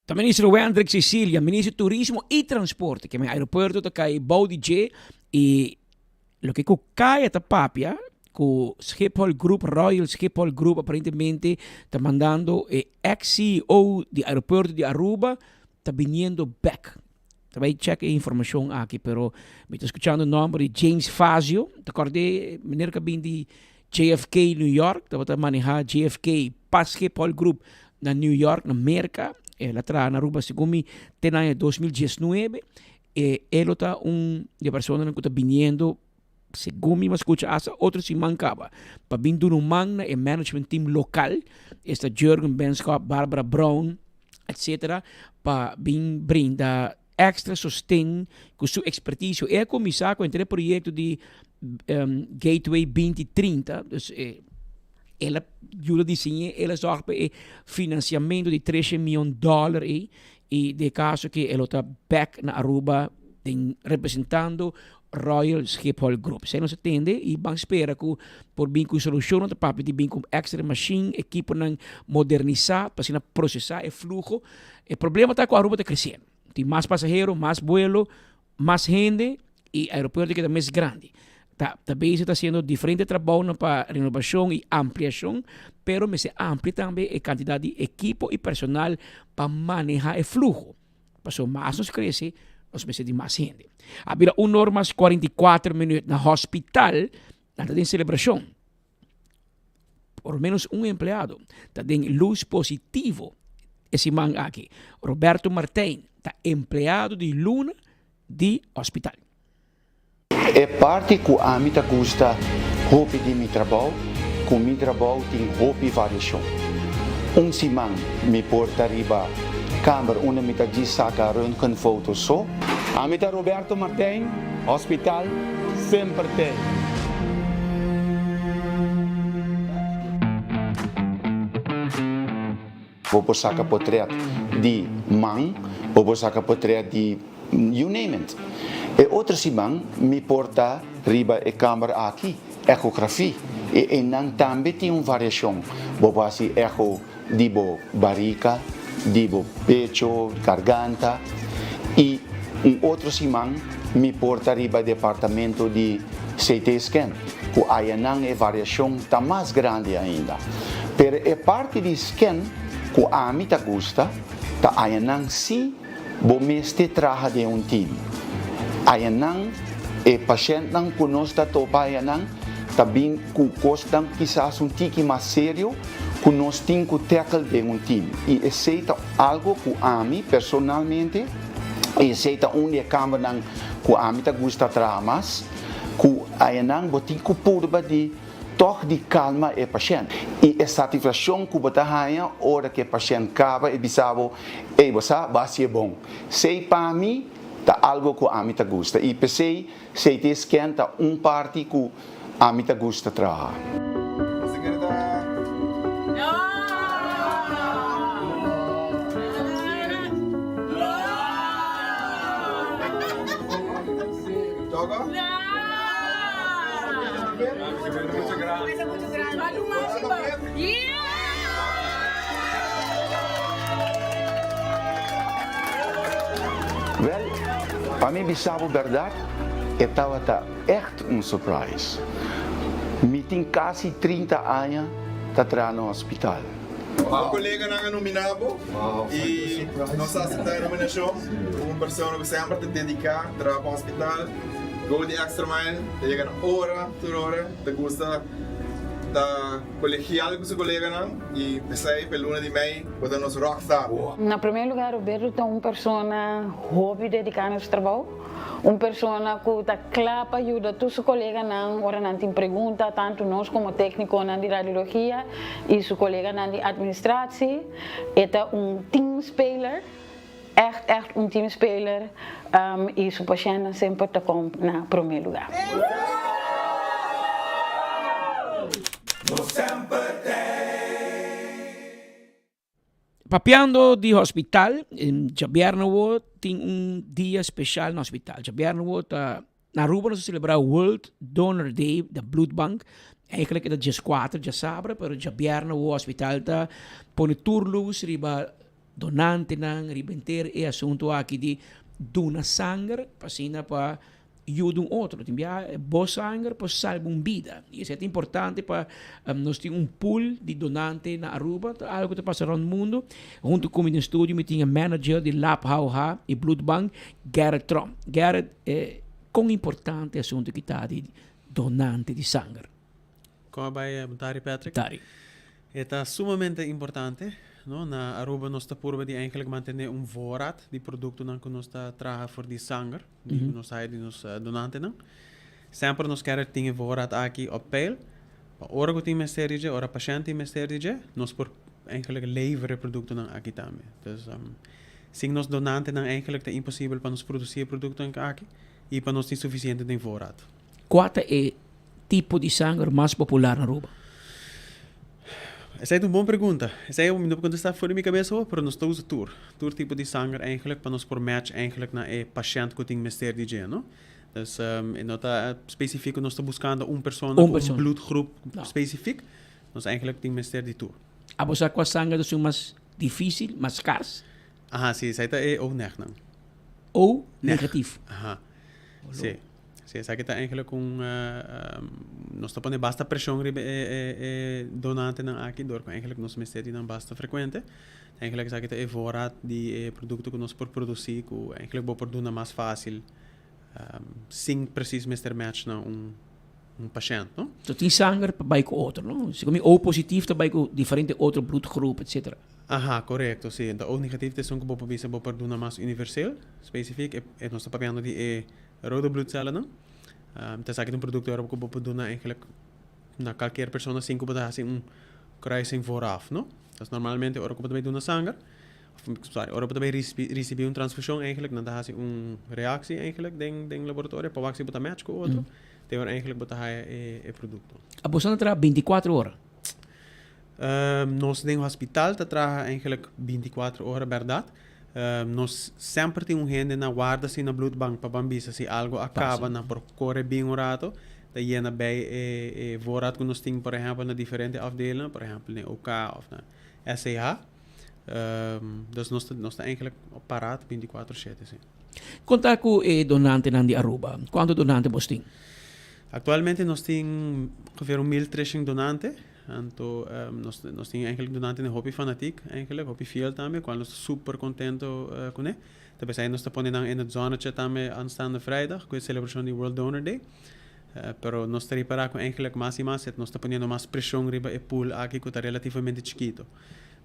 [SPEAKER 19] Ta Minister Wendrick Cecilia, Minister di Turismo i Transporte, ke men aeropuerto ta kai bou di dje i loke ku kaya ta papia ku Schiphol Group, Royal Schiphol Group aparentemente ta mandando e ex CEO di aeropuerto di Aruba ta biniendo bek. Ta bai check e informacion aki, pero mi ta scuchando nomber di James Fazio. Ta cordé meneer ka bin di JFK New York, tabata maneha JFK pa Schiphol Group na New York, na Merca. El a traha na Aruba segun mi te na aña 2019. E e lo ta un di e personanan cu ta biniendo segun mi a scucha hasta otro siman caba pa bin duna un man na e management team local, esta Jurgen Benschop, Barbara Brown, etc. Pa bin brinda extra sosten cu su experticio. E a cuminsa cu entre e proyecto di Gateway 2030, dus e el a yuda diseñ'e, el a zorg pa e financiamento di trece miyon dollar ey y den e caso ke e lo ta bek na Aruba den representando Royal Schiphol Group. Esei nos a tende y ban spera cu por bin cu solucion. Ta papia di bin cu extra machine, equiponan modernisa pa asina procesa e fluho. E problema ta cu Aruba ta creciendo. Tin mas pasahero, mas vuelo, mas hende y aeropuerto keda mes grandi. Ta ta bezig ta haciendo diferente trabounan pa renovacion y ampliacion, pero mester amplia tambe e cantidad di equipo y personal pa maneha e fluho. Pasobra mas nos crece, nos mester di mas hende. A bira un or mas 44 minuut na hospital, nan ta den celebracion. Por lo menos un empleado ta den luz positivo e siman aki. Roberto Martijn ta empleado di luna di hospital.
[SPEAKER 12] E parti ku ami ta gusta hopi di mi trabou, ku mi trabou tin hopi variashon. Un siman mi por ta riba kamber unda mi ta djis saka röntgenfoto so. Ami ta Roberto Martijn, Hospital semper t'ei. Bo por saka potret di man, bo por saka potret di you name it. E otro siman mi por ta riba e kamber aki, echografie, i einan tambe tin un variashon. Bo por hasi echo di bo barika, di bo pecho, garganta. I un otro siman mi por ta riba e departamento di CT scan, ku ayanan e variashon ta mas grandi ainda. Pero e parti di scan ku ami ta gusta ta ayanan si bo mester traha den un team. Ayanan e pashèntnan ku nos ta topa ayanan ta bin ku kosnan kisas un tiki mas serio ku nos tin ku tackle den un team. I esei ta algu ku ami personalmente, esei ta un di e kambernan ku ami ta gusta traha mas, ku ayanan bo tin ku purba di tòg di kalma e pashènt. I e satisfakshon ku bo ta haña ora ku e pashènt kaba e bisa bo, Ey, bo sa, bo hasié bon. Esei pa mi ta algu ku ami ta gusta i p'esei CT scan ta un parti ku ami ta gusta traha. Wel, pa mi bisa bo berdad, e tabata echt un surprise. Mi tin casi 30 aña ta traha na hospital.
[SPEAKER 13] Bo coleganan a nomina bo y nos a acepta e nominacion como un persona cu semper ta dedica traha pa hospital, go the extra mile, ta yega na ora tur ora, ta gusta ta colegial cu su coleganan y p'esey p'e luna di mei bo ta nos rockstar.
[SPEAKER 23] Na prome lugar Roberto ta un persona hopi dedica na su trabou, un persona cu ta cla pa yuda tur su coleganan ora nan tin pregunta, tanto nos como tecniconan di radiologia y su coleganan di administratie. E ta un teamspeler, echt echt un teamspeler y su pashentnan semper ta kom na prome lugar.
[SPEAKER 19] Papiando di hospital, djabièrnè awo tin un dia special na hospital. Djabièrnè awo ta, na Aruba nos ta celebra World Donor Day, de Bloedbank. Eigenlijk e ta dieskuater djasabra, pero djabièrnè awo hospital ta pone tur lus riba donantenan, riba henter e asunto aki di duna sanger pa asina pa yuda un otro. Tin bia bo sanger por salba un bida. Y esei ta importante pa nos tin un pool di donante na Aruba. Ta algo ta pasa rond mundo. Hunto cu mi den studio mi tin e manager di Lab HOH y Bloedbank, Gerrit Tromp. Gerrit, con importante e asunto aki ta di donante di sanger?
[SPEAKER 24] Con a bay Tari Patrick?
[SPEAKER 19] Tari.
[SPEAKER 24] E ta sumamente importante, no? Na Aruba nos ta purba di eigenlijk mantene un voorraad di productonan cu nos ta traha for di sanger, di cu nos haya di nos donantenan. Semper nos kier tin e voorraad aki op peil, pa ora cu tin mester di dje, ora pashent tin mester di dje, nos por eigenlijk levera e productonan aki tambe. Dus, sin nos donantenan eigenlijk ta imposibel pa nos produci e productonan aki y pa nos tin suficiente den voorraad.
[SPEAKER 19] Cua ta e tipo di sanger mas popular na Aruba?
[SPEAKER 24] Esei ta un bon pregunta. Esei mi no por contesta for di mi cabeza awo, pero nos ta usa tur. Tur tipo di sanger eigenlijk pa nos por match eigenlijk na e pashent cu tin mester di dje, no? Dus e no ta specifiek cu nos ta buscando un persona
[SPEAKER 19] Un
[SPEAKER 24] cu un
[SPEAKER 19] persona.
[SPEAKER 24] bloedgroep
[SPEAKER 19] No.
[SPEAKER 24] specifiek. Nos eigenlijk tin mester di tur.
[SPEAKER 19] Abo sa cua sanger ta esun mas dificil, mas scars?
[SPEAKER 24] Aha, si, esei ta e O-neg nan.
[SPEAKER 19] O negatief.
[SPEAKER 24] Aha. Si. Si, esaki ta eigenlijk un, nos ta pone basta presion riba e e donantenan aki dor ku eigenlijk nos mester di nan basta frekuente. Eigenlijk esaki ta e voorraad di e produkto ku nos por produsi ku eigenlijk bo por duna mas fásil sin presis mester match na un un pashènt, no?
[SPEAKER 19] So tin sanger pa bai ku otro, no? Segun mi O positief ta bai ku diferente otro bloedgroep, etcetera.
[SPEAKER 24] Aha, korekto, si. Enton O negatief ta esun ku bo por bisa bo por duna mas universeel, spesifiek. E nos ta papiando di e rode bloedcellennan. Um, ta esaki ta un producto ora cu bo por duna eigenlijk na cualkier persona sin cu bo ta haci un kruising vooraf, no? Dus normalmente ora cu bo ta bay duna sanger, of sorry, ora bo ta bay ricibi un transfusion eigenlijk nan ta haci un reactie eigenlijk den den laboratorio pa wak si bo ta match cu otro, te ora eigenlijk bo ta haya e e producto.
[SPEAKER 19] Abo sa ta traha binticuatro ora?
[SPEAKER 24] Nos den hospital ta traha eigenlijk binticuatro ora berdad. Nos semper tin un hende na warda si na bloedbank pa ban bisa si algo a caba nan por core bin un rato ta yena bij e e voorraad cu nos tin por ehempel na diferente afdelingen por ehempel den OK of na SCH. Dus nos ta nos ta eigenlijk paraat binticuatro shete si.
[SPEAKER 19] Con ta cu e donantenan di Aruba? Cuanto donante bos tin?
[SPEAKER 24] Actualmente nos tin ongeveer un 1300 donante. Anto nos nos tin eigenlijk donantenan hopi fanatiek eigenlijk, hopi fiel tambe, cual nos ta super contento cune. Ta pesey nos ta pone nan in het zonnetje tambe aanstaande vrijdag cu e celebracion di World Donor Day. Pero nos ta ripara cu eigenlijk mas y mas nos ta poniendo mas presion riba e pool aki cu ta relativamente chikito.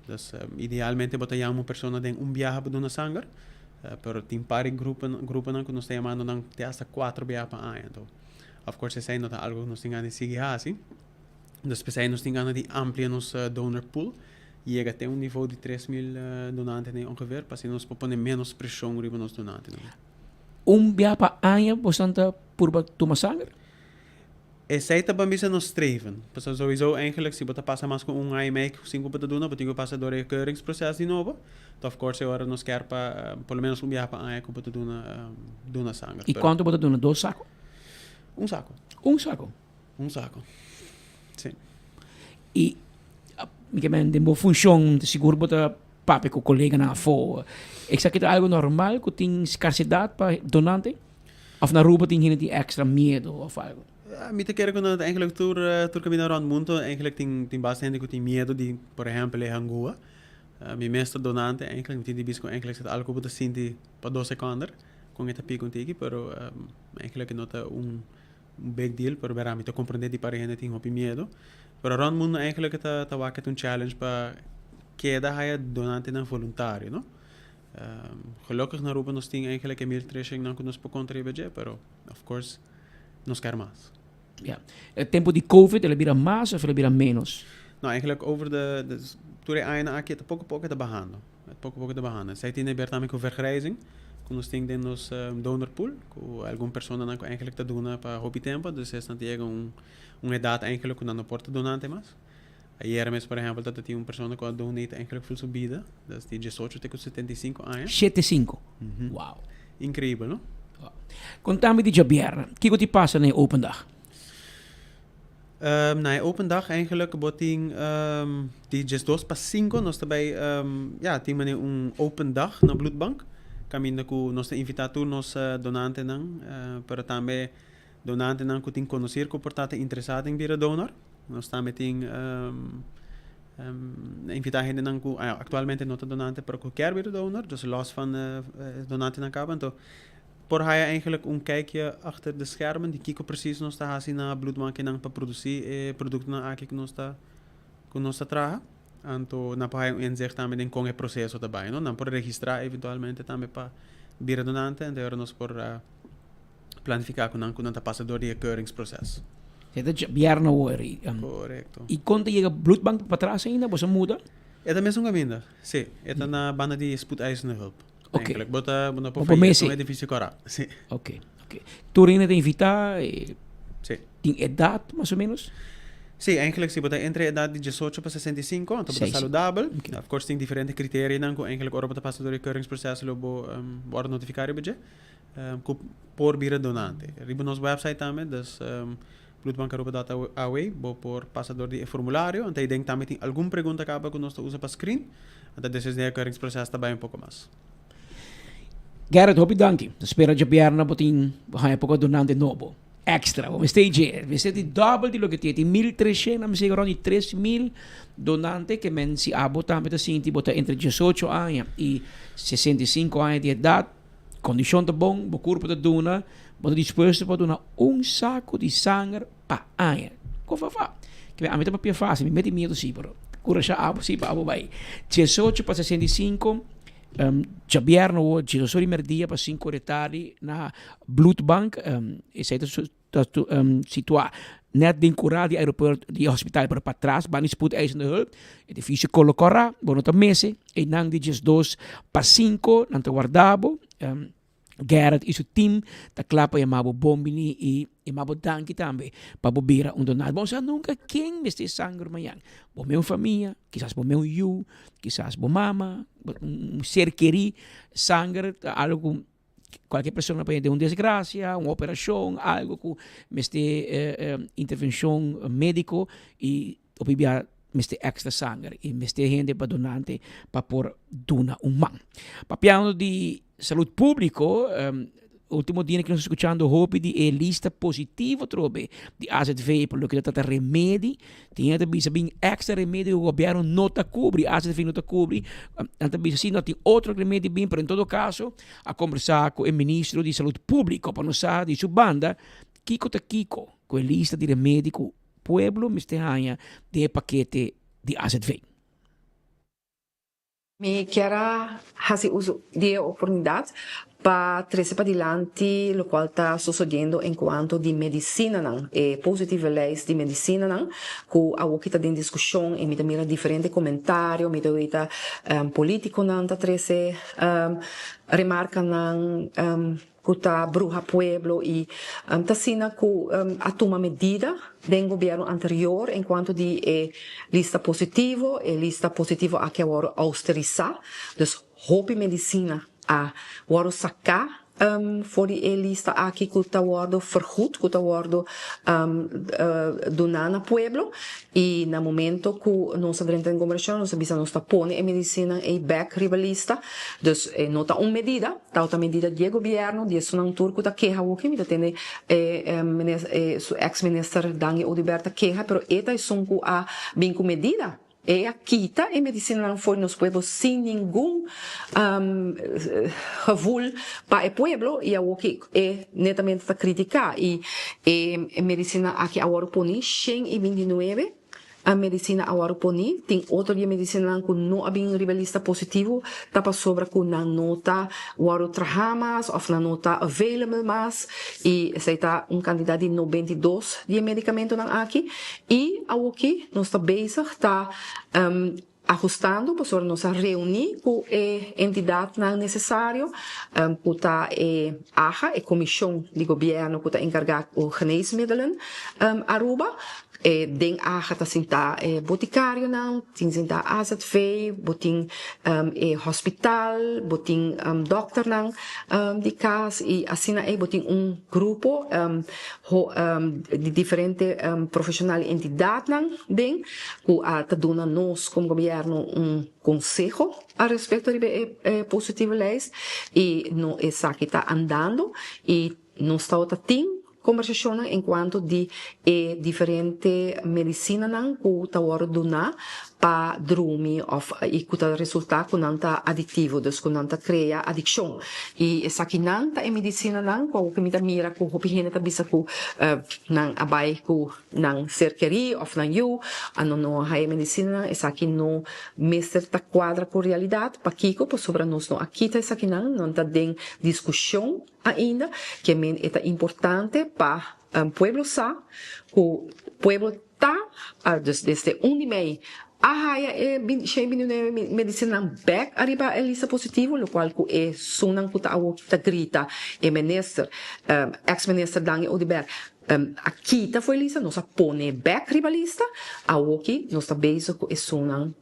[SPEAKER 24] Dus idealmente bo ta yama un persona den un biaha pa duna sanger, pero tin par di gruponan cu nos ta yamando nan te hasta cuatro biaha pa aña. Anto of course esey no ta algo cu nos tin gana di sigui haci. Dus p'esei nos tin gana di amplia nos donor pool, yega te un nivo di 3000 donantenan ongeveer, pa asina nos por pone menos preshon riba nos donantenan.
[SPEAKER 19] Un bia pa aña bosan ta purba tuma sanger?
[SPEAKER 24] Esei ta ban bisa nos streven. Pasobra souiso eigenlijk si bo ta pasa mas ku un aña i mei sin ku bo ta duna, bo tin ku pasa dor e keuringsproces di nobo. Of course e ora nos kier pa por lo menos un biaha pa aña ku bo ta duna duna sanger.
[SPEAKER 19] I kuantu bo ta duna? Dos sako?
[SPEAKER 24] Un sako.
[SPEAKER 19] Un sako?
[SPEAKER 24] Un sako. Sí.
[SPEAKER 19] I mi ke men den bo funshon sigur bo ta papia ku koleganan afó. Esaki ta algu normal ku tin skarsedat pa donante? Òf na Aruba tin hende tin èkstra miedu òf algu?
[SPEAKER 24] Mi ta kere ku nan eigenlijk tur tur kaminda rònt mundu eigenlijk tin tin basta hende ku tin miedu di por ehèmpel e hangua. Mi mes ta donante eigenlijk mi tin di bisa ku eigenlijk esaki ta algu ku bo ta sinti pa dos sekònder kon e ta pika un tiki pero eigenlijk e no ta un Un big deal, pero bera mi ta comprende di pare hende tin hopi miedo. Pero rond mundo eigenlijk ta ta wak un challenge pa keda haya donantenan voluntario, no? Um, gelukkig na Aruba nos tin eigenlijk e 1300 nan ku nos por konta riba dje, pero of course nos kier mas.
[SPEAKER 19] Ja. E tempo di Covid el a bira mas of el a bira menos?
[SPEAKER 24] No, eigenlijk over de, de tur e añanan aki ta poko poko ta bahando. Poko poko ta bahando. Esei tin haber tambe ku vergrijzing ku nos tin den nos donor pool, ku algun personanan ku eigenlijk ta duna pa hopi tempo, dus esnan ta yega un un edat eigenlijk ku nan no por ta donante mas. Ayera mes por ehempel tabata tin un persona ku a donate eigenlijk ful su bida, dus di diesocho te ku 75 aña.
[SPEAKER 19] Shete sinku? Wow.
[SPEAKER 24] Increibel, no?
[SPEAKER 19] Kontami di djabièrnè, kiko ti pasa na e open dag?
[SPEAKER 24] Na e open dag eigenlijk bo tin di diesdos pa cinco nos ta bay ya tin manera un open dag na Bloedbank caminda cu nos ta invita tur nos donantenan pero tambe donantenan cu tin conocer cu por ta ta interesa den bira donor. Nos tambe tin invita hendenan cu actualmente no ta donante pero cu kier bira donor, dus los van donantenan caba anto Por haya eigenlijk un kijkje achter de schermen di kiko precies nos ta hasi na bloedbankennan pa produci e productonan aki ku nos ta ku nos ta traha. Anto nan por haya un inzicht tambe den kon e proceso ta bai, no. Nan por registra eventualmente tambe pa bira donante, anto ora nos por planifica ku nan ku nan ta pasa dor di e keuringsproces.
[SPEAKER 19] E ta djabièrnè awor i.
[SPEAKER 24] Korekto.
[SPEAKER 19] I kon ta yega bloedbank patras ainda? Boso a muda?
[SPEAKER 24] E ta mesun kaminda, si. E ta na banda di Spoedeisende Hulp.
[SPEAKER 19] Ok.
[SPEAKER 24] Eigenlijk, bo ta, bo no por
[SPEAKER 19] Bo por
[SPEAKER 24] faya,
[SPEAKER 19] mesi.
[SPEAKER 24] un edificio kora. Sí.
[SPEAKER 19] Ok, ok. Tur hende ta invitá? Eh,
[SPEAKER 24] Sí.
[SPEAKER 19] Tin edat mas o menos?
[SPEAKER 24] Sí, eigenlijk si bo ta entre edat di 18 pa 65, anto bo ta
[SPEAKER 19] Seis.
[SPEAKER 24] saludabel.
[SPEAKER 19] Ok.
[SPEAKER 24] Of course tin diferente criterianan ku eigenlijk ora bo ta pasa dor e keuringsproces lo bo um, wòrdu notifiká riba dje, um, ku por bira donante. Riba nos website tambe, dus um, bloedbankaruba.aw, bo por pasa dor di e formulario, anto ei den tambe tin algun pregunta kaba ku nos ta usa pa screen, anto despues di e keuringsproces ta bai un poko mas.
[SPEAKER 19] Gerrit, hopi danki. Ta spera djabièrnè bo tin bo haña poko donante nobo. Extra. Bo mester dje. Mester di dòbel di loke tin. Tin 1300, nan mester rònt di 3000 donante ke men si abo tambe ta sinti bo ta entre diesocho aña i 65 aña di edat. Kondishon ta bon, bo kurpo ta duna, bo ta dispuesto pa duna un saku di sanger pa aña. Kon fa fa? Kibé ami ta papia fásil, mi meti miedu si, pero kurashá abo si pa abo bai. 18 pa 65, djabièrnè awor, diesocho di mèrdia pa sinku di tardi na Bloedbank. Esei ta. ta situá nèt den kurá di aeropuerto di hospital pero patras banda di spoedeisende hulp, edifisio kolo kòrá, bo no ta mese, einan di diesdos pa sinku nan ta warda bo, Gerrit i su team ta kla pa yama bo bon bini i yama bo danki tambe pa bo bira un donado. Bo no sa nunka ken mester e sanger mañan, bo mes un famia, kisas bo mes un yu, kisas bo mama, un ser kerí, sanger ta algu ku Cualkier persona por den un desgracia, un operacion, algo cu mester intervencion medico y hopi bia mester extra sanger y mester hende pa donante pa por duna un man. Papiando di salud publico, ultimo dia nos ta scuchando hopi di e lista positivo atrobe di AZV pa loke ta trata remedi. Tin hende ta bisa bin extra remedi ku gobierno no ta kubri, AZV no ta kubri. Nan ta bisa si no tin otro remedi bin, pero en todo caso a kombersá ku e ministro di Salud Públiko pa nos sa di su banda kiko ta kiko ku e lista di remedi ku pueblo mester haña den e pakete di AZV.
[SPEAKER 14] Mi kier a hasi uso di e oportunidat pa trese padilanti lokual ta sosodiendo en kuanto di medisinanan, e positieve lijst di medisinanan ku awoki ta den diskushon i mi ta mira diferente komentario, mi ta oita politikonan ta trese remarkanan. Ku ta bruha pueblo i ta asina ku a tuma medida den gobierno anterior en kuanto di e lista positivo. E lista positivo aki a wòrdu austerisá, dus hopi medisina a wòrdu saká for di e lista aki ku ta wòrdu vergoed, ku ta wòrdu duná na pueblo. I na momento ku nos a drenta den gobernashon nos a bisa nos ta pone e medisinanan ei bèk riba lista, dus e no ta un medida. Tau ta medida di e gobierno, di esunnan tur cu ta keha awoki, mi ta tende e su ex minister Dangui Oduber ta keha, pero e ta esun cu a bin cu medida. E a kita e medicinanan for di nos pueblo sin ningun gevoel pa e pueblo y awoki e netamente ta critica y e medicina aki a worde poni 129. A medicina a wòrdu poní. Tin otro di e medicinanan cu no a bin riba e lista positivo ta pasobra cu nan no ta wòrdu traha mas of nan no ta available mas y esey ta un cantidad di 92 di e medicamentonan aki. Y awoki nos ta bezig ta ajustando pasobra nos a reuni cu e entidadnan necesario cu ta e AGA, e comision di gobierno cu ta encarga cu geneesmiddelen Aruba. E den AGA ta sinta e boticarionan, tin sinta AZV, bo tin e hospital, bo tin dokternan di cas y asina ey bo tin un grupo di diferente profesional y entidadnan den cu a ta duna nos como gobierno un conseho al respecto riba e positieve lijst y no esaki ta andando y nos tabata tin Kombersashonnan en kuanto di e diferente medisinanan ku ta wòrdu duná pa drumi òf i ku ta resultá ku nan ta adiktivo, dus ku nan ta krea adikshon. I esakinan ta e medisinanan ku awor ku mi ta mira ku hopi hende ta bisa ku nan a bai ku nan ser kerí òf nan yu a no no a haña e medisinanan. Esaki no mester ta kuadra ku realidat. Pakiko? Pasobra nos no a kita esakinan, nan ta den diskushon. Ainda ke men e ta importante pa pueblo sa ku pueblo ta dus desde un di mei a haya e 129 medisinanan bek ariba e lista positivo lokual ku e sunnan ku ta awor ta grita e minister ex minister Dangui Oduber a kita for e lista nos a pone bek riba lista awoki nos ta bezig ku e sunnan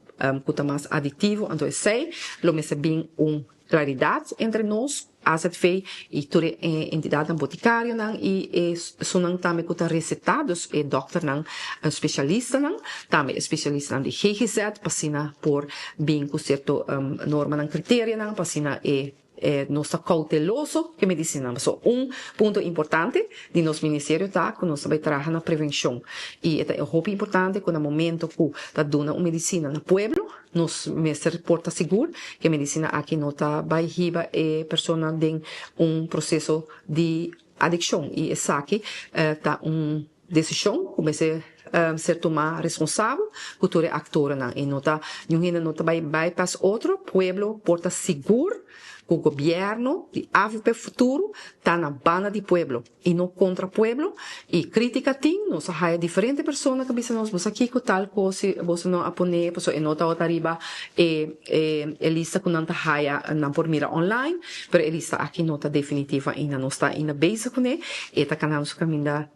[SPEAKER 14] ku ta mas adiktivo anto esei lo mester bin un Claridad entre nos, azv, y tur e entidadnan boticarionan y esunnan tambe cu ta receta, dus e dokternan specialistanan, tambe e specialistanan di ggz pa asina por bin cu cierto normanan, criterianan pa asina e nos ta cauteloso cu e medicinanan. Pasobra un punto importante di nos ministerio ta cu nos ta bay traha na prevencion y e ta hopi importante cu na momento cu ta duna un medicina na pueblo, Nos mester por ta sigur ku e medisina aki no ta bai hiba e persona den un proseso di adikshon i esaki ta un desishon ku mester ser tumá responsabel ku tur e aktornan i no ta niun hende no ta bai bypass otro. Pueblo por ta sigur. ku gobièrnu di avp Futuro ta na banda di pueblo i no kontra pueblo i kritika tin nos a haya diferente persona ku a bisa nos bo sa kiko tal kos si boso no a pone pasobra e no tabata riba e e lista ku nan ta haya nan por mira online pero e lista aki no ta definitivo ainda nos ta ainda bezig kuné e ta kanando su kaminda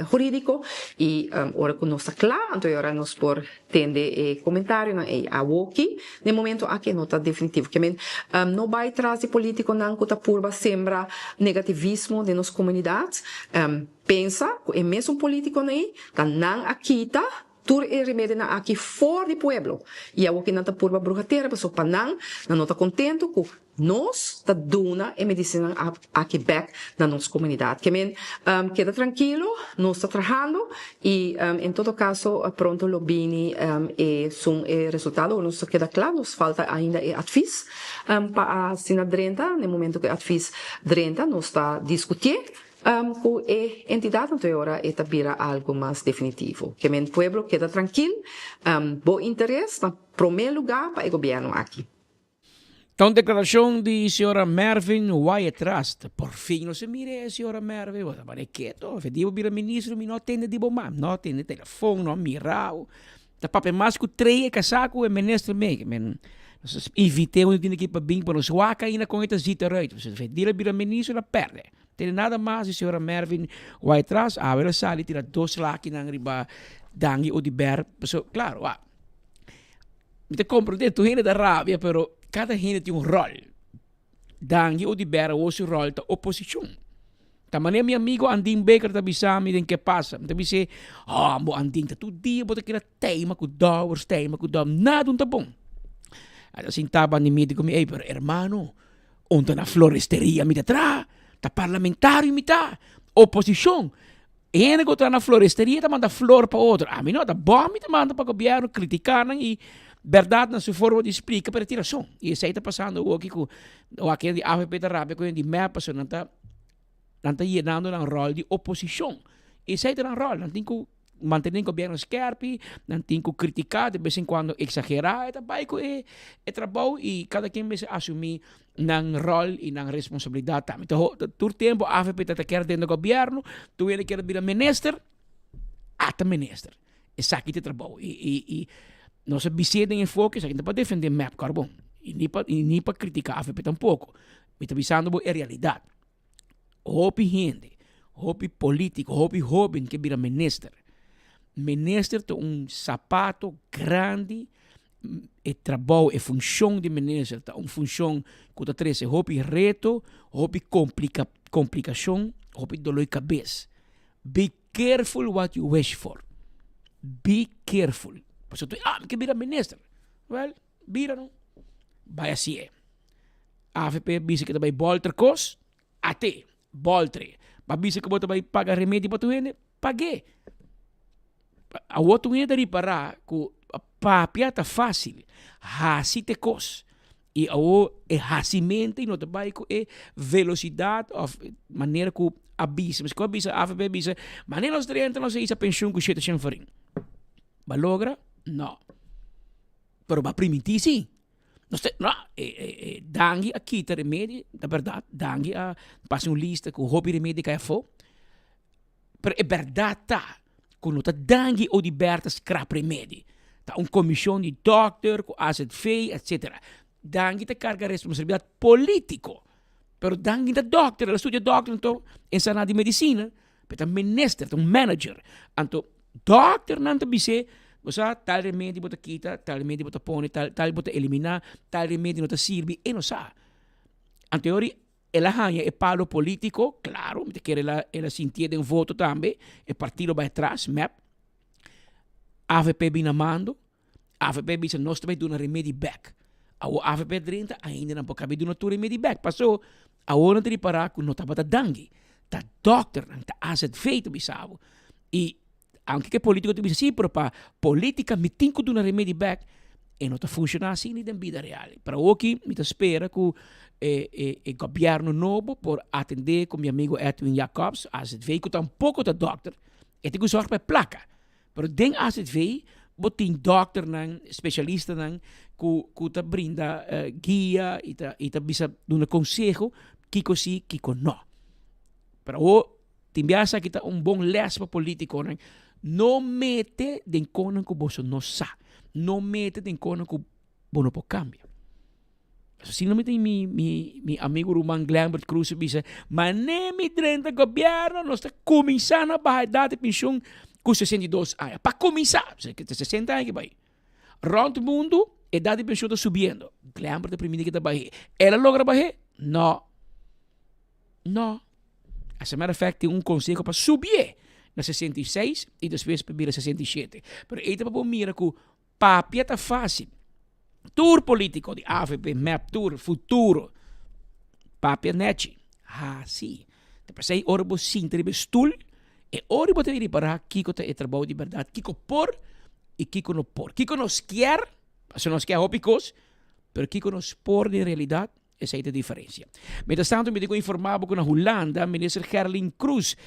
[SPEAKER 14] Hurídiko i ora ku nos ta kla anto e ora nos por tende e komentarionan ei. Awoki den momento aki e no ta definitivo. Ke men no bai tras di polítikonan ku ta purba sembra negativismo den nos komunidat. Pensa ku e mesun polítikonan ei ta nan a kita tur e remedionan aki for di pueblo i awoki nan ta purba bruha tera pasobra pa nan nan no ta kontentu ku Nos ta duna e medisinanan aki bek na nos komunidat. Ke men keda trankilo, nos ta trahando i en todo kaso pronto lo bini e sun e resultado ora nos ta keda kla. Nos falta ainda e advis pa asina drenta. Na e momento ku e advis drenta nos ta diskutié ku e entidat anto e ora e ta bira algu mas definitivo. Ke men pueblo keda trankil, bo interes na promé lugá pa e gobièrnu aki.
[SPEAKER 19] Ta un declaracion di señora Mervin Wyatt-Rast. Por fin nos a mira e señora Mervin, bo ta pone keto. Fe di bo bira ministro mi no a tende di bo man, no a tende telefon, no a mira bo. Ta papia mas cu trei e casa cu e minister mee. Men, nos a invite un di aki pa bin pa nos wak ainda con e ta ziet eruit. Fe di el a bira ministro el a perde. Tende nada mas di señora Mervin Wyatt-Rast. Awe el a sali tira dos lakinan riba Dangui Oduber. Pasobra, claro, wak. Mi ta comprende tur hende ta rabia pero cada hende tin un rol. Dangui Oduber awor su rol ta oposicion. Ta manera mi amigo Andin Baker ta bisa mi den ke pasa. Mi ta bis'é, oh bo Andin ta tur dia bo ta keda teima ku Dowers, teima ku Dowers, nada no ta bon. A ta sinta banda di mi di ku mi, ey pero hermano, un ta na floresteria mi ta traha, ta parlamentario mi ta, oposicion. Hende ku ta na floresteria ta manda flor pa otro. Ami no, ta bon mi ta manda pa gobièrnu kritiká nan i bèrdat na su forma di splika pero e tin rason. I esei ta pasando awoki ku wak hende di avp ta rabia ku hende di mep pasobra nan ta nan ta yenando nan ròl di oposishon. Esei ta nan ròl, nan tin ku mantené gobièrnu skèrpi, nan tin ku kritiká de bes en kuando eksagerá, e ta bai ku e e trabou i kada ken mester asumí nan rol y nan responsabilidad tambe. Ta ho, tur tempo avp ta ta kier den de gobierno, tur hende kier bira minister, ata minister. Esaki ta e trabou. Y, y, y nos a bis'é den enfoke, esaki no ta pa defende mep carbon y ni pa, y ni pa critica avp tampoco. Mi ta bisando bo e realidad. Hopi hende, hopi politico, hopi hoben ke bira minister. Minister ta un sapato grandi E trabou, e funshon di minister ta un funshon ku ta trese hopi reto, hopi komplika komplikashon, hopi doló di kabes. Be careful what you wish for. Be careful. Pasobra tu, ah, mi ke bira minister. Wèl, bira no. Bai hasié. Avp bisa ke ta bai bòlter kos, Ate, boltre. Ba bisa ku bo ta bai paga remedi pa tur hende, pag'é. Awor tur hende ta ripará ku papia ta fásil, hasi ta e kos. I awor e hasimentu no ta bai ku e velosidat òf manera ku a bisa. Meskos a bisa, avp a bisa, manera nos drenta nos a hisa penshun ku shete shen forin. Ba logra? No. Pero ba primintí sí. Nos te, no, e, e, e, Dangui a kita remedi, ta berdad, Dangui a pasa un lista ku hopi remedi kai afó. Pero e berdad ta ku no ta Dangui Oduber ta skrap remedi. Ta un komishon di dòkter ku AZV, etsetera. Dangui ta karga responsabilidat polítiko. Pero Dangui ta dòkter, el a studia dòkter anto en sana di medisina. Pero ta minister, ta un manager. Anto dokternan ta bis'é, bo sa, tal remedi bo ta kita, tal remedi bo ta pone, tal, tal bo ta eliminá, tal remedi no ta sirbi, e no sa. Anto e ora el a haña e palo polítiko, klaro, mi ta kere el a, el a sintié den voto tambe, e partido bai atras, mep, avp bin na mando, Avp bisa nos ta bai duna remedi bek. Awor avp drenta ainda nan por kabi duna tur remedi bek. Paso awor nan ta ripara ku no tabata dangui. Ta dokternan, ta azv ta bisa bo. I aunke ku e politiko ta bisa si pero pa politika mi tin ku duna remedi bek e no ta funshoná asina den bida real. Pero awoki mi ta spera ku e e e gobièrnu nobo por atendé ku mi amigo Edwin Jacobs, azv ku tampoko ta dokter, e tin ku sòrg pa e plaka. Pero den azv. Bo tin dòkternan, spesialistanan ku ku ta brinda guia i ta i ta bisa duna konseho kiko si, kiko no. Pero awor tin bia esaki ta un bon lès pa politikonan, no mete den konan ku boso no sa, no mete den konan ku bo no por kambia. Asina mi tin mi mi mi amigo ruman Glenbert Croes a bisa, Mane mi drenta gobierno nos ta cuminsa na baha edad di pensioen cu 62 aña. Pa cuminsa, ta 60 aña ki bai. Rond mundo edad di pensioen ta subiendo. Glenbert ta primindi ki ta bahe. El a logra bahe? No. No. As a matter of fact tin un conseho pa subié na 66 y despues pa bira 67. Pero ey ta pa bo mira cu Papia ta fácil. Tur político di avp, mep, tur, futuro. Papia nechi. Hasi. Ta p'esei ora bo sinta riba e stul, e ora bo ta ripará kiko ta e trabou di bèrdat, kiko por i kiko no por. Kiko nos kier, pasobra nos kier hopi kos, pero kiko nos por den realidat, esei ta e diferensia. Mientras tanto mi tin ku informá bo ku na Hulanda, Minister Gerlin Croes,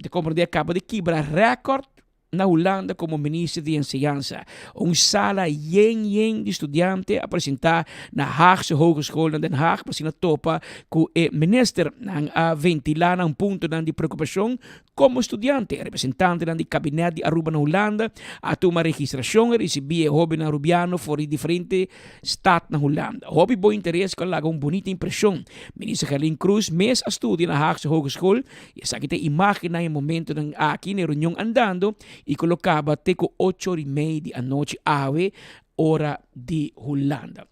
[SPEAKER 19] ta komprendé a kaba di kibra rèkòrt Na Hulanda komo minister di enseñansa, un sala yen yen di studiante a presentá na Haagse Hogeschool na Den Haag pa asina topa ku e minister. Nan a ventilá nan puntonan di preokupashon komo studiante. Representantenan di kabinet di Aruba na Hulanda a tuma registrashon i risibí e hóbennan Arubiano for di diferente stad na Hulanda. Hopi bon interes ku a laga un bunita impreshon. Minister Gerlin Croes mes a studia na Haagse Hogeschool I esaki ta e imágennan e momentonan aki na e reunion andando i ku lo kaba te ku ocho ora i mei di anochi awe ora di Hulanda.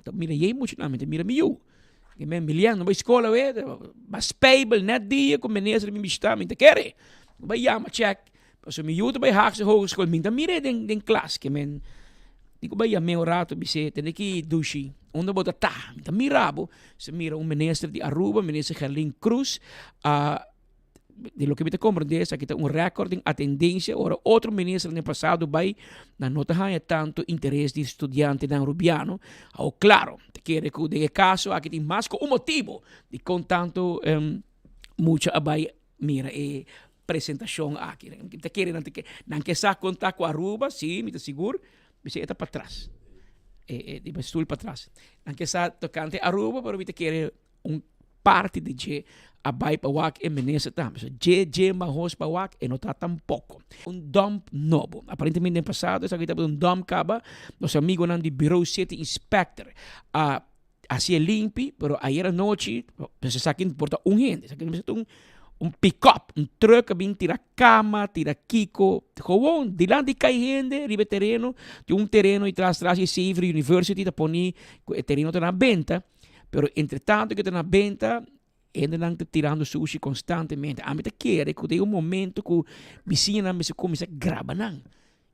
[SPEAKER 19] Ta mira yei muchanan, mi ta mira mi yu. Mi men Milian no bai skola awe, ba spijbel net dia ku minister a bin bishita mi ta kere. Mi bai yama chèk, pasobra mi yu ta bai Haagse Hogeschool, mi ta mir'é den den klas ke men di ku bai yam'é un rato bis'é tende ki dushi unda bo ta ta, mi ta mira bo. Se mira un minister di Aruba, minister Gerlin Croes, a di loke mi ta comprende esaki ta un record den atendencia ora otro ministernan den pasado bay nan no ta haya tanto interes di studiantenan Rubiano. Awor claro, ta kere cu den e caso aki tin mas cu un motibo dicon tanto mucha a bay mira e presentacion aki. Mi ta kere nan ta ke nan ke sa con ta cu Aruba, si, mi ta sigur, mi si e ta patras, e e di stoel patras. Nan ke sa tocante Aruba, pero mi ta kere un parti di dje a bay pa wak e minister tambe. So dje dje mahos pa wak e no ta tampoco. Un dump nobo. Aparentemente den pasado esaki tabata un dump caba. Nos amigonan di Bureau City Inspector a Hasié limpi, pero ayer anochi, pues esaki no por ta un hende, esaki mester ta un un pick-up, un truck a bin tira kama, tira kiko, gewoon dilanti kai hende riba e tereno, tin un tereno i tras tras di Xavier University ta poni ku e tereno ta na benta, pero entre tanto ku ta na benta, hendenan ta tirando sushi konstantemente. Ami ta kere ku den un momento ku bisiñanan mester kuminsá graba nan,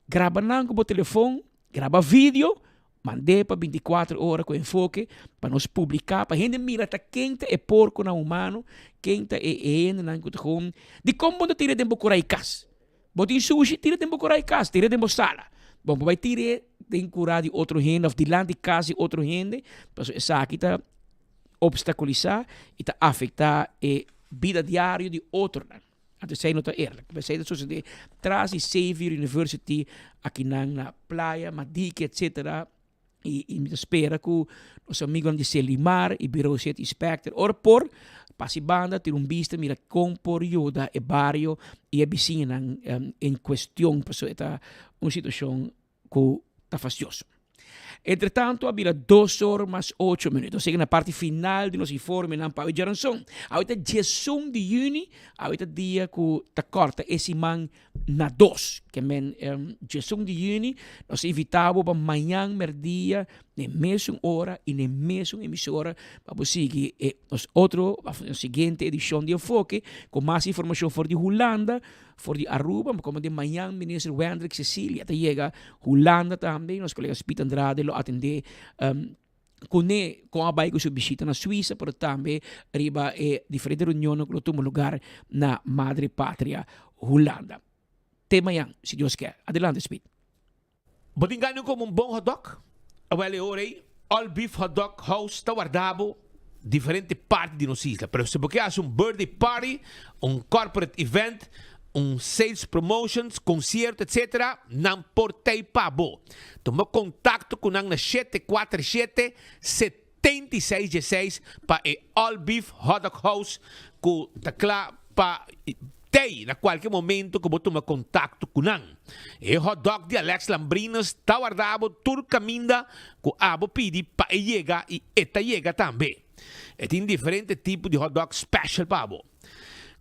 [SPEAKER 19] graba nan ku bo telefon, graba video, Mand'é pa binticuater ora cu enfoke pa nos publica pa hende mira ta ken ta e porconan humano, ken ta e hendenan cu ta gewoon. Dicon bo no tira den bo cura y cas? Bo tin sushi, tira den bo cura y cas, tira den bo sala. Bon, bo bay tir'é den cura di otro hende of dilanti cas di otro hende, pasobra esaki ta obstaculisa y ta afecta e bida diario di otronan. Anto esei no ta eerlijk. Esei ta sucede tras di Xavier University akinan na Playa, Madiki etc. Y, y mi ta spera cu nos amigonan di Celimar y Bureau City Inspector ora por pasa e banda tira un bista mira con por yuda e bario y e bisiñanan en cuestion pasobra e ta un situacion cu ta fastioso. Entre tanto a bira dos or mas ocho minuut. Nos yega na parti final di nos informenan pa awe djaranson. Awe ta diesun di juni, awe ta dia cu ta corta e siman na dos. Ke men diesun di juni nos ta invita bo pa mañan merdia na e mesun ora y na e mesun emisora pa bo sigui e nos otro of nos siguiente edicion di Enfoke cu mas informacion for di Hulanda. For di Aruba, como den mañan Minister Wendrick Cecilia ta yega Hulanda tambe, nos colega Speed Andrade lo atende cune con a bay cu su bishita na Suiza, pero tambe riba e diferente reunionnan cu lo tuma lugar na Madre Patria Hulanda. Te mañan, si Dios kier. Adelante Speed. Bo tin gana di come un bon hotdog? Awel e ora ei All Beef Hotdog House ta warda bo diferente parti di nos isla. Pero si bo ke hasi un birthday party, un corporate event.
[SPEAKER 18] un sales promotions, concierto etc. Nan por tei pa bo. Tuma contacto cu nan na 747 7616 pa e All Beef Hot Dog House cu ta cla pa tei na cualke momento cu bo tuma contacto cu nan. E hot dog di Alex Lambrinas ta warda bo tur caminda cu abo pidi pa e yega y e ta yega tambe. E tin diferente tipo di hot dog special pa bo.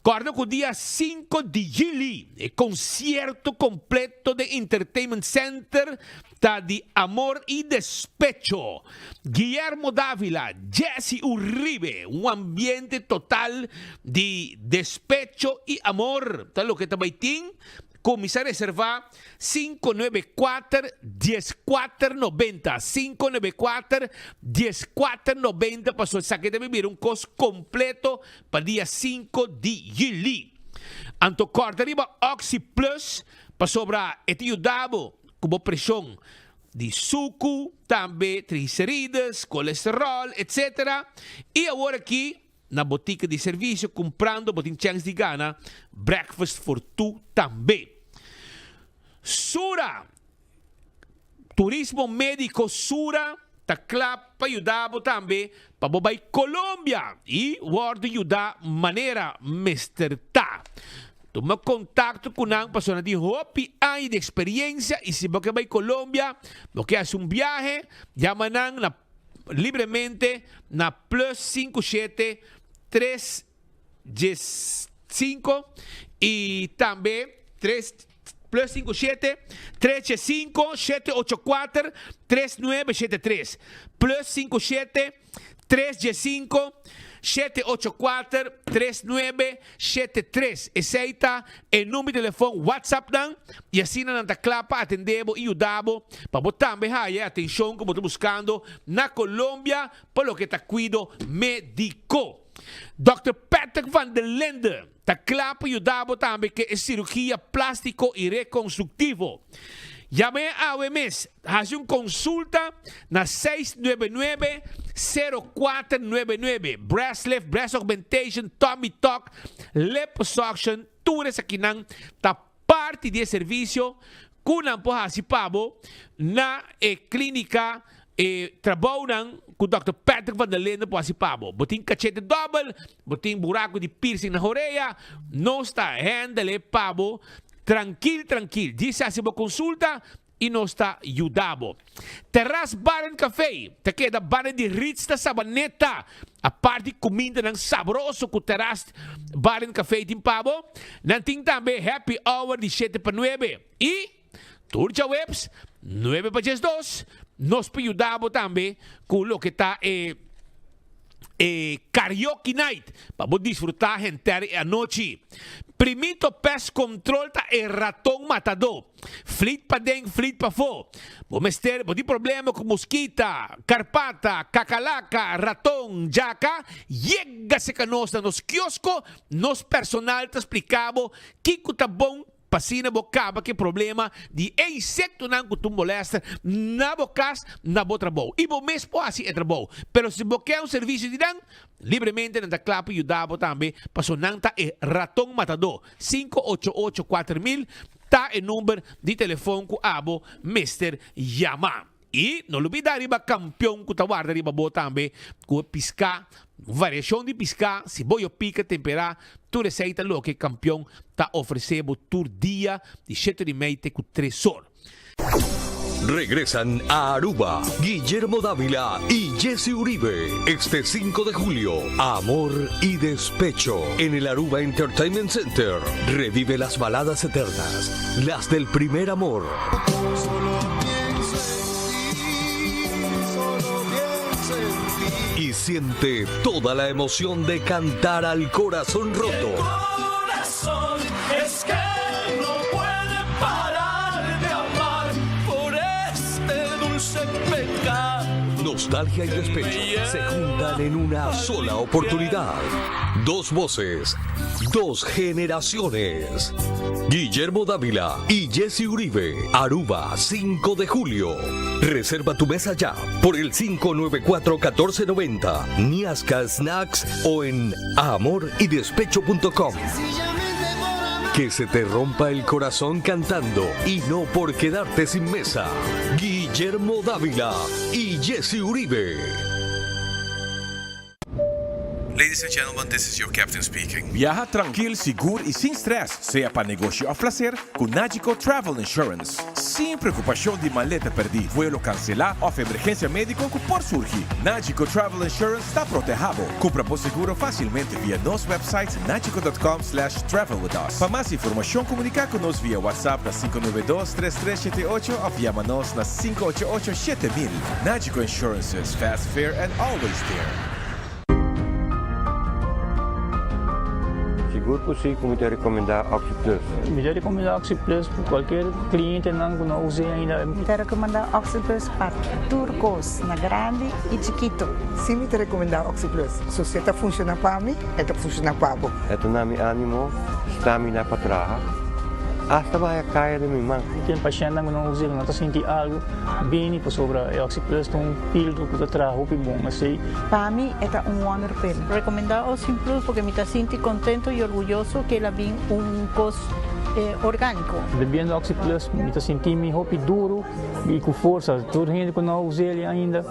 [SPEAKER 18] Corda cu dia 5 di juli e concierto completo den Entertainment Center ta di Amor y Despecho. Guillermo Davila, Jesse Uribe, un ambiente total di despecho y amor ta loke ta bay tin. Cuminsa reserva 594 1490, 594 1490 pasobra esaki ta bay bira un cos completo pa dia 5 di juli. Anto corda riba Oxi Plus pasobra e ta yuda bo ku bo preshon di suku, tambe triglicerides, kolesterol, etc. I awor aki na botika di servisio kumprando bo tin chèns di gana breakfast for two tambe. Sura, Turismo Médiko Sura ta kla pa yuda bo tambe pa bo bai Colombia i wòrdu yudá manera mester ta. Tuma kontakto ku nan pasobra nan tin hopi aña di eksperensia i si bo ke bai Colombia, bo ke hasi un biahe, yama nan na libremente na plus 57 315 i tambe 3 plus 57 315 784 3973 plus 57 315 784 3973 Esei ta e number di telefon WhatsApp nan y asina nan ta kla pa atende bo y yuda bo pa bo tambe haya e atencion cu bo ta buscando na Colombia pa loke ta cuido medico. Dòkter Patrick van der Linde ta kla pa yuda bo tambe ke e sirugia plástiko i rekonstruktivo. Yama e awe mes, hasi un konsulta na 699 0499. Breast lift, breast augmentation, tummy tuck, liposuction, tur esakinan ta parti di e servisio ku nan por hasi pa bo na e klínika e trabounan ku Dòkter Patrick van der Linden por hasi pa bo. Bo tin kachete dòbel, bo tin buraku di piercing na horea, nos ta handle e pa bo trankil trankil. Djis hasi bo konsulta i nos ta yuda bo. Terras Bar and Café ta keda banda di Ritz na Sabaneta. Apart di kumindanan sabroso ku Terras Bar and Café tin pa bo, nan tin tambe happy hour di shete pa nuebe i tur djaweps nuebe pa diesdos. Nos por yuda bo tambe ku loke ta e e karaoke night pa bo disfrutá henter e anochi. Primito Pest Control ta e raton matadó. Flit paden, flit pafó. Bo mester, bo tin problema ku muskita, karpata, kakalaka, raton, djaka? Yega serka nos na nos kiosko, nos personal ta splika bo kiko ta bon Pa asina bo kaba ku e problema di e insektonan ku ta un molèster na bo kas, na bo trabou. I bo mes por hasi e trabou. Pero si bo ke un servisio di nan, libremente nan ta kla pa yuda bo tambe, pasobra nan ta e raton matadó. 588 4000 ta e number di telefon ku abo mester yama. I no lubida riba kampion ku ta warda riba bo tambe ku e piská, variashon di piská, si bo yo pika temperá, tur esei ta loke kampion ta ofresé bo tur dia di shete di mei te ku tres or.
[SPEAKER 15] Regresan a Aruba Guillermo Dávila y Jesse Uribe este 5 de julio. Amor y Despecho en el Aruba Entertainment Center. Revive las baladas eternas, las del primer amor. Y siente toda la emoción de cantar al corazón roto.
[SPEAKER 8] Corazón es que no puede parar de amar por este dulce pecado.
[SPEAKER 15] Nostalgia y despecho se juntan en una sola oportunidad. Dos voces, dos generaciones. Guillermo Dávila y Jesse Uribe, Aruba, 5 de julio. Reserva tu mesa ya por el 594-1490, Niasca Snacks o en amorydespecho.com. Que se te rompa el corazón cantando y no por quedarte sin mesa. Guillermo Dávila y Jesse Uribe.
[SPEAKER 16] Ladies and gentlemen, this is your captain speaking.
[SPEAKER 17] Biaha trankil, sigur y sin stress, sea pa negoshi of placer, cu Nagico Travel Insurance. Sin preocupacion di maleta perdi, vuelo cancela of emergencia medico cu por surgi, Nagico Travel Insurance ta proteha bo. Cumpra bo seguro facilmente via nos website nagico.com slash travel with us. Pa mas informacion comunica cu nos via WhatsApp na 592 3378 of yama nos na 588 7000. Nagico Insurances, fast, fair and always there.
[SPEAKER 20] Sigur cu si cu mi ta recomenda OxyPlus.
[SPEAKER 21] Mi ta recomenda OxyPlus pa cualkier clientenan cu no use ainda.
[SPEAKER 25] Mi ta recomenda OxyPlus pa tur cos, na grandi y chikito.
[SPEAKER 26] Si mi ta recomenda OxyPlus. So si e ta funciona pa mi, e ta funciona pa bo.
[SPEAKER 20] E ta na mi animo, stamina pa traha, hasta baha caya den mi man.
[SPEAKER 21] Tin pashentnan cu no usa, cu no ta sinti algo, bini pasobra e OxyPlus ta un pildo cu ta traha hopi bon. Esey.
[SPEAKER 25] Pa mi e ta un wonder pill.
[SPEAKER 27] Recomenda OxyPlus porque mi ta sinti contento y orguyoso cu el a bin un cos organico.
[SPEAKER 21] Bebiendo OxyPlus mi ta sinti mi hopi duro y cu forsa. Tur hende cu no a us'el ainda,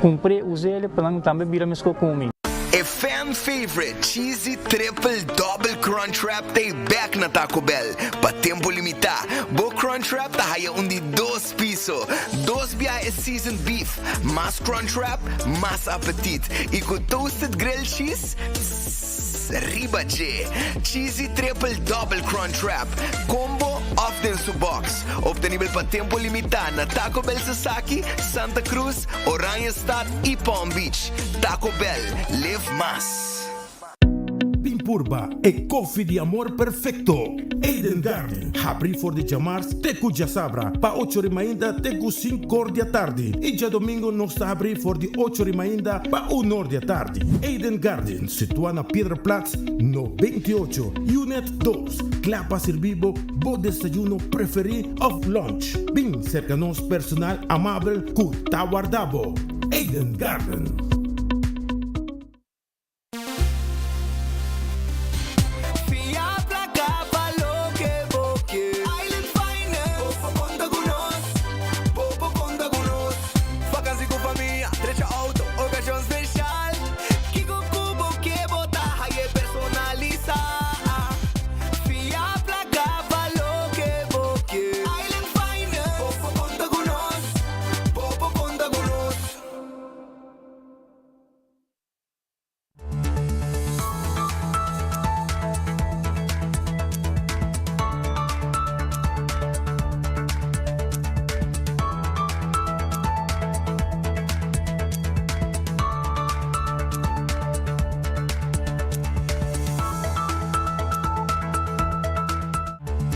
[SPEAKER 21] cumpr'e, us'el pa nan tambe bira mesco cu mi.
[SPEAKER 8] E fan favorite Cheesy Triple Double Crunchwrap ta e bek na Taco Bell pa tempo limita. Bo Crunchwrap ta haya un di dos piso, dos biaha e seasoned beef, mas Crunchwrap, mas apetit y cu toasted grilled cheese, tss, riba dje. Cheesy Triple Double Crunchwrap, combo of den su box. Obtenibel pa tempo limita na Taco Bell Sasaki, Santa Cruz, Oranjestad y Palm Beach. Taco Bell, live mas.
[SPEAKER 28] Bin purba e koffie di amor perfecto. Eden Garden, habri for di djamars te ku djasabra pa ocho ri mainta te ku sinkor di atardi i djadomingo nos ta habri for di ocho ri mainta pa unor di atardi. Eden Garden, situa na Piedra Plat no 28, Unit dos, kla pa sirbi bo bo desayuno preferi of lunch. Bin serka nos personal amabel ku ta warda bo. Eden Garden.